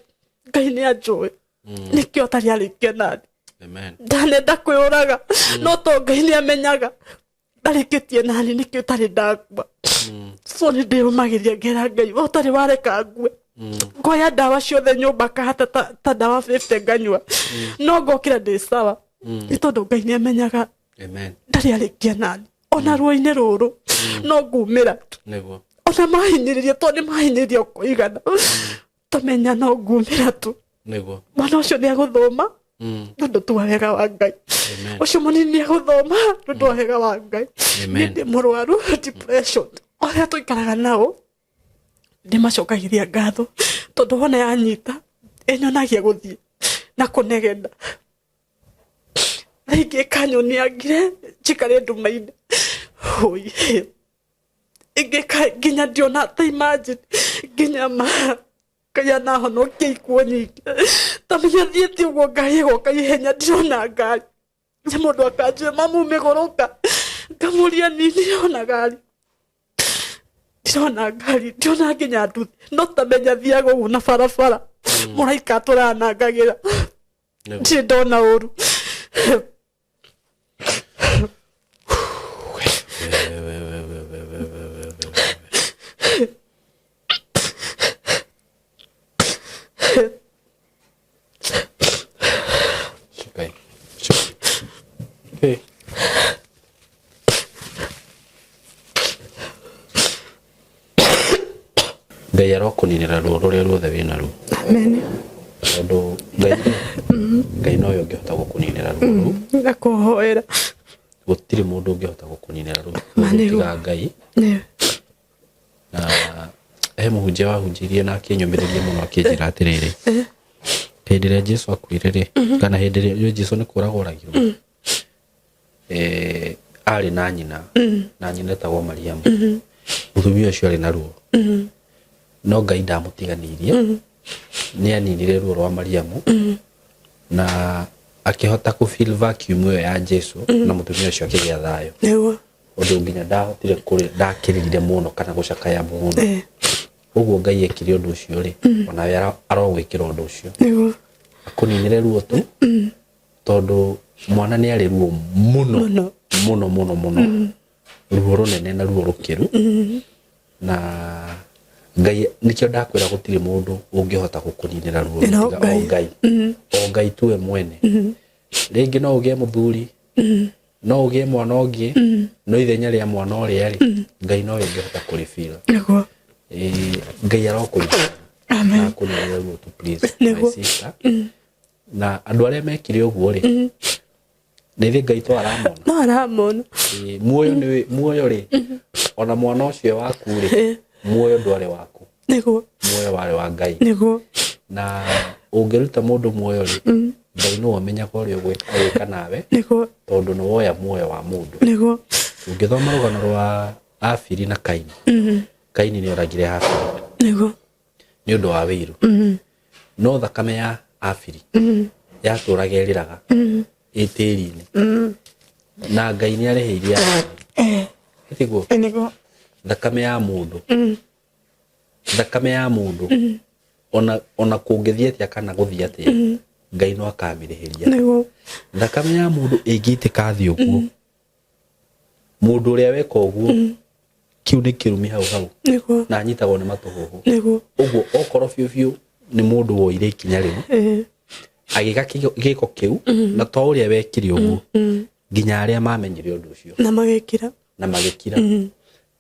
Ngai nĩ anjũĩ, nĩkĩo atarĩ arĩkia nani. Amen. Ndanenda kwĩyũraga, no to Ngai nĩ amenyaga ndarĩkĩtie nani, nĩkĩo ũtarĩ ndakua. So nĩ ndĩyũmagĩria ngera Ngai we ũtarĩ wareka ngue. Ngoya ndawa ciothe nyũmba kahata ta ndawa 50 nganyua, no ngokĩra ndĩ sawa, nĩ tondũ Ngai nĩ amenyaga Amen. ndarĩ arĩkia nani. Ona ruo-inĩ rũrũ no ngumĩra tu. Nĩguo. Ona mahinyĩrĩria, tondũ nĩ mahinyĩrĩria kũigana, tamenya no ngumĩra tu. Nĩguo. Mwana ũcio nĩ agũthoma nĩ ũndũ tu wa wega wa Ngai. Amen. Ũcio mũnini nĩ agũthoma nĩ ũndũ wa wega wa Ngai. Amen. Niĩ ndĩ mũrwaru depression, arĩa tũikaraga nao ndĩmacokagĩria ngatho, tondũ wona yanyita ĩnyonagia gũthiĩ na kũnegena, rĩngĩ ĩkanyonia ngire njikare nduma-inĩ. Oi, ĩngĩka nginya ndiona ta, imagine nginya ma Ngai anahonokia ikuũ nyingĩ. Tamenya thiĩte ũguo ngari ĩgoka ihenya, ndirona ngari, nĩ mũndũ akanjĩra mamu mĩgũrũka, ngamũria ni ndirona ngari, ndirona ngari, ndirona nginya nduthi, no tamenya thiaga ũguo na barabara mũraika tũranangagĩra. Ndirĩ ndona ũru. We, we, we, we, we, we, we, we, we, we. Shikai. Shikai. Hey. Ngai arokũninĩra ruo rũrĩa ruothe wĩna ruo. Amen. Tondũ Ngai nowe ũngĩhota gũkũninĩra ruo rũu. Ndakũhoera. Gũtirĩ mũndũ ũngĩhota gũkũninĩra ruo Ma nĩguo. tiga Ngai. Na he mũhunjia wahunjirie na akĩnyũmĩrĩria mũno, akĩnjĩra atĩrĩrĩ, hĩndĩ ĩrĩa Jesu akuire rĩ, kana hĩndĩ ĩrĩa Jesu nĩ kũragwo oragirwo, arĩ na nyina, na nyina etagwo Mariamu. Mũtumia ũcio arĩ na ruo, no Ngai ndamũtiganĩirie, nĩ aninire ruo rwa Mariamu na akĩhota kũ fill vacuum ĩyo ya Jesu, na mũtumia ũcio akĩgĩa thayũ, ũndũ nginya ndahotire kũrĩ ndakĩrĩrire mũno kana gũcakaya mũno. Ũguo Ngai ekire ũndũ ũcio rĩ, onawe arogwĩkĩra ũndũ ũcio, akũninĩre ruo tu, tondũ mwana nĩ arĩ ruo mũno. Mũno. Mũno mũno mũno, ruo rũnene na ruo rũkĩru. Na Ngai, nĩkĩo ndakwĩra gũtirĩ mũndũ ũngĩhota gũkũninĩra ruo No tiga o Ngai. Ngai, o Ngai tuwe mwene. Rĩngĩ no ũgĩe mũthuri, no ũgĩe mwana ũngĩ, no ithenya rĩa mwana ũrĩa rĩ, Ngai nowe ũngĩhota kũrĩbira. Ngai arokũririkana Amen. na akũninĩre ruo tu, please, my sister. Na andũ arĩa mekire ũguo rĩ, nĩ thĩ Ngai to aramona. No aramona. Muoyo nĩ muoyo rĩ, ona mwana ũcio waku rĩ, muoyo ndwarĩ waku. Muoyo warĩ wa Ngai. Na ũngĩruta mũndũ muoyo rĩ. Ngai nĩwe ũmenyaga ũrĩa ũgwĩka nawe, Nĩguo. tondũ nĩ woya muoyo wa mũndũ. Nĩguo. Ũngĩthoma rũgano rwa Abiri na Kaini, Kaini nĩ oragire Habili Nĩguo. Nĩ ũndũ wa wĩiru, no thakame ya Abiri yatũraga ĩrĩraga ĩ tĩri-inĩ, na Ngai nĩ arĩhĩirie Abili. Tiguo? Nĩguo. Thakame ya mũndũ, thakame ya mũndũ, ona kũngĩthiĩ atĩa kana gũthiĩ atĩa, Ngai no akamĩrĩhĩria. Nĩguo. Thakame ya mũndũ ĩngĩitĩka thĩ ũguo, mũndũ ũrĩa weka ũguo, kĩu nĩ kĩrumi hau hau, Nĩguo. na anyitagwo nĩ matũhũhũ. Nĩguo. Ũguo okorwo biũ biũ nĩ mũndũ woire ikinya rĩu, agĩka gĩko kĩu, na to ũrĩa wekire ũguo, nginya arĩa mamenyire ũndũ ũcio na magĩkira. Na magĩkira.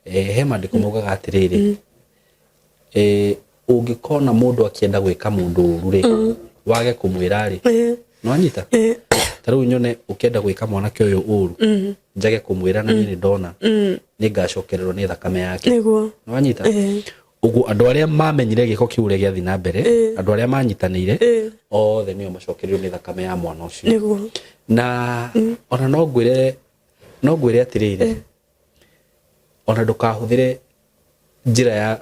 He maandĩko maugaga atĩrĩrĩ, ũngĩkona mũndũ akĩenda gwĩka mũndũ ũru rĩ, wage kũmwĩra rĩ, nĩwanyita? Ta rĩu nyone ũkĩenda gwĩka mwanake ũyũ ũru, njage kũmwĩra, na niĩ nĩ ndona, nĩ ngacokererwo nĩ thakame yake. Nĩguo. Nĩwanyita? Ũguo andũ arĩa mamenyire gĩko kĩu ũrĩa gĩathiĩ na mbere, andũ arĩa manyitanĩire, othe nĩo macokereirwo nĩ thakame ya mwana ũcio. Nĩguo. Na ona no ngwĩre atĩrĩrĩ, ona ndũkahũthĩre njĩra ya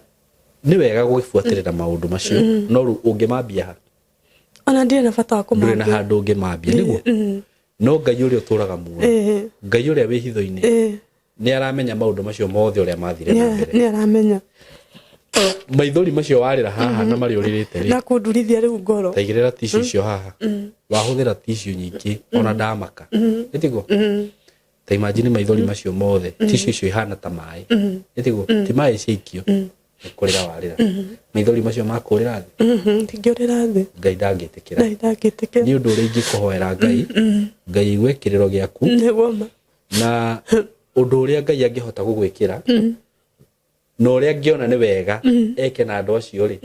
nĩ wega gũgĩbuatĩrĩra maũndũ macio, no rĩu ũngĩmambia ha? Ona ndirĩ na bata wa Ndũrĩ na kũmambia. handũ ũngĩmambia, nĩguo. No Ngai ũrĩa ũtũraga muoyo, Ngai ũrĩa wĩ hitho-inĩ, nĩ aramenya maũndũ macio mothe ũrĩa mathire na mbere. Nĩ aramenya. Maithori macio warĩra haha na marĩa ũrĩrĩte rĩ, Na kũndurithia rĩu ngoro. Taigĩrĩra tissue icio haha. Wahũthĩra tissue nyingĩ, ona ndamaka, ĩtiguo? Ta imagine maithori macio mothe, tissue icio ihana ta maĩ, ĩtiguo? Ti maĩ ciaikio, nĩ kũrĩra warĩra, maithori macio makũrĩra thĩ. Ndingĩũrĩra thĩ. Ngai ndangĩtĩkĩra. Ngai ndangĩtĩkĩra. Nĩ ũndũ ũrĩa ingĩkũhoera Ngai, Ngai aigue kĩrĩro gĩaku. Nĩguo ma. Na ũndũ ũrĩa Ngai angĩhota gũgwĩkĩra na ũrĩa angĩona nĩ wega eke na andũ acio rĩ,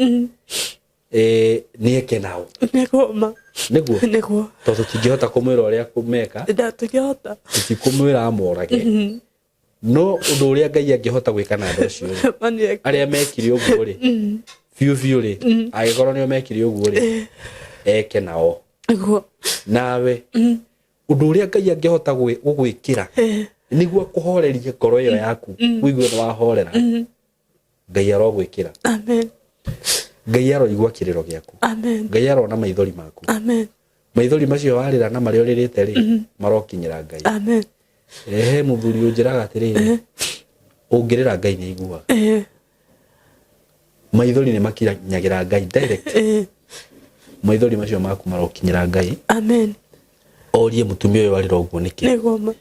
nĩ eke nao. Nĩguo ma. Nĩguo. Nĩguo. Tondũ tũtingĩhota kũmwĩra ũrĩa kũmeka. Ndatũngĩhota. Tũtikũmwĩra amorage, no ũndũ ũrĩa Ngai angĩhota gwĩka na andũ acio rĩ, Ma nĩ eke. Arĩa mekire ũguo rĩ, biũ biũ rĩ, angĩkorwo nĩo mekire ũguo rĩ, eke nao. Nĩguo. Nawe ũndũ ũrĩa Ngai angĩhota gũgwĩkĩra nĩguo akũhorerie ngoro ĩyo yaku, ũigue nĩ wahorera, Ngai arogwĩkĩra. Amen. Ngai aroigua kĩrĩro gĩaku. Amen. Ngai arona maithori maku. Amen. Maithori macio warĩra na marĩa ũrĩrĩte rĩ, marokinyĩra Ngai. Amen. Ehe, mũthuri ũnjĩraga atĩrĩrĩ, ũngĩrĩra Ngai nĩ aiguaga. Maithori nĩ makinyagĩra Ngai direct. Maithori macio maku marokinyĩra Ngai. Amen. Orie mũtumia ũyũ arĩra ũguo nĩkĩ. Nĩguo ma.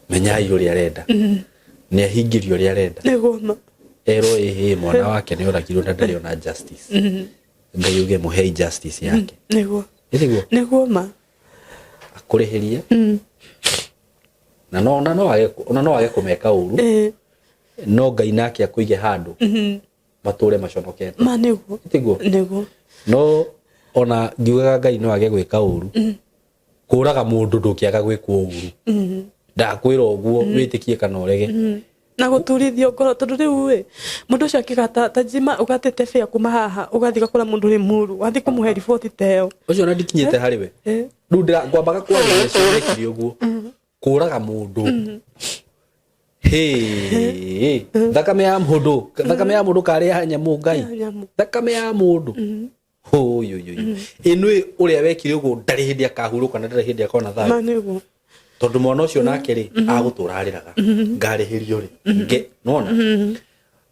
Menyai ũrĩa arenda, nĩ ahingĩrio ũrĩa arenda. Nĩguo ma. Erwo ĩhĩ mwana wake nĩ oragirwo na ndarĩ ona justice, Ngai uge mũhei justice yake. Nĩguo. Nĩguo. Nĩguo ma. Akũrĩhĩrie, na no ona no age, ona no age kũmeka ũru, no Ngai nake akũige handũ matũre maconokete. Ma nĩguo. Tiguo? Nĩguo. No ona ngiugaga Ngai no age gwĩka ũru, kũraga mũndũ ndũngĩaga gwĩkwo ũru, ndakwĩra ũguo, wĩtĩkie kana ũrege. Na gũturithio ngoro, tondũ rĩu ĩ mũndũ ũcio akĩgata ta njima ũgatĩte bĩa kuma haha ũgathiĩ ũgakora mũndũ ũrĩ mũru, wathiĩ kũmũhe riboti ta ĩyo. Ũcio ona ndikinyĩte harĩ we. Rĩu ngwambaga kwaria acio mekire ũguo, kũraga mũndũ. Hĩ, thakame ya mũndũ, thakame ya mũndũ karĩ ya nyamũ, Ngai. Ya nyamũ. Thakame ya mũndũ, hũyũyũyũ, ĩnũ ũrĩa wekire ũguo ndarĩ hĩndĩ akahurũka na ndarĩ hĩndĩ akona Ma thayũ. Nĩguo. Tondũ mwana ũcio nake rĩ, agũtũra arĩraga ngarĩhĩrio rĩ nge nona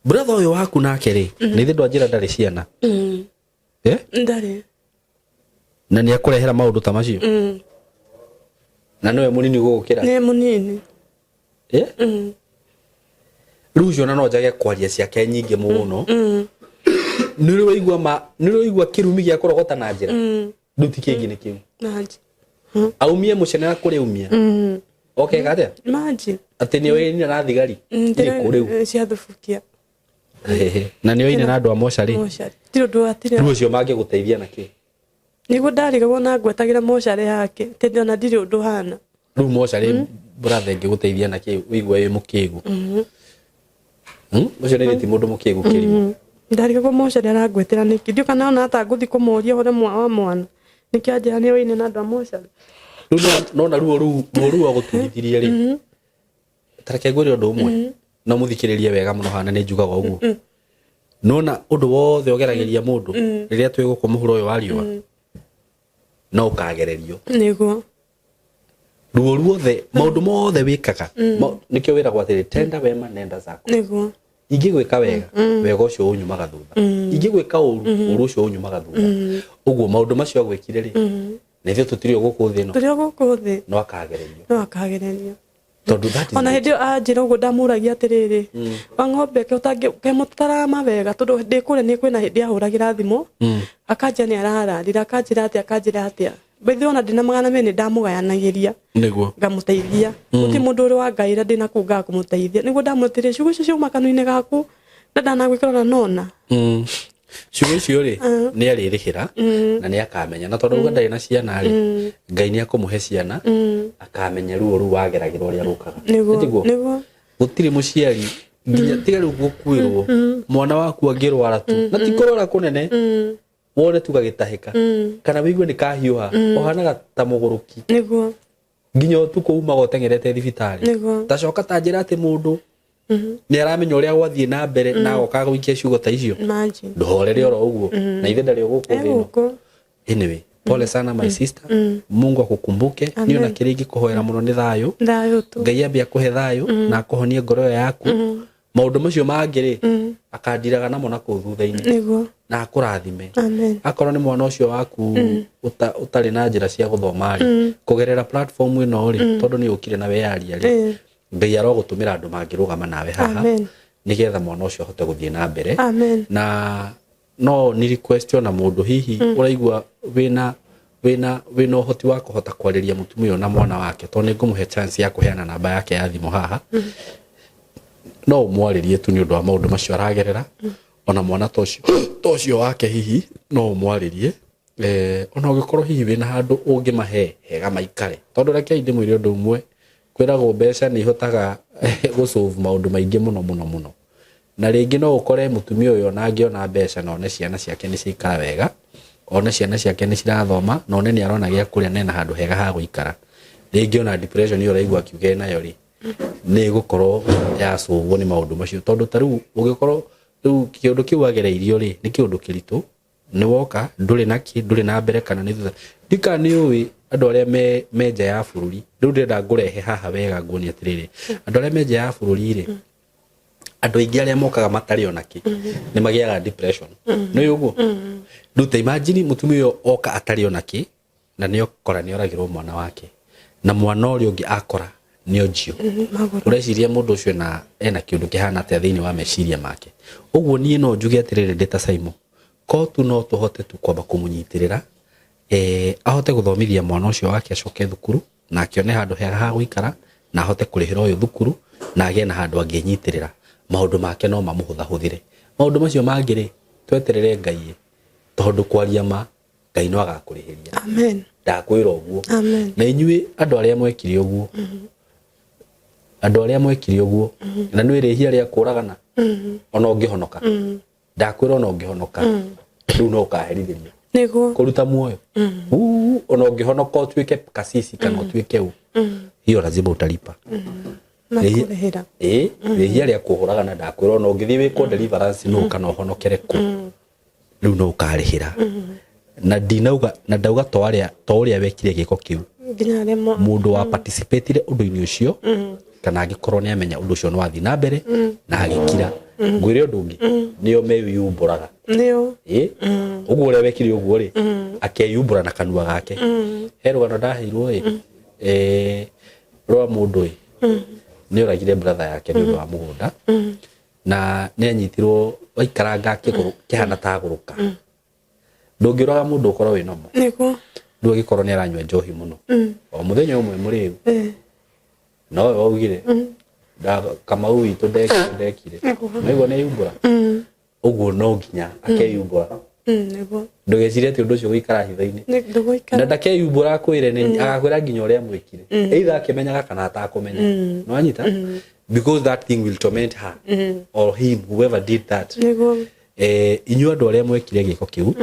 brother ũyũ waku nake rĩ, nĩ ithe ndwanjĩra ndarĩ ciana? Eh? Ndarĩ. Na nĩ akũrehera maũndũ ta macio, na nĩwe mũnini gũgũkĩra? Nĩ mũnini. Eh? Rĩu ũcio ona no njage kwaria ciake nyingĩ mũno. Nĩ ũrĩ waigua ma, nĩ ũrĩ waigua kĩrumi gĩa kũrogota na njĩra? Rĩu ti kĩngĩ, nĩ kĩu. Manji. Aumie mũcene na kũrĩa umia okeka atĩa? Manji. Atĩ nĩ oĩnina na thigari irĩkũ rĩu? Cia thubukia. Na nĩ oine na andũ a mocarĩ? Mocarĩ tirĩ ũndũ watirĩ. Rĩu ũcio mangĩgũteithia na kĩ? Nĩguo ndarigagwo na ngwetagĩra mocarĩ yake tondũ ona ndirĩ ũndũ hana. Rĩu mocarĩ, brother, ĩngĩgũteithia na kĩ ũigua wĩ mũkĩgu? Ũcio nĩ ti mũndũ mũkĩgu, kĩrimũ. Ndarigagwo mocarĩ arangwetera nĩkĩ, ndiũ kana ona ata ngũthiĩ kũmũria ũhoro wa mwana. Nĩkĩo anjĩra nĩ oine na andũ a mocarĩ. Rĩu nona ruo rũu, ruo rũu agũturithirie rĩ, ta reke ngwĩre ũndũ ũmwe, no mũthikĩrĩrie wega mũno hana nĩ njugaga ũguo. Nona ũndũ wothe ũgeragĩria mũndũ rĩrĩa twĩ gũkũ mũhuro ũyũ wa riũa, no ũkagererio. Nĩguo. Ruo ruothe, maũndũ mothe wĩkaga, nĩkĩo wĩragwo atĩrĩ, tenda wema nenda zako. Nĩguo. Ingĩgwĩka wega, wega ũcio ũnyumaga thutha. Ingĩgwĩka ũru, ũru ũcio ũnyumaga thutha. Ũguo maũndũ macio agwĩkire rĩ, na ithuĩ tũtirĩ o gũkũ thĩ ĩno. Tũrĩ o gũkũ thĩ. No akagererio. No akagererio. Tondũ that is Ona it. hĩndĩ ĩyo anjĩra ũguo ndamũragia atĩrĩrĩ, wa ng'ombe ke ũtangĩ ke mũtarama wega, tondũ ndĩ kũrĩa nĩ kwĩna hĩndĩ ahũragĩra thimũ, akanjĩra nĩ arararire, akanjĩra atĩa, akanjĩra atĩa. By the way, ona ndĩna 200 nĩ ndamũgayanagĩria. Nĩguo. Ngamũteithia. Gũtirĩ mũndũ ũrĩ wangaĩra ndĩna kũu ngaga kũmũteithia. Nĩguo ndamwĩtire ciugo icio ciauma kanua-inĩ gaku, na ndanagwĩkĩra ona nona. Ciugo icio rĩ, nĩ arĩrĩhĩra na nĩ akamenya. Na tondũ auga ndarĩ na ciana rĩ, Ngai nĩ akũmũhe ciana, akamenya ruo rũu wageragĩra ũrĩa rũkaga. Nĩguo, Nĩtiguo? nĩguo. Gũtirĩ mũciari nginya tiga rĩu gũkuĩrwo, mwana waku angĩrwara tu, na ti kũrwara kũnene, wone tu gagĩtahĩka, kana wĩigue nĩ kahiũha, ũhanaga ta mũgũrũki. Nĩguo. Nginya ũtukũ umaga ũteng'erete thibitarĩ. Nĩguo. Ta coka ta njĩra atĩ mũndũ nĩ aramenya ũrĩa gwathiĩ na mbere na agoka gũikia ciugo ta icio. Imagine. Ndũhorere oro ũguo. Na ithe ndarĩ o gũkũ thĩ ĩno. Gũkũ. Anyway, pole sana my sister. Mungu akukumbuke. Niĩ ona kĩrĩa ingĩkũhoera mũno nĩ thayũ. Thayũ tu. Ngai ambe akũhe thayũ na akũhonie ngoro ĩyo yaku. Maũndũ macio mangĩ rĩ, akandiraga namo na kũu thutha-inĩ. Nĩguo. Na akũrathime. Amen. Akorwo nĩ mwana ũcio waku ũtarĩ na njĩra cia gũthoma rĩ, kũgerera platform ĩno rĩ, tondũ nĩ ũkire na weyaria rĩ, Ngai arogũtũmĩra andũ mangĩrũgama nawe haha, Amen. nĩgetha mwana ũcio ahote gũthiĩ na mbere. Amen. Na no ni request ona mũndũ hihi ũraigua wĩna ũhoti wa kũhota kwarĩria mũtumia ũyũ na mwana wake, tondũ nĩ ngũmũhe chance ya kũheana namba yake ya thimũ haha. No ũmwarĩrie tu nĩ ũndũ wa maũndũ macio aragerera, ona mwana ta ũcio wake hihi no ũmwarĩrie. Ona ũngĩkorwo hihi wĩna handũ ũngĩmahe hega maikare, tondũ rekei ndĩmwĩre ũndũ ũmwe, kwĩragwo mbeca nĩ ihotaga gũsolve maũndũ maingĩ mũno mũno mũno. Na rĩngĩ no ũkore mũtumia ũyũ ona angĩona mbeca na one ciana ciake nĩ ciaikara wega, one ciana ciake nĩ cirathoma, na one nĩ arona gĩa kũrĩa na ena handũ hega ha gũikara, rĩngĩ ona depression ĩyo ũraigua akiuga enayo rĩ, nĩ ĩgũkorwo yasolvwo nĩ maũndũ macio. Tondũ ta rĩu ũngĩkorwo rĩu kĩũndũ kĩu wagereirio rĩ, nĩ kĩũndũ kĩritũ, nĩ woka ndũrĩ na kĩ, ndũrĩ na mbere kana nĩ thutha. Ndika nĩ ũĩ andũ arĩa me nja ya bũrũri, rĩu ndĩrenda ngũrehe haha wega nguonie atĩrĩrĩ, andũ arĩa me nja ya bũrũri rĩ, andũ aingĩ arĩa mokaga matarĩ ona kĩ, nĩ magĩaga depression. Nĩ ũĩ ũguo? Rĩu ta imagine mũtumia ũyũ oka atarĩ ona kĩ, na nĩ okora nĩ oragĩrwo mwana wake, na mwana ũrĩa ũngĩ akora nĩ onjio. Ũreciria mũndũ ũcio ena kĩũndũ kĩhana atĩa thĩinĩ wa meciria make? Ũguo niĩ no njuge atĩrĩrĩ ndĩ ta Simon, ko tu no tũhote tu kwamba kũmũnyitĩrĩra, ahote gũthomithia mwana ũcio wake acoke thukuru, na akĩone handũ hega ha gũikara, na ahote kũrĩhĩra ũyũ thukuru, na agĩe na handũ angĩnyitĩrĩra, maũndũ make no mamũhũthahũthĩre. Maũndũ macio mangĩ rĩ, tweterere Ngai, tondũ kwaria ma Ngai no agakũrĩhĩria. Amen. Ndakwĩra ũguo. Amen. Na inyuĩ andũ arĩa mwekire ũguo, andũ arĩa mwekire ũguo, na nĩ rĩhia rĩa kũragana, ona ũngĩhonoka. Ndakwĩra ona ũngĩhonoka, rĩu no ũkaherithĩrio. Nĩguo. Kũruta muoyo. Ona ũngĩhonoka ũtuĩke kasisi kana ũtuĩke ũ. Hiyo lazima utalipa. Makũrĩhĩra. Rĩhia rĩa kũhũragana ndakwĩra ona ũngĩthiĩ wĩkwo deliverance nũ kana ũhonokere kũ. Rĩu no ũkarĩhĩra. Na ndinauga, na ndauga to arĩa, to ũrĩa wekire gĩko kĩu. Nginya arĩa Mũndũ wa participatire ũndũ-inĩ ũcio, kana angĩkorwo nĩ amenya ũndũ ũcio nĩ wathiĩ na mbere, na agĩkira. Ngwĩre ũndũ ũngĩ, nĩo meyumbũraga. Nĩo. Ũguo ũrĩa wekire ũguo rĩ, akeyumbũra na kanua gake. He rũgano ndaheirwo ĩ, rwa mũndũ ĩ, nĩ oragire brother yake nĩ ũndũ wa mũgũnda. Na nĩ anyitirwo waikaranga kĩhana ta agũrũka. Ndũngĩũraga mũndũ ũkorwo wĩ normal. Nĩguo. Rĩu agĩkorwo nĩ aranyua njohi mũno. O mũthenya ũmwe mũrĩu. Nowe waugire. Kamau witũ ndekire. Naigua nĩ eyumbũra. Ũguo no nginya akeyumbũra. Nĩguo. Ndũgecirie atĩ ũndũ ũcio gũikara hitho-inĩ. Ndũgũikara. Na ndakeyumbũra akwĩre nĩ agakwĩra nginya ũrĩa mwĩkire. Either akĩmenyaga kana atakũmenya. Nĩwanyita? Because that thing will torment her or him, whoever did that. Nĩguo. Inyuĩ andũ arĩa mwekire gĩko kĩu,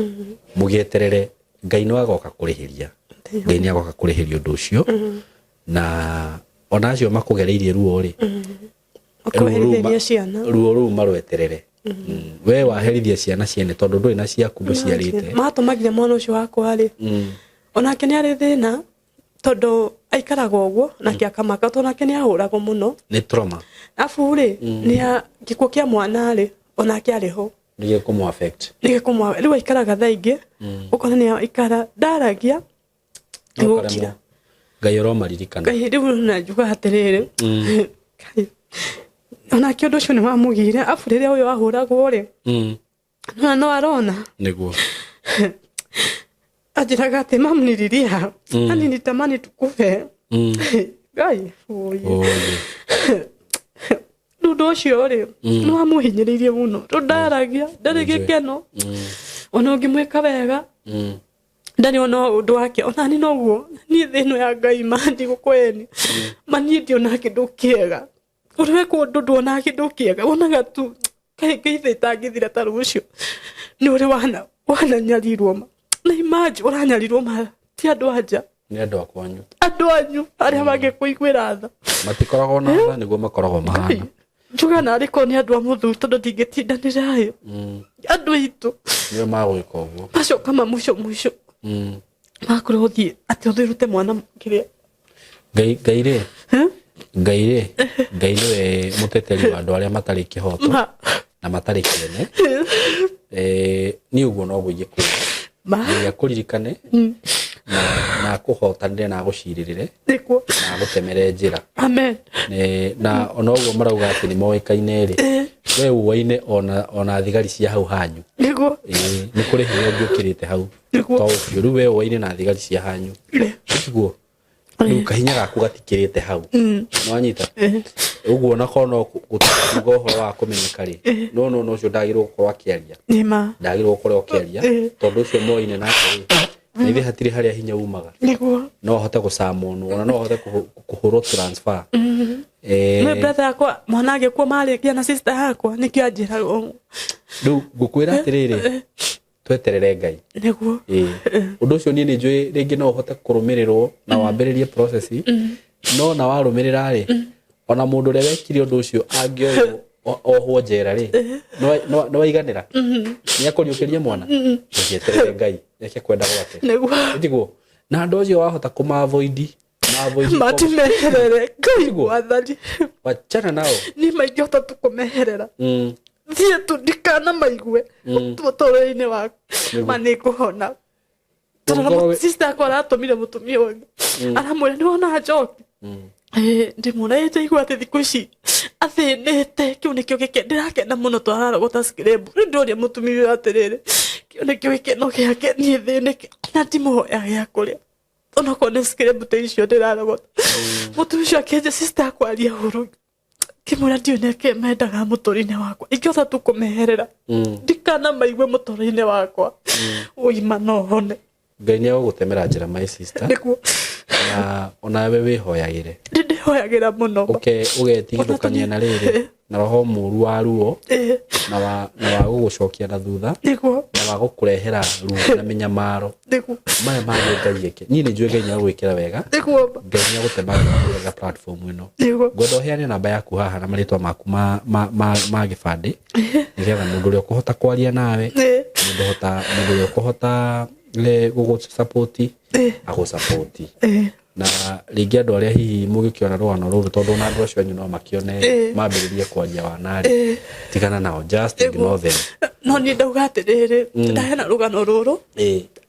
mũgĩeterere Ngai nĩ agoka kũrĩhĩria. Ngai nĩ agoka kũrĩhĩria ũndũ ũcio. Na ona acio makũgereirie ruo rĩ, ruo rũu Ũkũherithĩria ciana. Ruo rũu marweterere. We waherithia ciana ciene tondũ ndũrĩ na ciaku ndũciarĩte. Matũmagia mwana ũcio wakwa rĩ, onake nĩ arĩ thĩna tondũ aikaraga ũguo nake akamaka tondũ nake nĩ ahũragwo mũno. Nĩ trauma. Abu rĩ, nĩ gĩkuũ kĩa mwana rĩ, onake arĩ ho. Nĩ gĩkũmũ affect. Nĩ gĩkũmwa rĩu aikaraga thaa ingĩ ũkona nĩ aikara ndaragia. No Nĩgũkira. karemwo. Ngai ũromaririkana. Ngai rĩu na njuga atĩrĩrĩ, Ngai, onake ũndũ ũcio nĩ wamũgire abu rĩrĩa ũyũ ahũragwo rĩ, na no arona. Nĩguo. Anjĩraga atĩ mamu nililia, yani nitamani tukufe. Ngai oye. Oye. Rĩu ũndũ ũcio rĩ, nĩ wamũhinyĩrĩirie mũno tondũ ndaragia, ndarĩ gĩkeno, ona ũngĩmwĩka wega ndarĩ ona ũndũ wake. Ona ni noguo niĩ thĩ ĩno ya Ngai ma ndigũkweni ma niĩ ndionaga kĩndũ kĩega. Ũrĩ weka ũndũ nduonaga kĩndũ kĩega, wonaga tu kaĩ Ngai thĩ ĩtangĩthira ta rũciũ. Nĩ ũrĩ wana wananyarirwo ma na imagine ũranyarirwo ma ti andũ anja. Nĩ andũ a kwanyu. Andũ anyu arĩa mangĩkũiguĩra tha. Matikoragwo na tha, nĩguo makoragwo mahana. Njuga narĩ korwo nĩ andũ a mũthuri tondũ ndingĩtindanĩra ĩ andũ aitũ. Nĩo magwĩka ũguo. Macoka ma mũico mũico makorwo ũthiĩ atĩ ũthiĩ ũrute mwana kĩrĩa. Ngai Ngai rĩ, Ngai rĩ, Ngai nĩwe mũteteri wa andũ arĩa matarĩ kĩhoto na matarĩ kĩene. Niĩ ũguo noguo ingĩkwĩra. Ngai akũririkane na akũhotanĩre na agũcirĩrĩre na agũtemere njĩra. Amen. Na ona ũguo marauga atĩ nĩ moĩkaine rĩ, we uaine ona thigari cia hau hanyu. Ĩĩ, nĩ kũrĩ hinya ũngĩ ũkĩrĩte hau. To ũcio rĩu we uaine na thigari cia hanyu. Tiguo? Rĩu kahinya gaku gatikĩrĩte hau. Nĩwanyita? Ũguo ona korwo no kuga ũhoro wa kũmenyeka rĩ, no no no ũcio ndagĩrĩirwo gũkorwo akĩaria. Nĩma. Ndagĩrĩirwo gũkorwo akĩaria tondũ ũcio moaine nake rĩ, na ithuĩ hatirĩ harĩa hinya umaga. No ahote gũcamonwo, ona no ahote kũhũrwo transfer. Nĩ brother yakwa mwana agĩkua marĩkia na sister yakwa nĩkĩo anjĩraga ũguo. Rĩu ngũkwĩra atĩrĩrĩ, tweterere Ngai. Ĩĩ. Ũndũ ũcio niĩ nĩ njũĩ rĩngĩ no ũhote kũrũmĩrĩrwo na wambĩrĩrie process, no na warũmĩrĩra rĩ, ona mũndũ ũrĩa wekire ũndũ ũcio angĩoywo ohwo njera rĩ, nĩ waiganĩra? Nĩ akũriũkĩria mwana? Tũgĩeterere Ngai eke kwenda gwake. Tiguo? Na andũ acio wahota kũma-avoid, ma-avoid Matimeherere Ngai. Tiguo? Mwathani. Wachana nao. Niĩ maingĩhota tu kũmeherera, thiĩ tu ndikana maigue mũtũrĩre-inĩ waku ma nĩ ngũhona. Ũngĩkorwo Sister yakwa aratũmire mũtumia ũngĩ aramwĩra nĩ wona njoki ndĩmwona ĩ ndaigua atĩ thikũ ici athĩnĩte, kĩu nĩkĩo gĩke ndĩrakena mũno twararogota scrap. Rĩu ndoria mũtumia ũyũ atĩrĩrĩ, kĩu nĩkĩo gĩkeno gĩake niĩ thĩnĩke na ndimũhoya gĩa kũrĩa onakorwo nĩ scrap ta icio ndĩrarogota? Mũtumia ũcio akĩnja sister yakwa aria ũru, kĩmwĩra ndiũĩ nĩkĩ mendaga mũtũrĩre wakwa, ingĩhota tu kũmeherera ndikana maigue mũtũrĩre wakwa ũgima no hone. Ngai nĩ agũgũtemera njĩra, my sister. Na onawe wĩhoyagĩre. Ndĩhoyagĩra mũno. Ũgetigithũkania na rĩrĩ na roho mũru wa ruo na wa gũgũcokia na thutha na wa gũkũrehera ruo na mĩnyamaro maya mangĩ. Ngai eke, niĩ nĩ njũĩ Ngai nĩ agwĩkĩra wega. Ngai nĩ agũtema wega platform ĩno. Ngwenda ũheane namba yaku haha na marĩtwa maku ma gĩbandĩ nĩgetha mũndũ ũrĩa ũkũhota kwaria nawe, mũndũ ũrĩa ũkũhota gũgũ-support agũ-support, na rĩngĩ andũ arĩa hihi mũgĩkĩona rũgano rũrũ, tondũ ona andũ acio anyu no makĩone mambĩrĩrie kwaria wanarĩ, tigana nao, just ignore them. No niĩ ndauga atĩrĩrĩ, ndaheana rũgano rũrũ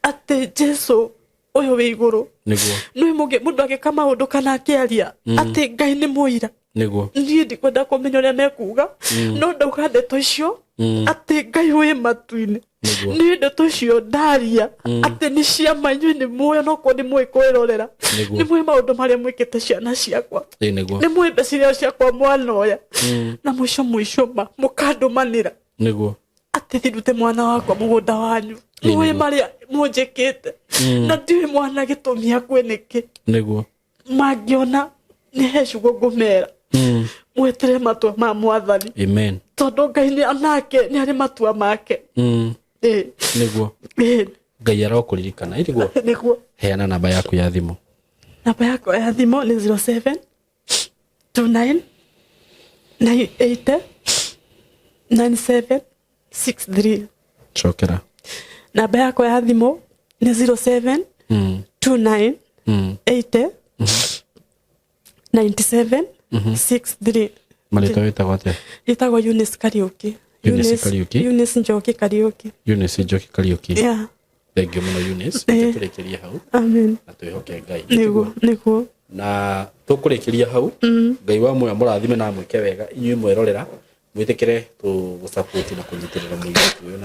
atĩ Jesu ũyũ wĩ igũrũ nĩ mũngĩ mũndũ agĩka maũndũ kana akĩaria atĩ Ngai nĩ mũira. Niĩ ndikwenda kũmenya ũrĩa mekuga, no ndauga ndeto icio atĩ Ngai wĩ matu-inĩ nĩ ndeto icio ndaria atĩ nĩ ciama. Inyuĩ nĩ mũĩ, onokorwo nĩ mũĩ kwĩrorera, nĩ mũĩ maũndũ marĩa mwĩkĩte ciana ciakwa, nĩ mũĩ mbeca iria ciakwa mwanoya, na mũico mũico ma mũkandũmanĩra atĩ thirute mwana wakwa mũgũnda wanyu. Mũĩ marĩa mũnjĩkĩte na ndiũĩ mwana gĩtũmi akue nĩkĩ. Mangĩona nĩ he ciugo ngũmera, mwetere matua ma Mwathani. Amen. Tondũ Ngai nĩ onake nĩ arĩ matua make. Nĩguo. Ngai arokũririkana itiguo. Nĩguo. Heana namba yaku ya thimũ. Namba yakwa ya thimũ nĩ 07 29 98 97 63. Cokera. Namba yakwa ya thimũ nĩ 07 29 80 97 63. Marĩtwa wĩtagwo atĩa? Ĩtagwo Eunice Kariũki. Eunice Kariũki. Eunice Njoki Kariũki. Eunice Njoki Kariũki. Yeah. Thank you mũno Eunice. Eh. Tũrĩkĩrie hau Amen. na twĩhoke Ngai. Nĩguo, nĩguo. Na tũkũrĩkĩria hau. Ngai wa muoyo mũrathime na mwĩke wega inyuĩ mwerorera, mwĩtĩkĩre gũsupport na kũnyitĩrĩra mũirĩtu ũyũ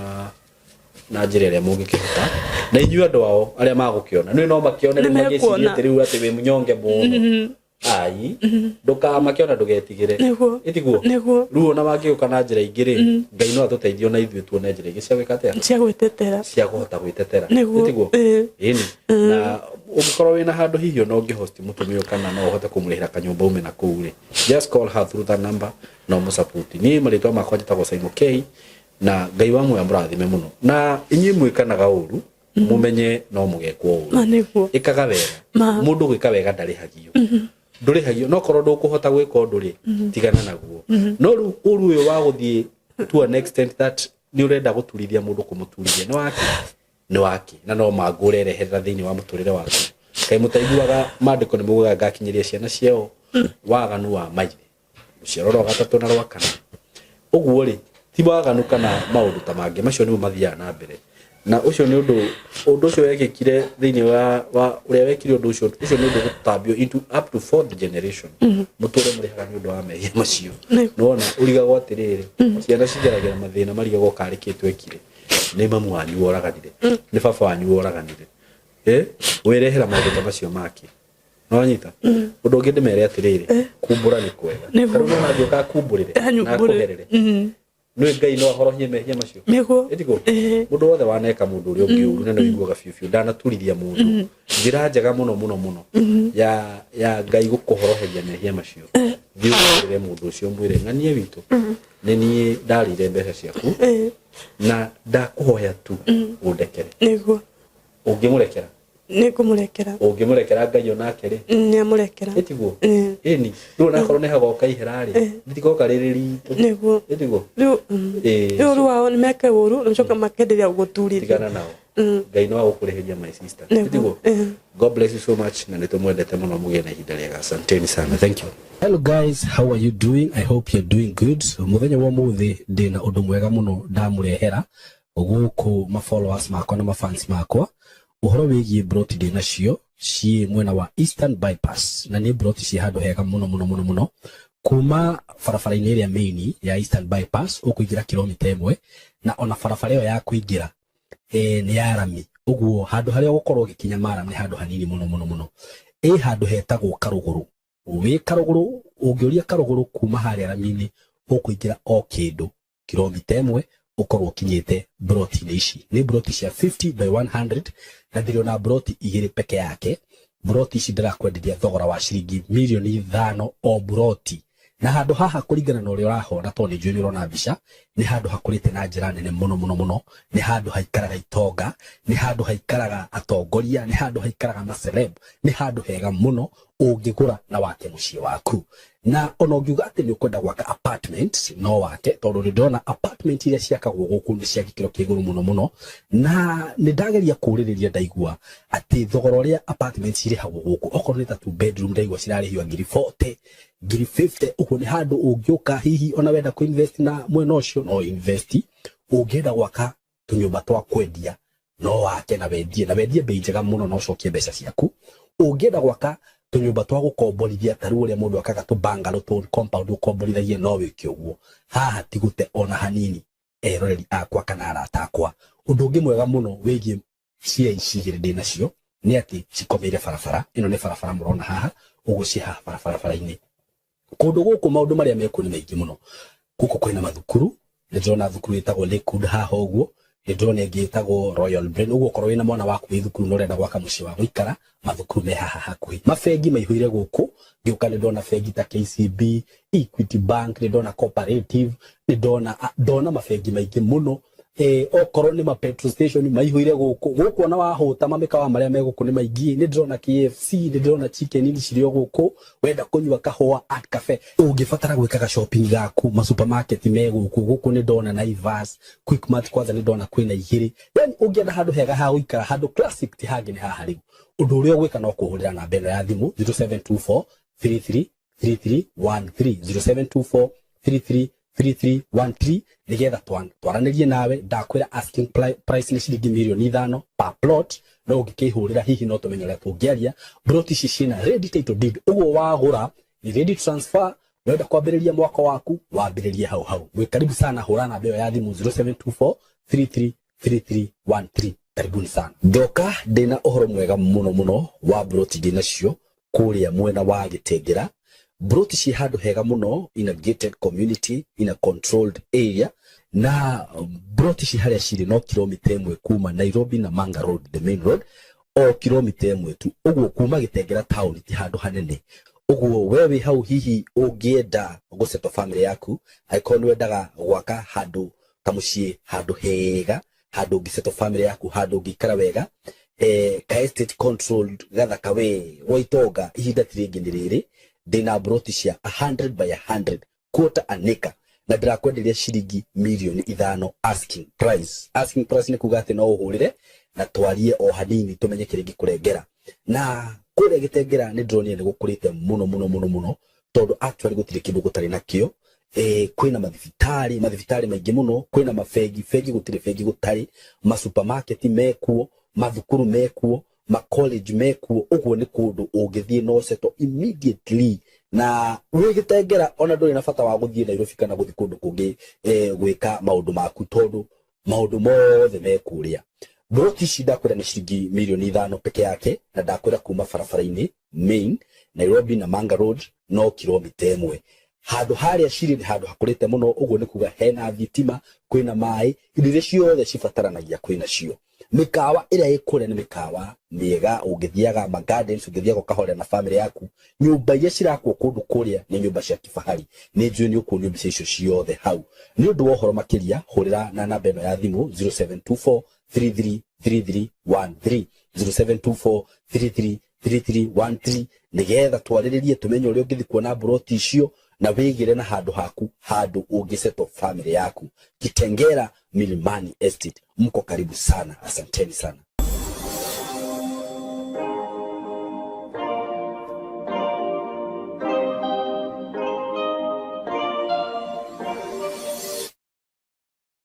na njĩra ĩrĩa mũngĩkĩhota, na inyuĩ andũ ao arĩa magũkĩona nĩ no makĩone rĩu magĩcirie Nĩmekuona. atĩ rĩu atĩ wĩ mũnyonge mũno. Ai, ndũkamakĩona, ndũgetigĩre. Nĩguo. Ĩtiguo? Nĩguo. Rĩu ona mangĩũka na njĩra ingĩ rĩ, Ngai no atũteithie ona ithuĩ tuone njĩra ingĩ cia gwĩka atĩa? Cia gwĩtetera. Cia kũhota gwĩtetera. Nĩguo. Ĩtiguo? Ĩĩ. Ĩni. Na ũngĩkorwo wĩna handũ hihi ona ũngĩhost mũtumia ũyũ kana no ũhote kũmũrĩhĩra kanyũmba ume na kũu rĩ, just call her through that number na ũmũsupport. Niĩ marĩtwa makwa njĩtagwo Simon K, na Ngai wa muoyo amũrathime mũno, na inyuĩ mwĩkanaga ũru mũmenye no mũgekwo Ma ũru. nĩguo. Ĩkaga wega. Ma. Mũndũ gwĩka wega ndarĩhagio, ndũrĩhagio. No korwo ndũkũhota gwĩka ũndũ rĩ, tigana naguo. No rĩu ũru ũyũ wa gũthiĩ to an extent that nĩ ũrenda gũturithia mũndũ, kũmũturithia nĩ wake, nĩ wake, na no mangũ ũrereherera thĩinĩ wa mũtũrĩre waku. Kaĩ mũtaiguaga maandĩko nĩ maugaga ngakinyĩria ciana ciao waganu wa maithe rũciaro rwa gatatũ na rwa kana? Ũguo rĩ, ti waganu kana maũndũ ta mangĩ macio nĩmo mathiaga na mbere, na ũcio nĩ ũndũ ũcio wekĩkire thĩinĩ wa ũrĩa wekire ũndũ ũcio. Ũcio nĩ ũndũ gũtambio into up to fourth generation, mũtũre mũrĩhaga nĩ ũndũ wa mehia macio. Nĩwona ũrigagwo atĩrĩrĩ, ciana cigeragĩra mathĩna, marigagwo karĩ kĩ twekire? Nĩ mamu wanyu woraganire, nĩ baba wanyu woraganire. Wĩrehera maũndũ ta macio make. Nĩwanyita? Ũndũ ũngĩ ndĩmere atĩrĩrĩ, kumbũra nĩ kwega. Nĩguo. Tarĩu nona angĩũka akumbũrĩre na Anyumbũre. akũherere, nĩ Ngai no ahorohie mehia macio. Nĩguo. Ĩtiguo? Ĩĩ. Mũndũ wothe waneka mũndũ ũrĩa ũngĩ ũru na nĩ ũiguaga biũ biũ ndanaturithia mũndũ, njĩra njega mũno mũno mũno ya Ngai gũkũhoroheria mehia macio, thiĩ ũkũrĩre mũndũ ũcio, mwĩre, "Ng'anie witũ, nĩ niĩ ndarĩire mbeca ciaku na ndakũhoya tu ũndekere." Nĩguo. Ũngĩmũrekera? Nĩngũmũrekera. Ũngĩmũrekera, Ngai onake rĩ? Nĩamũrekera. Ĩtiguo? Ĩĩ. Ĩni rĩu onakorwo nĩ hagoka ihera rĩ, rĩtigoka rĩrĩ ritũ. Nĩguo. Ĩtiguo? Rĩu Ĩĩ. rĩu ũru wao nĩ meke ũru na macoka makenderia gũturithia. Tigana nao. Ngai no agũkũrĩhĩria, my sister. Nĩguo. Ĩtiguo? Ĩĩ. God bless you so much, na nĩtũmwendete mũno. Mũgĩe na ihinda rĩega. Asanteni sana, thank you. Hello guys, how are you doing? I hope you're doing good. Muthenya wa mũthĩ ndĩna ũndũ mwega mũno ndamũrehera gũkũ ma followers makwa na ma fans makwa, ũhoro wĩgiĩ broti ndĩ nacio ciĩ mwena wa Eastern Bypass, na nĩ broti ciĩ handũ hega mũno mũno mũno mũno. Kuma barabara-inĩ ĩrĩa main ya Eastern Bypass ũkũingĩra kilomita 1, na ona barabara ĩyo ya kũingĩra nĩ ya rami, ũguo handũ harĩa ũgũkorwo ũgĩkinya maram nĩ handũ hanini mũno mũno mũno. Ĩ handũ hetagwo Karũgũrũ. Wĩ Karũgũrũ, ũngĩũria Karũgũrũ, kuma harĩa rami-inĩ ũkũingĩra o kĩndũ kilomita 1, ũkorwo ũkinyĩte broti-inĩ ici. Nĩ broti cia 50 by 100, na ndĩrĩ broti igĩrĩ peke yake. Broti ici ndĩrakwenderia thogora wa ciringi mirioni 5 o broti. Na handũ haha, kũringana na ũrĩa ũrahona, tondũ nĩ njũĩ nĩ ũrona mbica, nĩ handũ hakũrĩte na njĩra nene mũno mũno mũno. Nĩ handũ haikaraga itonga, nĩ handũ haikaraga atongoria, nĩ handũ haikaraga maceleb. Nĩ handũ hega mũno ũngĩgũra na wake mũciĩ waku. Na ona ũngiuga atĩ nĩ ũkwenda gwaka apartment, no wake, tondũ nĩ ndĩrona apartment iria ciakagwo gũkũ nĩ cia gĩkĩro kĩa igũrũ mũno mũno. Na nĩ ndageria kũũrĩrĩria, ndaigua atĩ thogora ũrĩa apartment cirĩhagwo gũkũ, okorwo nĩ ta two bedroom, ndaigua cirarĩhio ngiri 40, ngiri 50. Ũguo nĩ handũ ũngĩũka hihi ona wenda kũ invest na mwena ũcio, no invest. Ũngĩenda gwaka tũnyũmba twa kwendia, no wake na wendie bei njega mũno na ũcokie mbeca ciaku. Ũngĩenda gwaka tũnyũmba twa gũkomborithia, ta rĩu ũrĩa mũndũ akaga tũ bungalow, tũ compound ũkomborithagie, no wĩke ũguo. Haha ti gũte ona hanini, eroreri akwa kana arata akwa. Ũndũ ũngĩ mwega mũno wĩgiĩ cia ici igĩrĩ ndĩ nacio nĩ atĩ cikomeire barabara ĩno. Nĩ barabara mũrona haha ũguo, ciĩ haha barabara-inĩ. Kũndũ gũkũ maũndũ marĩa mekuo nĩ maingĩ mũno. Gũkũ kwĩna mathukuru, nĩ ndĩrona thukuru ĩtagwo Lakewood haha ũguo, nĩ ndĩrona ĩngĩ ĩtagwo Royal Brain. Ũguo okorwo wĩna mwana waku wĩ thukuru na ũrenda gwaka mũciĩ wa gũikara, mathukuru me haha hakuhĩ. Mabengi maihũire gũkũ. Ngĩũka nĩ ndona bengi ta KCB, Equity Bank, nĩ ndona Cooperative, nĩ ndona mabengi maingĩ mũno. Okorwo nĩ ma petrol station maihũire gũkũ gũkũ, ona wahũta mamĩkawa marĩa me gũkũ nĩ maingĩ. Nĩ ndĩrona KFC, nĩ ndĩrona Chicken Inn cirĩ o gũkũ. Wenda kũnyua kahũa at cafe, ũngĩbatara gwĩkaga shopping gaku, ma supermarket me gũkũ. Gũkũ nĩ ndona Naivas, Quickmart, kwanza nĩ ndona kwĩna igĩrĩ. Yani ũngĩenda handũ hega ha gũikara, handũ classic, ti hangĩ nĩ haha. Rĩu ũndũ ũrĩa ũgwĩka no kũhũrĩra namba ĩno ya thimũ, 0724 33 3313, 0724 33 3313, nigetha twaranĩrie nawe. Ndakwĩra asking price nĩ ciringi 5 mirioni per plot, no ũngĩkĩhũrĩra hihi no tũmenye ũrĩa tũngĩaria. Plot ici ciĩna ready title deed, ũguo wagũra ni ready transfer. Wenda kwambĩrĩria mwaka waku, wambĩrĩrie hau hau. Mwĩ karibu sana, hũra namba ĩyo ya thimũ, 0724 33 3313. Karibuni sana. Ndoka ndĩna ũhoro mwega mũno mũno wa broti ndĩnacio kũrĩa mwena wa Gĩtengera. Broti ciĩ handũ hega mũno, in a gated community, in a controlled area, na broti ci harĩa cirĩ no 1 kilomita kuma Nairobi na Manga Road, the main road, o 1 kilomita tu. Ũguo kuma Gĩtengera town ti handũ hanene. Ũguo we wĩ hau, hihi ũngĩenda gũsettle family yaku, angĩkorwo nĩ wendaga gwaka handũ kamũciĩ, handũ hega, handũ ũngĩsettle family yaku, handũ ũngĩikara wega, ka estate controlled gathaka we gwa itonga, ihinda ti rĩngĩ nĩ rĩrĩ. Ndĩna broti cia 100 by 100, quarter an acre, na ndĩrakwenderia ciringi 5 mirioni asking price. Asking price nĩ kuga atĩ no ũhũrĩre na twarie o hanini tũmenye kĩrĩa ingĩkũrengera. Na kũrĩa Gĩtengera nĩ ndĩronire nĩ gũkũrĩte mũno mũno mũno mũno, tondũ actually gũtirĩ kĩndũ gũtarĩ nakĩo. Kwĩna mathibitarĩ, mathibitarĩ maingĩ mũno, kwĩna mabengi, bengi gũtirĩ bengi gũtarĩ, masupermarket mekuo, mathukuru mekuo, macollege mekuo. Ũguo nĩ kũndũ ũngĩthiĩ no settle immediately na wĩ Gĩtengera, ona ndũrĩ na bata wa gũthiĩ Nairobi kana gũthiĩ kũndũ kũngĩ gwĩka maũndũ maku, tondũ maũndũ mothe me kũrĩa. Broti ici ndakwĩra nĩ ciringi 5 mirioni peke yake, na ndakwĩra kuma barabara-inĩ main Nairobi na Manga Road no 1 kilomita. Handũ harĩa cirĩ nĩ handũ hakũrĩte mũno, ũguo nĩ kuga hena thitima, kwĩna maĩ, indo iria ciothe cibataranagia kwĩna cio. Mĩkawa ĩrĩa ĩ kũrĩa nĩ mĩkawa mĩega, ũngĩthiaga ma gardens, ũngĩthiaga ũkahorera na family yaku. Nyũmba iria cirakwo kũndũ kũrĩa nĩ nyũmba cia kifahari. Nĩ njũĩ nĩ ũkuonio mbica icio ciothe hau. Nĩ ũndũ wa ũhoro makĩria, hũrĩra na namba ĩno ya thimũ, 0724 333313, 0724 333313, nigetha twarĩrĩrie tũmenye ũrĩa ũngĩthiĩ kuona mburoti icio na wĩgĩre na handũ haku, handũ ũngĩsettle family yaku. Kitengera Milimani Estate, mko karibu sana. Asanteni sana.